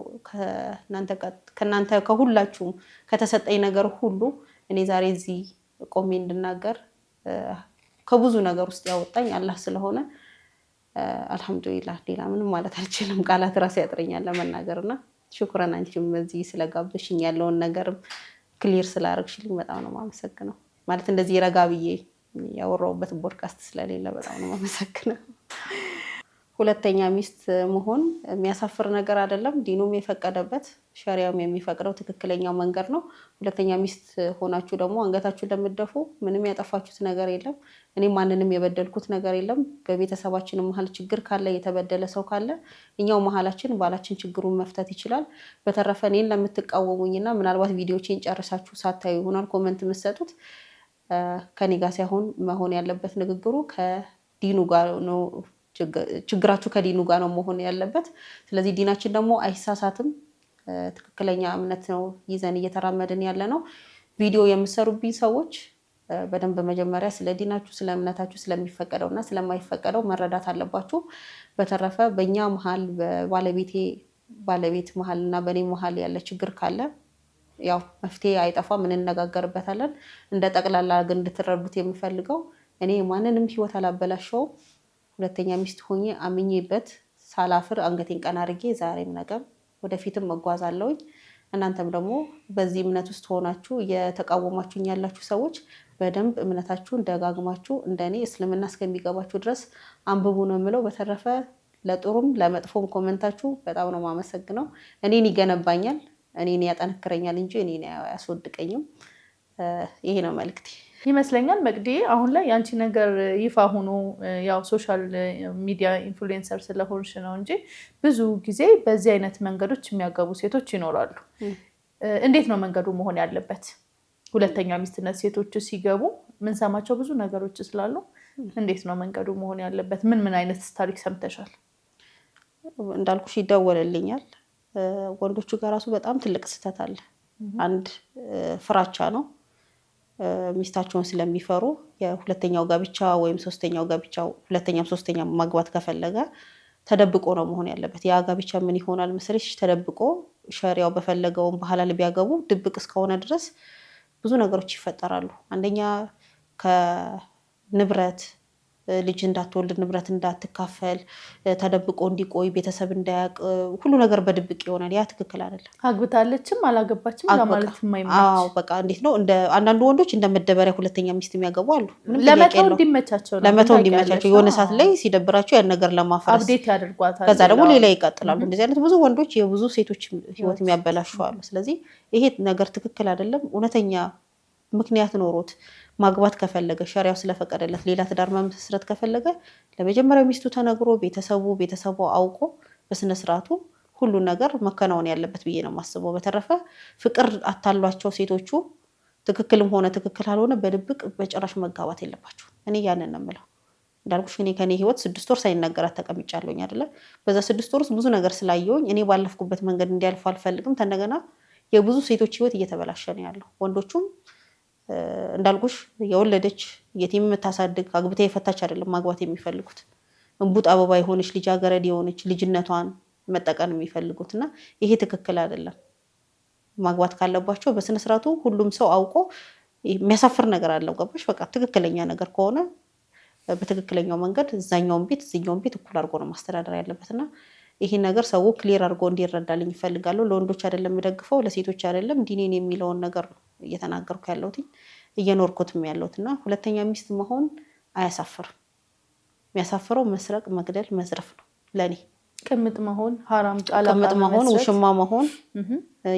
ከእናንተ ከሁላችሁም ከተሰጠኝ ነገር ሁሉ እኔ ዛሬ እዚህ ቆሜ እንድናገር ከብዙ ነገር ውስጥ ያወጣኝ አላህ ስለሆነ አልሐምዱሊላህ። ሌላ ምንም ማለት አልችልም። ቃላት ራሱ ያጥረኛል ለመናገር እና شكرا አንቺም እዚህ ስለጋበዝሽኝ ያለውን ነገርም clear ስላደረግሽልኝ በጣም ነው የማመሰግነው። ማለት እንደዚህ ረጋ ብዬ ያወራሁበት ቦድካስት ስለሌለ በጣም ነው የማመሰግነው። ሁለተኛ ሚስት መሆን የሚያሳፍር ነገር አይደለም። ዲኑም የፈቀደበት ሸሪያውም የሚፈቅደው ትክክለኛው መንገድ ነው። ሁለተኛ ሚስት ሆናችሁ ደግሞ አንገታችሁን ለምትደፉ ምንም ያጠፋችሁት ነገር የለም። እኔ ማንንም የበደልኩት ነገር የለም። በቤተሰባችን መሀል ችግር ካለ የተበደለ ሰው ካለ እኛው መሀላችን ባላችን ችግሩን መፍታት ይችላል። በተረፈ እኔን ለምትቃወሙኝና ምናልባት ቪዲዮቼን ጨርሳችሁ ሳታዩ ይሆናል comment የምትሰጡት ከኔ ጋር ሳይሆን መሆን ያለበት ንግግሩ ከዲኑ ጋር ነው። ችግራችሁ ከዲኑ ጋር ነው መሆን ያለበት። ስለዚህ ዲናችን ደግሞ አይሳሳትም። ትክክለኛ እምነት ነው ይዘን እየተራመድን ያለ ነው። ቪዲዮ የምሰሩብኝ ሰዎች በደንብ መጀመሪያ ስለ ዲናችሁ፣ ስለ እምነታችሁ፣ ስለሚፈቀደው እና ስለማይፈቀደው መረዳት አለባችሁ። በተረፈ በእኛ መሀል በባለቤቴ ባለቤት መሀል እና በእኔ መሀል ያለ ችግር ካለ ያው መፍትሄ አይጠፋም፣ እንነጋገርበታለን። እንደ ጠቅላላ ግን እንድትረዱት የምፈልገው እኔ ማንንም ህይወት አላበላሸውም። ሁለተኛ ሚስት ሆኜ አምኜበት ሳላፍር አንገቴን ቀና አድርጌ ዛሬም ነገም ወደፊትም እጓዛለሁኝ። እናንተም ደግሞ በዚህ እምነት ውስጥ ሆናችሁ እየተቃወማችሁኝ ያላችሁ ሰዎች በደንብ እምነታችሁን ደጋግማችሁ እንደኔ እስልምና እስከሚገባችሁ ድረስ አንብቡ ነው የምለው። በተረፈ ለጥሩም ለመጥፎም comment ኣችሁ በጣም ነው የማመሰግነው። እኔን ይገነባኛል፣ እኔን ያጠነክረኛል እንጂ እኔን አያስወድቀኝም። ይሄ ነው መልክቴ ይመስለኛል። መቅዲ አሁን ላይ የአንቺ ነገር ይፋ ሆኖ ያው social media influencer ስለሆንሽ ነው እንጂ ብዙ ጊዜ በዚህ አይነት መንገዶች የሚያገቡ ሴቶች ይኖራሉ። እንዴት ነው መንገዱ መሆን ያለበት? ሁለተኛ ሚስትነት ሴቶች ሲገቡ ምንሰማቸው ብዙ ነገሮች ስላሉ እንዴት ነው መንገዱ መሆን ያለበት? ምን ምን አይነት ታሪክ ሰምተሻል? እንዳልኩሽ ይደወልልኛል። ወንዶቹ ጋር ራሱ በጣም ትልቅ ስህተት አለ። አንድ ፍራቻ ነው። ሚስታቸውን ስለሚፈሩ የሁለተኛው ጋብቻ ወይም ሶስተኛው ጋብቻ፣ ሁለተኛም ሶስተኛ ማግባት ከፈለገ ተደብቆ ነው መሆን ያለበት። ያ ጋብቻ ምን ይሆናል መሰለሽ? ተደብቆ ሸሪያው በፈለገውን በሐላል ቢያገቡ ድብቅ እስከሆነ ድረስ ብዙ ነገሮች ይፈጠራሉ። አንደኛ ከንብረት፣ ልጅ እንዳትወልድ፣ ንብረት እንዳትካፈል፣ ተደብቆ እንዲቆይ፣ ቤተሰብ እንዳያውቅ፣ ሁሉ ነገር በድብቅ ይሆናል። ያ ትክክል አይደለም። አግብታለችም አላገባችም ለማለት የማይመች። አዎ በቃ እንዴት ነው፣ እንደ አንዳንዱ ወንዶች እንደ መደበሪያ ሁለተኛ ሚስት የሚያገቡ አሉ። ምንም ጥያቄ ለመተው የለውም። እንዲመቻቸው ነው። ለመተው እንዲመቻቸው የሆነ ሰዓት ላይ ሲደብራቸው ያን ነገር ለማፍረስ update ያደርጓታል። ከዛ ደግሞ ሌላ ይቀጥላሉ። እንደዚህ አይነት ብዙ ወንዶች የብዙ ሴቶች ህይወት የሚያበላሹ አሉ። ስለዚህ ይሄ ነገር ትክክል አይደለም። እውነተኛ ምክንያት ኖሮት ማግባት ከፈለገ፣ ሸሪያው ስለፈቀደለት ሌላ ትዳር መመስረት ከፈለገ፣ ለመጀመሪያው ሚስቱ ተነግሮ ቤተሰቡ አውቆ በስነ ስርዓቱ ሁሉን ነገር መከናወን ያለበት ብዬ ነው የማስበው። በተረፈ ፍቅር አታሏቸው ሴቶቹ ትክክልም ሆነ ትክክል አልሆነ በድብቅ በጭራሽ መጋባት የለባቸው። እኔ ያንን ነው የምለው። እንዳልኩሽ እኔ ከኔ ህይወት 6 ወር ሳይነገራት ተቀምጫለሁኝ አይደለ? በዛ 6 ወር ውስጥ ብዙ ነገር ስላየሁኝ እኔ ባለፍኩበት መንገድ እንዲያልፉ አልፈልግም። እንደገና የብዙ ሴቶች ህይወት እየተበላሸ ነው ያለው። ወንዶቹም እንዳልኩሽ የወለደች፣ የቲም የምታሳድግ፣ አግብታ የፈታች አይደለም ማግባት የሚፈልጉት፣ እንቡጥ አበባ የሆነች፣ ልጃገረድ የሆነች ልጅነቷን መጠቀም የሚፈልጉት። እና ይሄ ትክክል አይደለም። ማግባት ካለባቸው በስነስርዓቱ ሁሉም ሰው አውቆ፣ የሚያሳፍር ነገር አለው፣ ገባሽ? በቃ ትክክለኛ ነገር ከሆነ በትክክለኛው መንገድ እዛኛውን ቤት እዚኛውን ቤት እኩል አድርጎ ነው ማስተዳደር ያለበት። እና ይሄ ነገር ሰው clear አድርጎ እንዲረዳልኝ እፈልጋለሁ። ለወንዶች አይደለም የምደግፈው፣ ለሴቶች አይደለም፣ ዲኔን የሚለውን ነገር ነው እየተናገርኩ ያለሁት፣ እየኖርኩትም ያለሁት። እና ሁለተኛ ሚስት መሆን አያሳፍርም። የሚያሳፍረው መስረቅ፣ መግደል፣ መዝረፍ ነው ለእኔ። ቅምጥ መሆን፣ ሀራም ቅምጥ መሆን፣ ውሽማ መሆን፣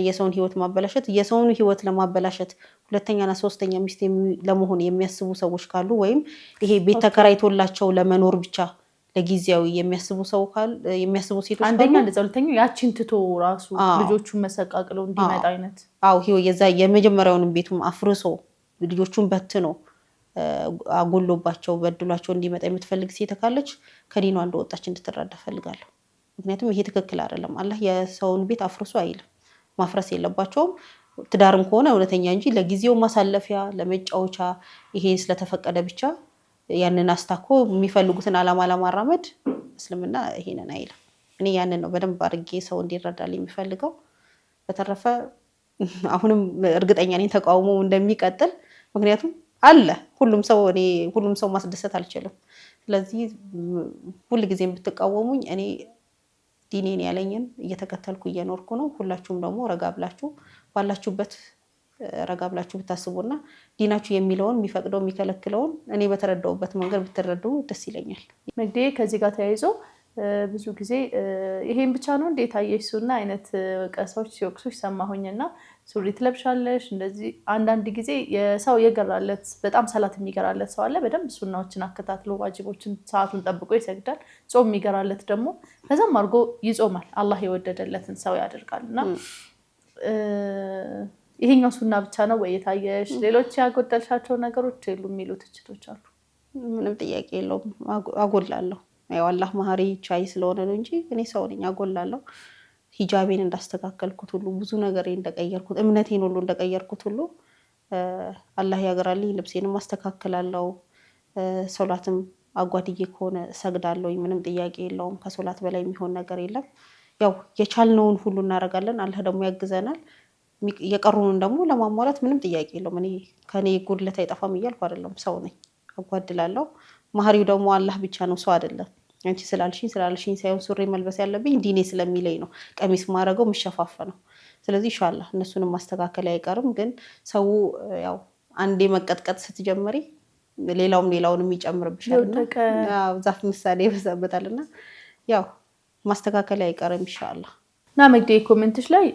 የሰውን ህይወት ማበላሸት። የሰውን ህይወት ለማበላሸት ሁለተኛና ሶስተኛ ሚስት ለመሆን የሚያስቡ ሰዎች ካሉ ወይም ይሄ ቤት ተከራይቶላቸው ለመኖር ብቻ ለጊዜያዊ የሚያስቡ ሰው ካሉ፣ የሚያስቡ ሴቶች አንደኛ ካሉ እንደዛ፣ ሁለተኛ ያቺን ትቶ ራሱ ልጆቹን መሰቃቅለው እንዲመጣ አይነት። አዎ፣ የዛ የመጀመሪያውንም ቤቱም አፍርሶ፣ ልጆቹን በትኖ፣ አጎሎባቸው፣ በድሏቸው እንዲመጣ የምትፈልግ ሴት ካለች ከዲኗ እንደወጣች እንድትረዳ እፈልጋለሁ። ምክንያቱም ይሄ ትክክል አይደለም። አላህ የሰውን ቤት አፍርሶ አይልም። ማፍረስ የለባቸውም። ትዳርም ከሆነ እውነተኛ እንጂ ለጊዜው ማሳለፊያ፣ ለመጫወቻ፣ ይሄ ስለተፈቀደ ብቻ ያንን አስታኮ የሚፈልጉትን ዓላማ ለማራመድ እስልምና ይሄንን አይልም። እኔ ያንን ነው በደንብ አድርጌ ሰው እንዲረዳልኝ የሚፈልገው። በተረፈ አሁንም እርግጠኛ ነኝ ተቃውሞ እንደሚቀጥል። ምክንያቱም አለ ሁሉም ሰው፣ እኔ ሁሉም ሰው ማስደሰት አልችልም። ስለዚህ ሁልጊዜም ብትቃወሙኝ እኔ ዲኔን ያለኝን እየተከተልኩ እየኖርኩ ነው። ሁላችሁም ደግሞ ረጋ ብላችሁ፣ ባላችሁበት ረጋ ብላችሁ ብታስቡና ዲናችሁ የሚለውን፣ የሚፈቅደው፣ የሚከለክለውን እኔ በተረዳሁበት መንገድ ብትረዱ ደስ ይለኛል። መግዴ፣ ከዚህ ጋር ተያይዞ ብዙ ጊዜ ይሄን ብቻ ነው እንዴት አየሽ ሱና አይነት ወቀሳዎች ሲወቅሱሽ ሰማሁኝና፣ ሱሪ ትለብሻለሽ እንደዚህ። አንዳንድ ጊዜ የሰው የገራለት፣ በጣም ሰላት የሚገራለት ሰው አለ። በደንብ ሱናዎችን አከታትሎ ዋጅቦችን ሰዓቱን ጠብቆ ይሰግዳል። ጾም የሚገራለት ደግሞ ከዛም አድርጎ ይጾማል። አላህ የወደደለትን ሰው ያደርጋል። እና ይሄኛው ሱና ብቻ ነው ወይ የታየሽ? ሌሎች ያጎደልሻቸው ነገሮች የሉ የሚሉ ትችቶች አሉ። ምንም ጥያቄ የለውም። አጎላለሁ። ያው አላህ መሀሪ ቻይ ስለሆነ ነው እንጂ እኔ ሰው ነኝ፣ አጎላለሁ። ሂጃቤን እንዳስተካከልኩት ሁሉ፣ ብዙ ነገር እንደቀየርኩት፣ እምነቴን ሁሉ እንደቀየርኩት ሁሉ፣ አላህ ያገራልኝ፣ ልብሴንም አስተካክላለሁ። ሶላትም አጓድዬ ከሆነ እሰግዳለሁ። ምንም ጥያቄ የለውም። ከሶላት በላይ የሚሆን ነገር የለም። ያው የቻልነውን ሁሉ እናደርጋለን። አላህ ደግሞ ያግዘናል። የቀሩንን ደግሞ ለማሟላት ምንም ጥያቄ የለውም። እኔ ከኔ ጉድለት አይጠፋም እያልኩ አይደለም። ሰው ነኝ፣ አጓድላለሁ። መሀሪው ደግሞ አላህ ብቻ ነው፣ ሰው አይደለም። አንቺ ስላልሽኝ ስላልሽኝ ሳይሆን ሱሪ መልበስ ያለብኝ ዲኔ ስለሚለኝ ነው። ቀሚስ ማድረገው የምሸፋፈነው። ስለዚህ ኢንሻላህ እነሱንም ማስተካከል አይቀርም። ግን ሰው ያው አንዴ መቀጥቀጥ ስትጀምሪ ሌላውም ሌላውንም ይጨምርብሻል። ዛፍ ምሳሌ ይበዛበታል እና ያው ማስተካከል አይቀርም ኢንሻላህ። እና መግዴ፣ comment ሽ ላይ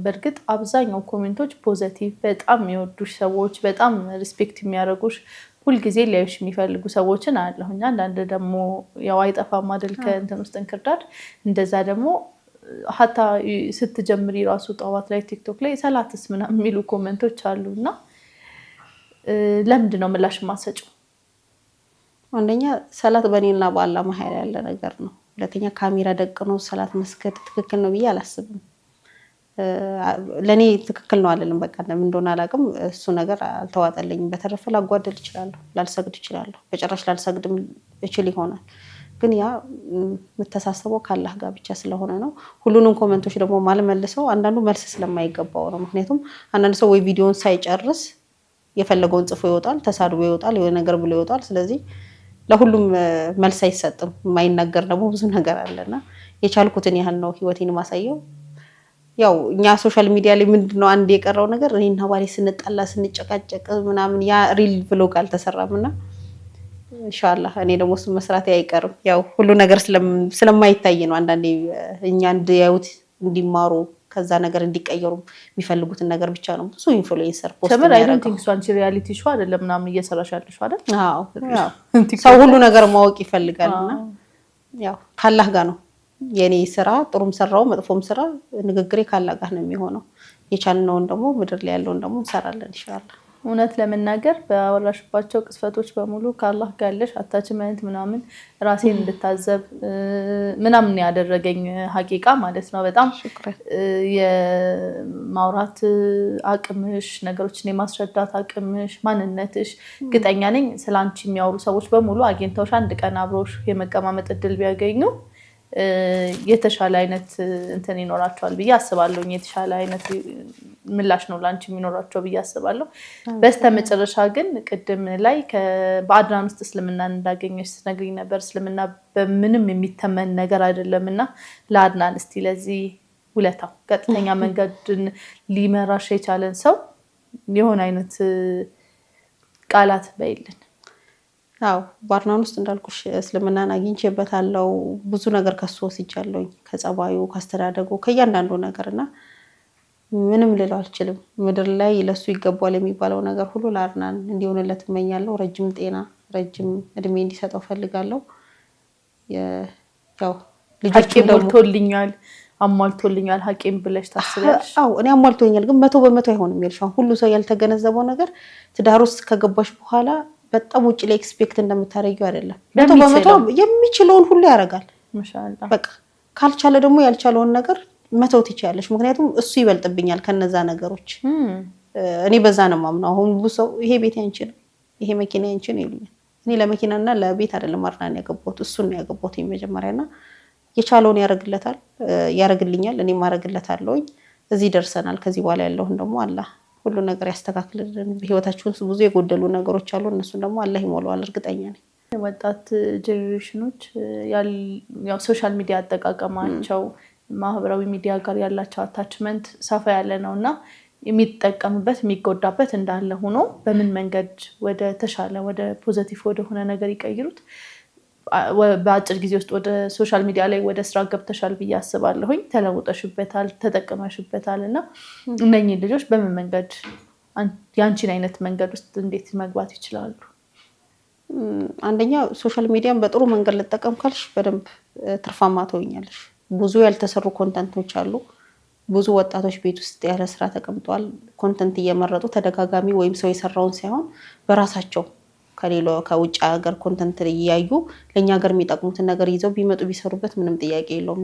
በእርግጥ አብዛኛው comment ኦች positive፣ በጣም የሚወዱሽ ሰዎች፣ በጣም respect የሚያደርጉሽ፣ ሁልጊዜ ሊያዩሽ የሚፈልጉ ሰዎችን አያለሁኝ። አንዳንድ ደግሞ ያው አይጠፋም አይደል ከእንትን ውስጥ እንክርዳድ። እንደዛ ደግሞ ሀታ ስትጀምሪ ራሱ ጠዋት ላይ ቲክቶክ ላይ ሰላትስ ምናምን የሚሉ comment ኦች አሉ። እና ለምንድን ነው ምላሽ የማትሰጪው? አንደኛ ሰላት በእኔና በአላህ መሀል ያለ ነገር ነው። ሁለተኛ ካሜራ ደቅኖ ሰላት መስገድ ትክክል ነው ብዬ አላስብም። ለእኔ ትክክል ነው አልልም። በቃ ለምን እንደሆነ አላውቅም። እሱ ነገር አልተዋጠልኝም። በተረፈ ላጓደል እችላለሁ፣ ላልሰግድ እችላለሁ፣ በጭራሽ ላልሰግድም እችል ይሆናል። ግን ያ የምተሳሰበው ካላህ ጋር ብቻ ስለሆነ ነው። ሁሉንም comment ኦች ደግሞ ማልመልሰው አንዳንዱ መልስ ስለማይገባው ነው። ምክንያቱም አንዳንድ ሰው ወይ ቪዲዮን ሳይጨርስ የፈለገውን ጽፎ ይወጣል፣ ተሳድቦ ይወጣል፣ የሆነ ነገር ብሎ ይወጣል። ስለዚህ ለሁሉም መልስ አይሰጥም። የማይናገር ደግሞ ብዙ ነገር አለና የቻልኩትን ያህል ነው ህይወቴን ማሳየው። ያው እኛ social media ላይ ምንድነው አንድ የቀረው ነገር እኔና ባሌ ስንጣላ ስንጨቃጨቅ ምናምን ያ real vlog አልተሰራም እና ኢንሻአላህ እኔ ደግሞ እሱን መስራት አይቀርም። ያው ሁሉ ነገር ስለማይታይ ነው አንዳንዴ እኛ እንዲያዩት እንዲማሩ ከዛ ነገር እንዲቀየሩ የሚፈልጉትን ነገር ብቻ ነው ብዙ influencer post ተምር I don't የሚያደርገው። think so። አንቺ reality show አይደለም ምናምን እየሰራሽ ያለሽው አይደል? አዎ፣ ያው ሰው ሁሉ ነገር ማወቅ ይፈልጋል እና ያው ካላህ ጋር ነው የኔ ስራ። ጥሩም ሰራው መጥፎም ስራ ንግግሬ ካላህ ጋር ነው የሚሆነው። የቻልነውን ደግሞ ምድር ላይ ያለውን ደግሞ እንሰራለን ኢንሻአላህ። እውነት ለመናገር ባወራሽባቸው ቅጽበቶች በሙሉ ከአላህ ጋር ያለሽ attachment ምናምን ራሴን እንድታዘብ ምናምን ያደረገኝ ሀቂቃ ማለት ነው። በጣም የማውራት አቅምሽ፣ ነገሮችን የማስረዳት አቅምሽ፣ ማንነትሽ እርግጠኛ ነኝ ስለ አንቺ የሚያወሩ ሰዎች በሙሉ አግኝተውሽ አንድ ቀን አብሮሽ የመቀማመጥ እድል ቢያገኙ የተሻለ አይነት እንትን ይኖራቸዋል ብዬ አስባለሁ። የተሻለ አይነት ምላሽ ነው ለአንቺ የሚኖራቸው ብዬ አስባለሁ። በስተመጨረሻ ግን ቅድም ላይ በአድናን ውስጥ እስልምናን እንዳገኘሽ ስትነግሪኝ ነበር። እስልምና በምንም የሚተመን ነገር አይደለም እና ለአድናን እስቲ ለዚህ ውለታው ቀጥተኛ መንገድን ሊመራሽ የቻለን ሰው የሆነ አይነት ቃላት በይልን። አዎ፣ በአድናን ውስጥ እንዳልኩሽ እስልምናን አግኝቼበታለሁ። ብዙ ነገር ከሱ ወስጃለሁኝ፣ ከጸባዩ፣ ከአስተዳደጉ፣ ከእያንዳንዱ ነገር እና ምንም ልለው አልችልም። ምድር ላይ ለሱ ይገባል የሚባለው ነገር ሁሉ ለአድናን እንዲሆንለት እመኛለሁ። ረጅም ጤና፣ ረጅም እድሜ እንዲሰጠው ፈልጋለሁ። ያው ልጆቹን ሀቄን ደግሞ ሞልቶልኛል፣ አሟልቶልኛል ሀቄን ብለሽ ታስቢያለሽ? አዎ፣ እኔ አሟልቶኛል፣ ግን 100% አይሆንም። ይልሽ አሁን ሁሉ ሰው ያልተገነዘበው ነገር ትዳር ውስጥ ከገባሽ በኋላ በጣም ውጭ ላይ expect እንደምታደርጊው አይደለም። 100% የሚችለውን ሁሉ ያደርጋል። ማሻአላህ። በቃ ካልቻለ ደግሞ ያልቻለውን ነገር መተው ትችያለሽ። ምክንያቱም እሱ ይበልጥብኛል ከነዛ ነገሮች። እኔ በዛ ነው የማምነው። አሁን ብዙ ሰው ይሄ ቤት ያንቺ ነው፣ ይሄ መኪና ያንቺ ነው ይሉኛል። እኔ ለመኪናና ለቤት አይደለም አድናን ያገባሁት፣ እሱን ነው ያገባሁት መጀመሪያና የቻለውን ያደርግለታል፣ ያደርግልኛል፣ እኔም አደርግለታለሁኝ። እዚህ ደርሰናል። ከዚህ በኋላ ያለውን ደግሞ አላህ ሁሉ ነገር ያስተካክልልን። በህይወታችን ውስጥ ብዙ የጎደሉ ነገሮች አሉ። እነሱን ደግሞ አላህ ይሞላዋል፣ እርግጠኛ ነኝ። ወጣት generation ኖች ያው social media አጠቃቀማቸው፣ ማህበራዊ ሚዲያ ጋር ያላቸው attachment ሰፋ ያለ ነው እና የሚጠቀምበት የሚጎዳበት እንዳለ ሆኖ በምን መንገድ ወደ ተሻለ ወደ positive ወደሆነ ነገር ይቀይሩት? በአጭር ጊዜ ውስጥ ወደ social media ላይ ወደ ስራ ገብተሻል ብዬ አስባለሁኝ። ተለውጠሽበታል፣ ተጠቅመሽበታል እና እነኚህ ልጆች በምን መንገድ የአንቺን አይነት መንገድ ውስጥ እንዴት መግባት ይችላሉ? አንደኛ social media ን በጥሩ መንገድ ልጠቀም ካልሽ በደንብ ትርፋማ ትሆኛለሽ። ብዙ ያልተሰሩ content ኦች አሉ። ብዙ ወጣቶች ቤት ውስጥ ያለ ስራ ተቀምጠዋል። Content እየመረጡ ተደጋጋሚ ወይም ሰው የሰራውን ሳይሆን በራሳቸው ከሌላ ከውጭ ሀገር content እያዩ ለእኛ ሀገር የሚጠቅሙትን ነገር ይዘው ቢመጡ ቢሰሩበት ምንም ጥያቄ የለውም፣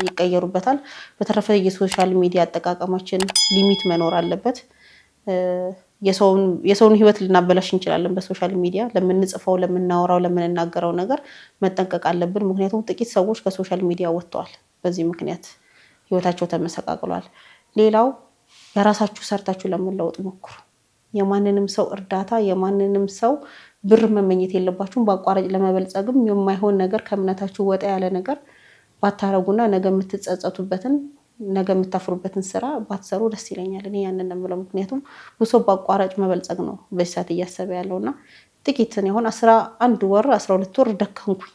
ይቀየሩበታል። በተረፈ የ social media አጠቃቀማችን limit መኖር አለበት። የሰውን ሕይወት ልናበላሽ እንችላለን። በ social media ለምንጽፈው፣ ለምናወራው፣ ለምንናገረው ነገር መጠንቀቅ አለብን። ምክንያቱም ጥቂት ሰዎች ከ social media ወጥተዋል። በዚህ ምክንያት ሕይወታቸው ተመሰቃቅሏል። ሌላው በራሳችሁ ሰርታችሁ ለመለወጥ ሞክሩ። የማንንም ሰው እርዳታ የማንንም ሰው ብር መመኘት የለባችሁም። በአቋራጭ ለመበልጸግም የማይሆን ነገር ከእምነታችሁ ወጣ ያለ ነገር ባታረጉና ነገ የምትጸጸቱበትን ነገ የምታፍሩበትን ስራ ባትሰሩ ደስ ይለኛል። እኔ ያንን ነው የምለው። ምክንያቱም ብዙ ሰው በአቋራጭ መበልጸግ ነው በዚህ ሰዓት እያሰበ ያለው እና ጥቂት እኔ አሁን 11 ወር 12 ወር ደከምኩኝ።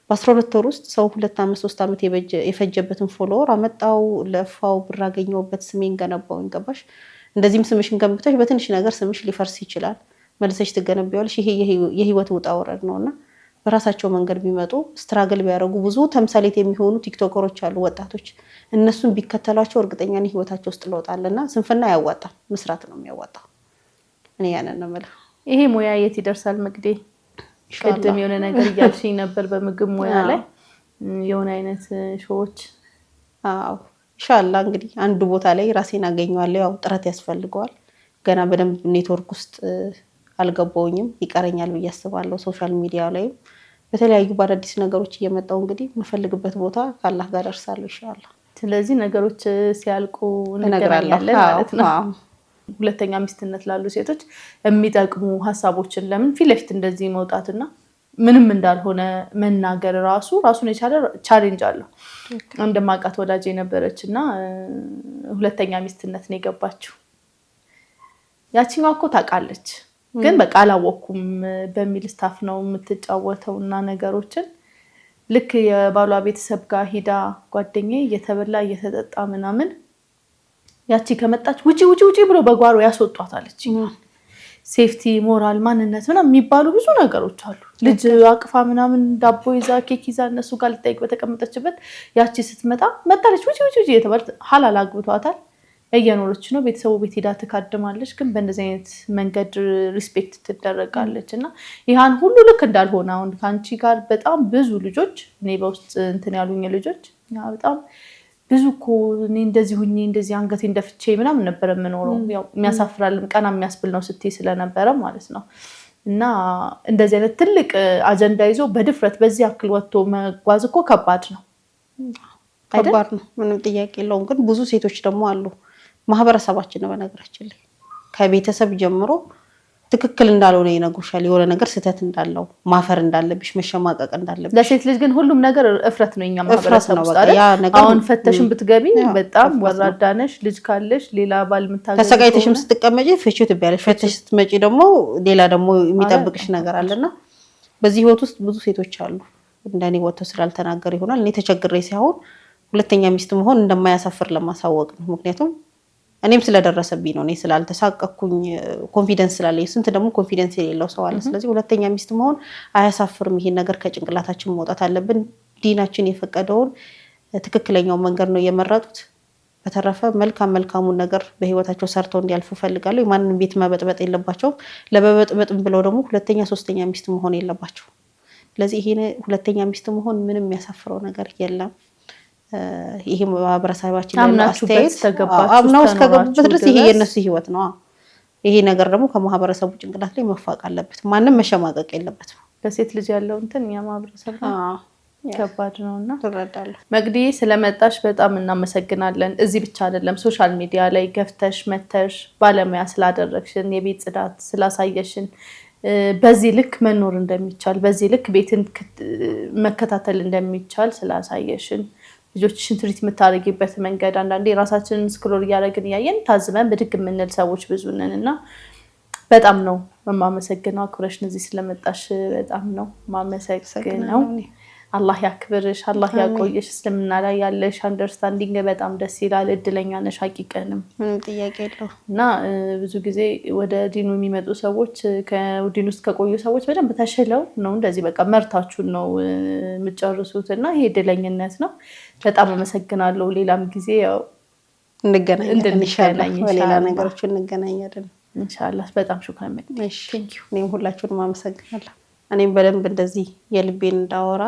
በ12 ወር ውስጥ ሰው 2 ዓመት 3 ዓመት የፈጀበትን follower አመጣው፣ ለፋው፣ ብር አገኘሁበት፣ ስሜን ገነባውኝ። ገባሽ? እንደዚህም ስምሽን ገንብተሽ በትንሽ ነገር ስምሽ ሊፈርስ ይችላል። መልሰሽ ትገነቢዋለሽ። ይሄ የህይወት ውጣ ውረድ ነው እና በራሳቸው መንገድ ቢመጡ struggle ቢያደርጉ ብዙ ተምሳሌት የሚሆኑ ቲክቶከሮች አሉ፣ ወጣቶች። እነሱን ቢከተሏቸው እርግጠኛ ነኝ ህይወታቸው ውስጥ ለውጥ አለ እና ስንፍና አያዋጣም፣ መስራት ነው የሚያዋጣው። እኔ ያንን ነው የምለው። ይሄ ሙያ የት ይደርሳል መቅዴ? ቅድም የሆነ ነገር እያልሽኝ ነበር በምግብ ሙያ ላይ የሆነ አይነት show ዎች። አዎ። ኢንሻአላህ እንግዲህ አንድ ቦታ ላይ ራሴን አገኘዋለሁ። ያው ጥረት ያስፈልገዋል። ገና በደንብ ኔትወርክ ውስጥ አልገባውኝም፣ ይቀረኛል ብዬ አስባለሁ። Social media ላይም በተለያዩ በአዳዲስ ነገሮች እየመጣው እንግዲህ የምፈልግበት ቦታ ከአላህ ጋር ደርሳለሁ ኢንሻአላህ። ስለዚህ ነገሮች ሲያልቁ እነግራለሁ እንገናኛለን ማለት ነው። ሁለተኛ ሚስትነት ላሉ ሴቶች የሚጠቅሙ ሀሳቦችን ለምን ፊት ለፊት እንደዚህ መውጣትና ምንም እንዳልሆነ መናገር ራሱ ራሱን የቻለ challenge አለው። እንደማውቃት ወዳጅ የነበረች እና ሁለተኛ ሚስትነት ነው የገባችው። ያችኛዋ እኮ ታውቃለች፣ ግን በቃ አላወኩም በሚል stuff ነው የምትጫወተው እና ነገሮችን ልክ የባሏ ቤተሰብ ጋር ሂዳ ጓደኛዬ እየተበላ እየተጠጣ ምናምን ያቺ ከመጣች ውጪ ውጪ ውጪ ብሎ በጓሮ ያስወጧታለች። Safety፣ ሞራል፣ ማንነት ምናምን የሚባሉ ብዙ ነገሮች አሉ። ልጅ አቅፋ ምናምን ዳቦ ይዛ ኬክ ይዛ እነሱ ጋር ልጠይቅ በተቀመጠችበት ያቺ ስትመጣ መጣለች ውጪ ውጪ ውጪ የተባለ ሀላል አግብቷታል። እየኖረች ነው። ቤተሰቡ ቤት ሄዳ ትካድማለች። ግን በእንደዚህ አይነት መንገድ respect ትደረጋለች እና ይህን ሁሉ ልክ እንዳልሆነ አሁን ከአንቺ ጋር በጣም ብዙ ልጆች እኔ በውስጥ እንትን ያሉኝ ልጆች በጣም ብዙ እኮ እኔ እንደዚህ ሁኜ እንደዚህ አንገቴን ደፍቼ ምናምን ነበረ የምኖረው። ያው የሚያሳፍራልም ቀና የሚያስብል ነው ስትይ ስለነበረ ማለት ነው። እና እንደዚህ አይነት ትልቅ አጀንዳ ይዞ በድፍረት በዚህ ያክል ወጥቶ መጓዝ እኮ ከባድ ነው። ከባድ ነው፣ ምንም ጥያቄ የለውም። ግን ብዙ ሴቶች ደግሞ አሉ ማህበረሰባችን ነው በነገራችን ላይ ከቤተሰብ ጀምሮ ትክክል እንዳልሆነ ይነግሩሻል። የሆነ ነገር ስህተት እንዳለው ማፈር እንዳለብሽ መሸማቀቅ እንዳለብሽ። ለሴት ልጅ ግን ሁሉም ነገር እፍረት ነው። እኛ ማህበረሰብ ውስጥ አይደል? አሁን ፈተሽን ብትገቢ በጣም ወራዳ ነሽ። ልጅ ካለሽ ሌላ ባል የምታገቢ ተሰቃይተሽም ስትቀመጪ ፍቺው ትቢያለሽ። ፈተሽ ስትመጪ ደግሞ ሌላ ደግሞ የሚጠብቅሽ ነገር አለና በዚህ ህይወት ውስጥ ብዙ ሴቶች አሉ እንደኔ ወጥተው ስላልተናገሩ ይሆናል። እኔ ተቸግሬ ሳይሆን ሁለተኛ ሚስት መሆን እንደማያሳፍር ለማሳወቅ ነው። ምክንያቱም እኔም ስለደረሰብኝ ነው። እኔ ስላልተሳቀኩኝ confidence ስላለኝ፣ ስንት ደግሞ confidence የሌለው ሰው አለ። ስለዚህ ሁለተኛ ሚስት መሆን አያሳፍርም። ይሄን ነገር ከጭንቅላታችን መውጣት አለብን። ዲናችን የፈቀደውን ትክክለኛው መንገድ ነው የመረጡት። በተረፈ መልካም መልካሙን ነገር በህይወታቸው ሰርተው እንዲያልፉ እፈልጋለሁ። የማንንም ቤት መበጥበጥ የለባቸውም። ለመበጥበጥም ብለው ደግሞ ሁለተኛ ሶስተኛ ሚስት መሆን የለባቸው። ስለዚህ ይሄን ሁለተኛ ሚስት መሆን ምንም የሚያሳፍረው ነገር የለም። ይሄ ማህበረሰባችን ያለው አስተያየት አምነው እስከገቡበት ድረስ ይሄ የእነሱ ህይወት ነው። ይሄ ነገር ደግሞ ከማህበረሰቡ ጭንቅላት ላይ መፋቅ አለበት። ማንም መሸማቀቅ የለበትም። ለሴት ልጅ ያለው እንትን እኛ ማህበረሰብ ከባድ ነው እና ትረዳለህ። መቅዲዬ ስለመጣሽ በጣም እናመሰግናለን። እዚህ ብቻ አይደለም social media ላይ ገፍተሽ መተሽ ባለሙያ ስላደረግሽን፣ የቤት ጽዳት ስላሳየሽን፣ በዚህ ልክ መኖር እንደሚቻል፣ በዚህ ልክ ቤትን መከታተል እንደሚቻል ስላሳየሽን፣ ልጆችሽን treat የምታደርጊበት መንገድ አንዳንዴ ራሳችንን scroll እያደረግን እያየን ታዝበን ብድግ የምንል ሰዎች ብዙ ነን እና በጣም ነው የማመሰግነው። አክብረሽን እዚህ ስለመጣሽ በጣም ነው የማመሰግነው። አላህ ያክብርሽ፣ አላህ ያቆየሽ። እስልምና ላይ ያለሽ understanding በጣም ደስ ይላል። እድለኛ ነሽ ሀቂቀንም ምንም ጥያቄ የለውም። እና ብዙ ጊዜ ወደ ዲኑ የሚመጡ ሰዎች ከዲኑ ውስጥ ከቆዩ ሰዎች በደንብ ተሽለው ነው እንደዚህ በቃ መርታችሁን ነው የምጨርሱት። እና ይሄ እድለኝነት ነው። በጣም አመሰግናለሁ። ሌላም ጊዜ ያው እንገናኛለን ኢንሻአላህ፣ በሌላ ነገሮች እንገናኛለን ኢንሻአላህ። በጣም ሹክራን። እኔም ሁላችሁንም አመሰግናለሁ። እኔም በደንብ እንደዚህ የልቤን እንዳወራ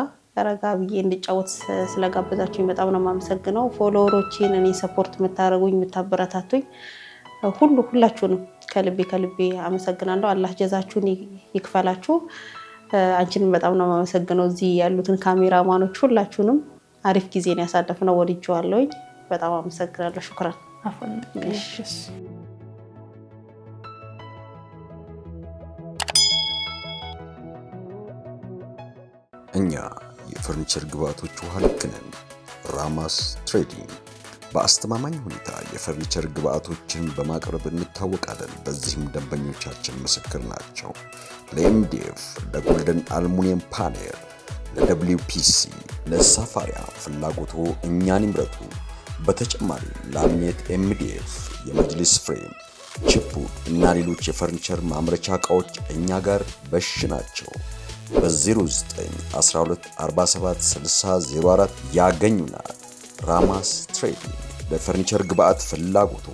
ረጋ ብዬ እንድጫወት ስለጋበዛችሁኝ በጣም ነው የማመሰግነው። Follower ኦቼን እኔ support የምታደርጉኝ የምታበረታቱኝ ሁሉ ሁላችሁንም ከልቤ ከልቤ አመሰግናለሁ። አላህ ጀዛችሁን ይክፈላችሁ። አንቺንም በጣም ነው የማመሰግነው። እዚህ ያሉትን ካሜራማኖች ሁላችሁንም አሪፍ ጊዜን ያሳለፍነው ወድጄዋለሁኝ። በጣም አመሰግናለሁ። ሹክራን። እኛ የፈርኒቸር ግብዓቶች ውሃ ልክ ነን። ራማስ ትሬዲንግ በአስተማማኝ ሁኔታ የፈርኒቸር ግብዓቶችን በማቅረብ እንታወቃለን። በዚህም ደንበኞቻችን ምስክር ናቸው። ለ MDF፣ ለ golden aluminum panel፣ ለ WPC፣ ለሳፋሪያ ፍላጎቶ እኛን ይምረጡ። በተጨማሪም laminate፣ MDF፣ የመጅሊስ frame፣ ችፑድ እና ሌሎች የፈርኒቸር ማምረቻ ዕቃዎች እኛ ጋር በሽ ናቸው። በ0912476004 ያገኙናል። ራማስ ትሬዲንግ ለፈርኒቸር ግብዓት ፍላጎቶ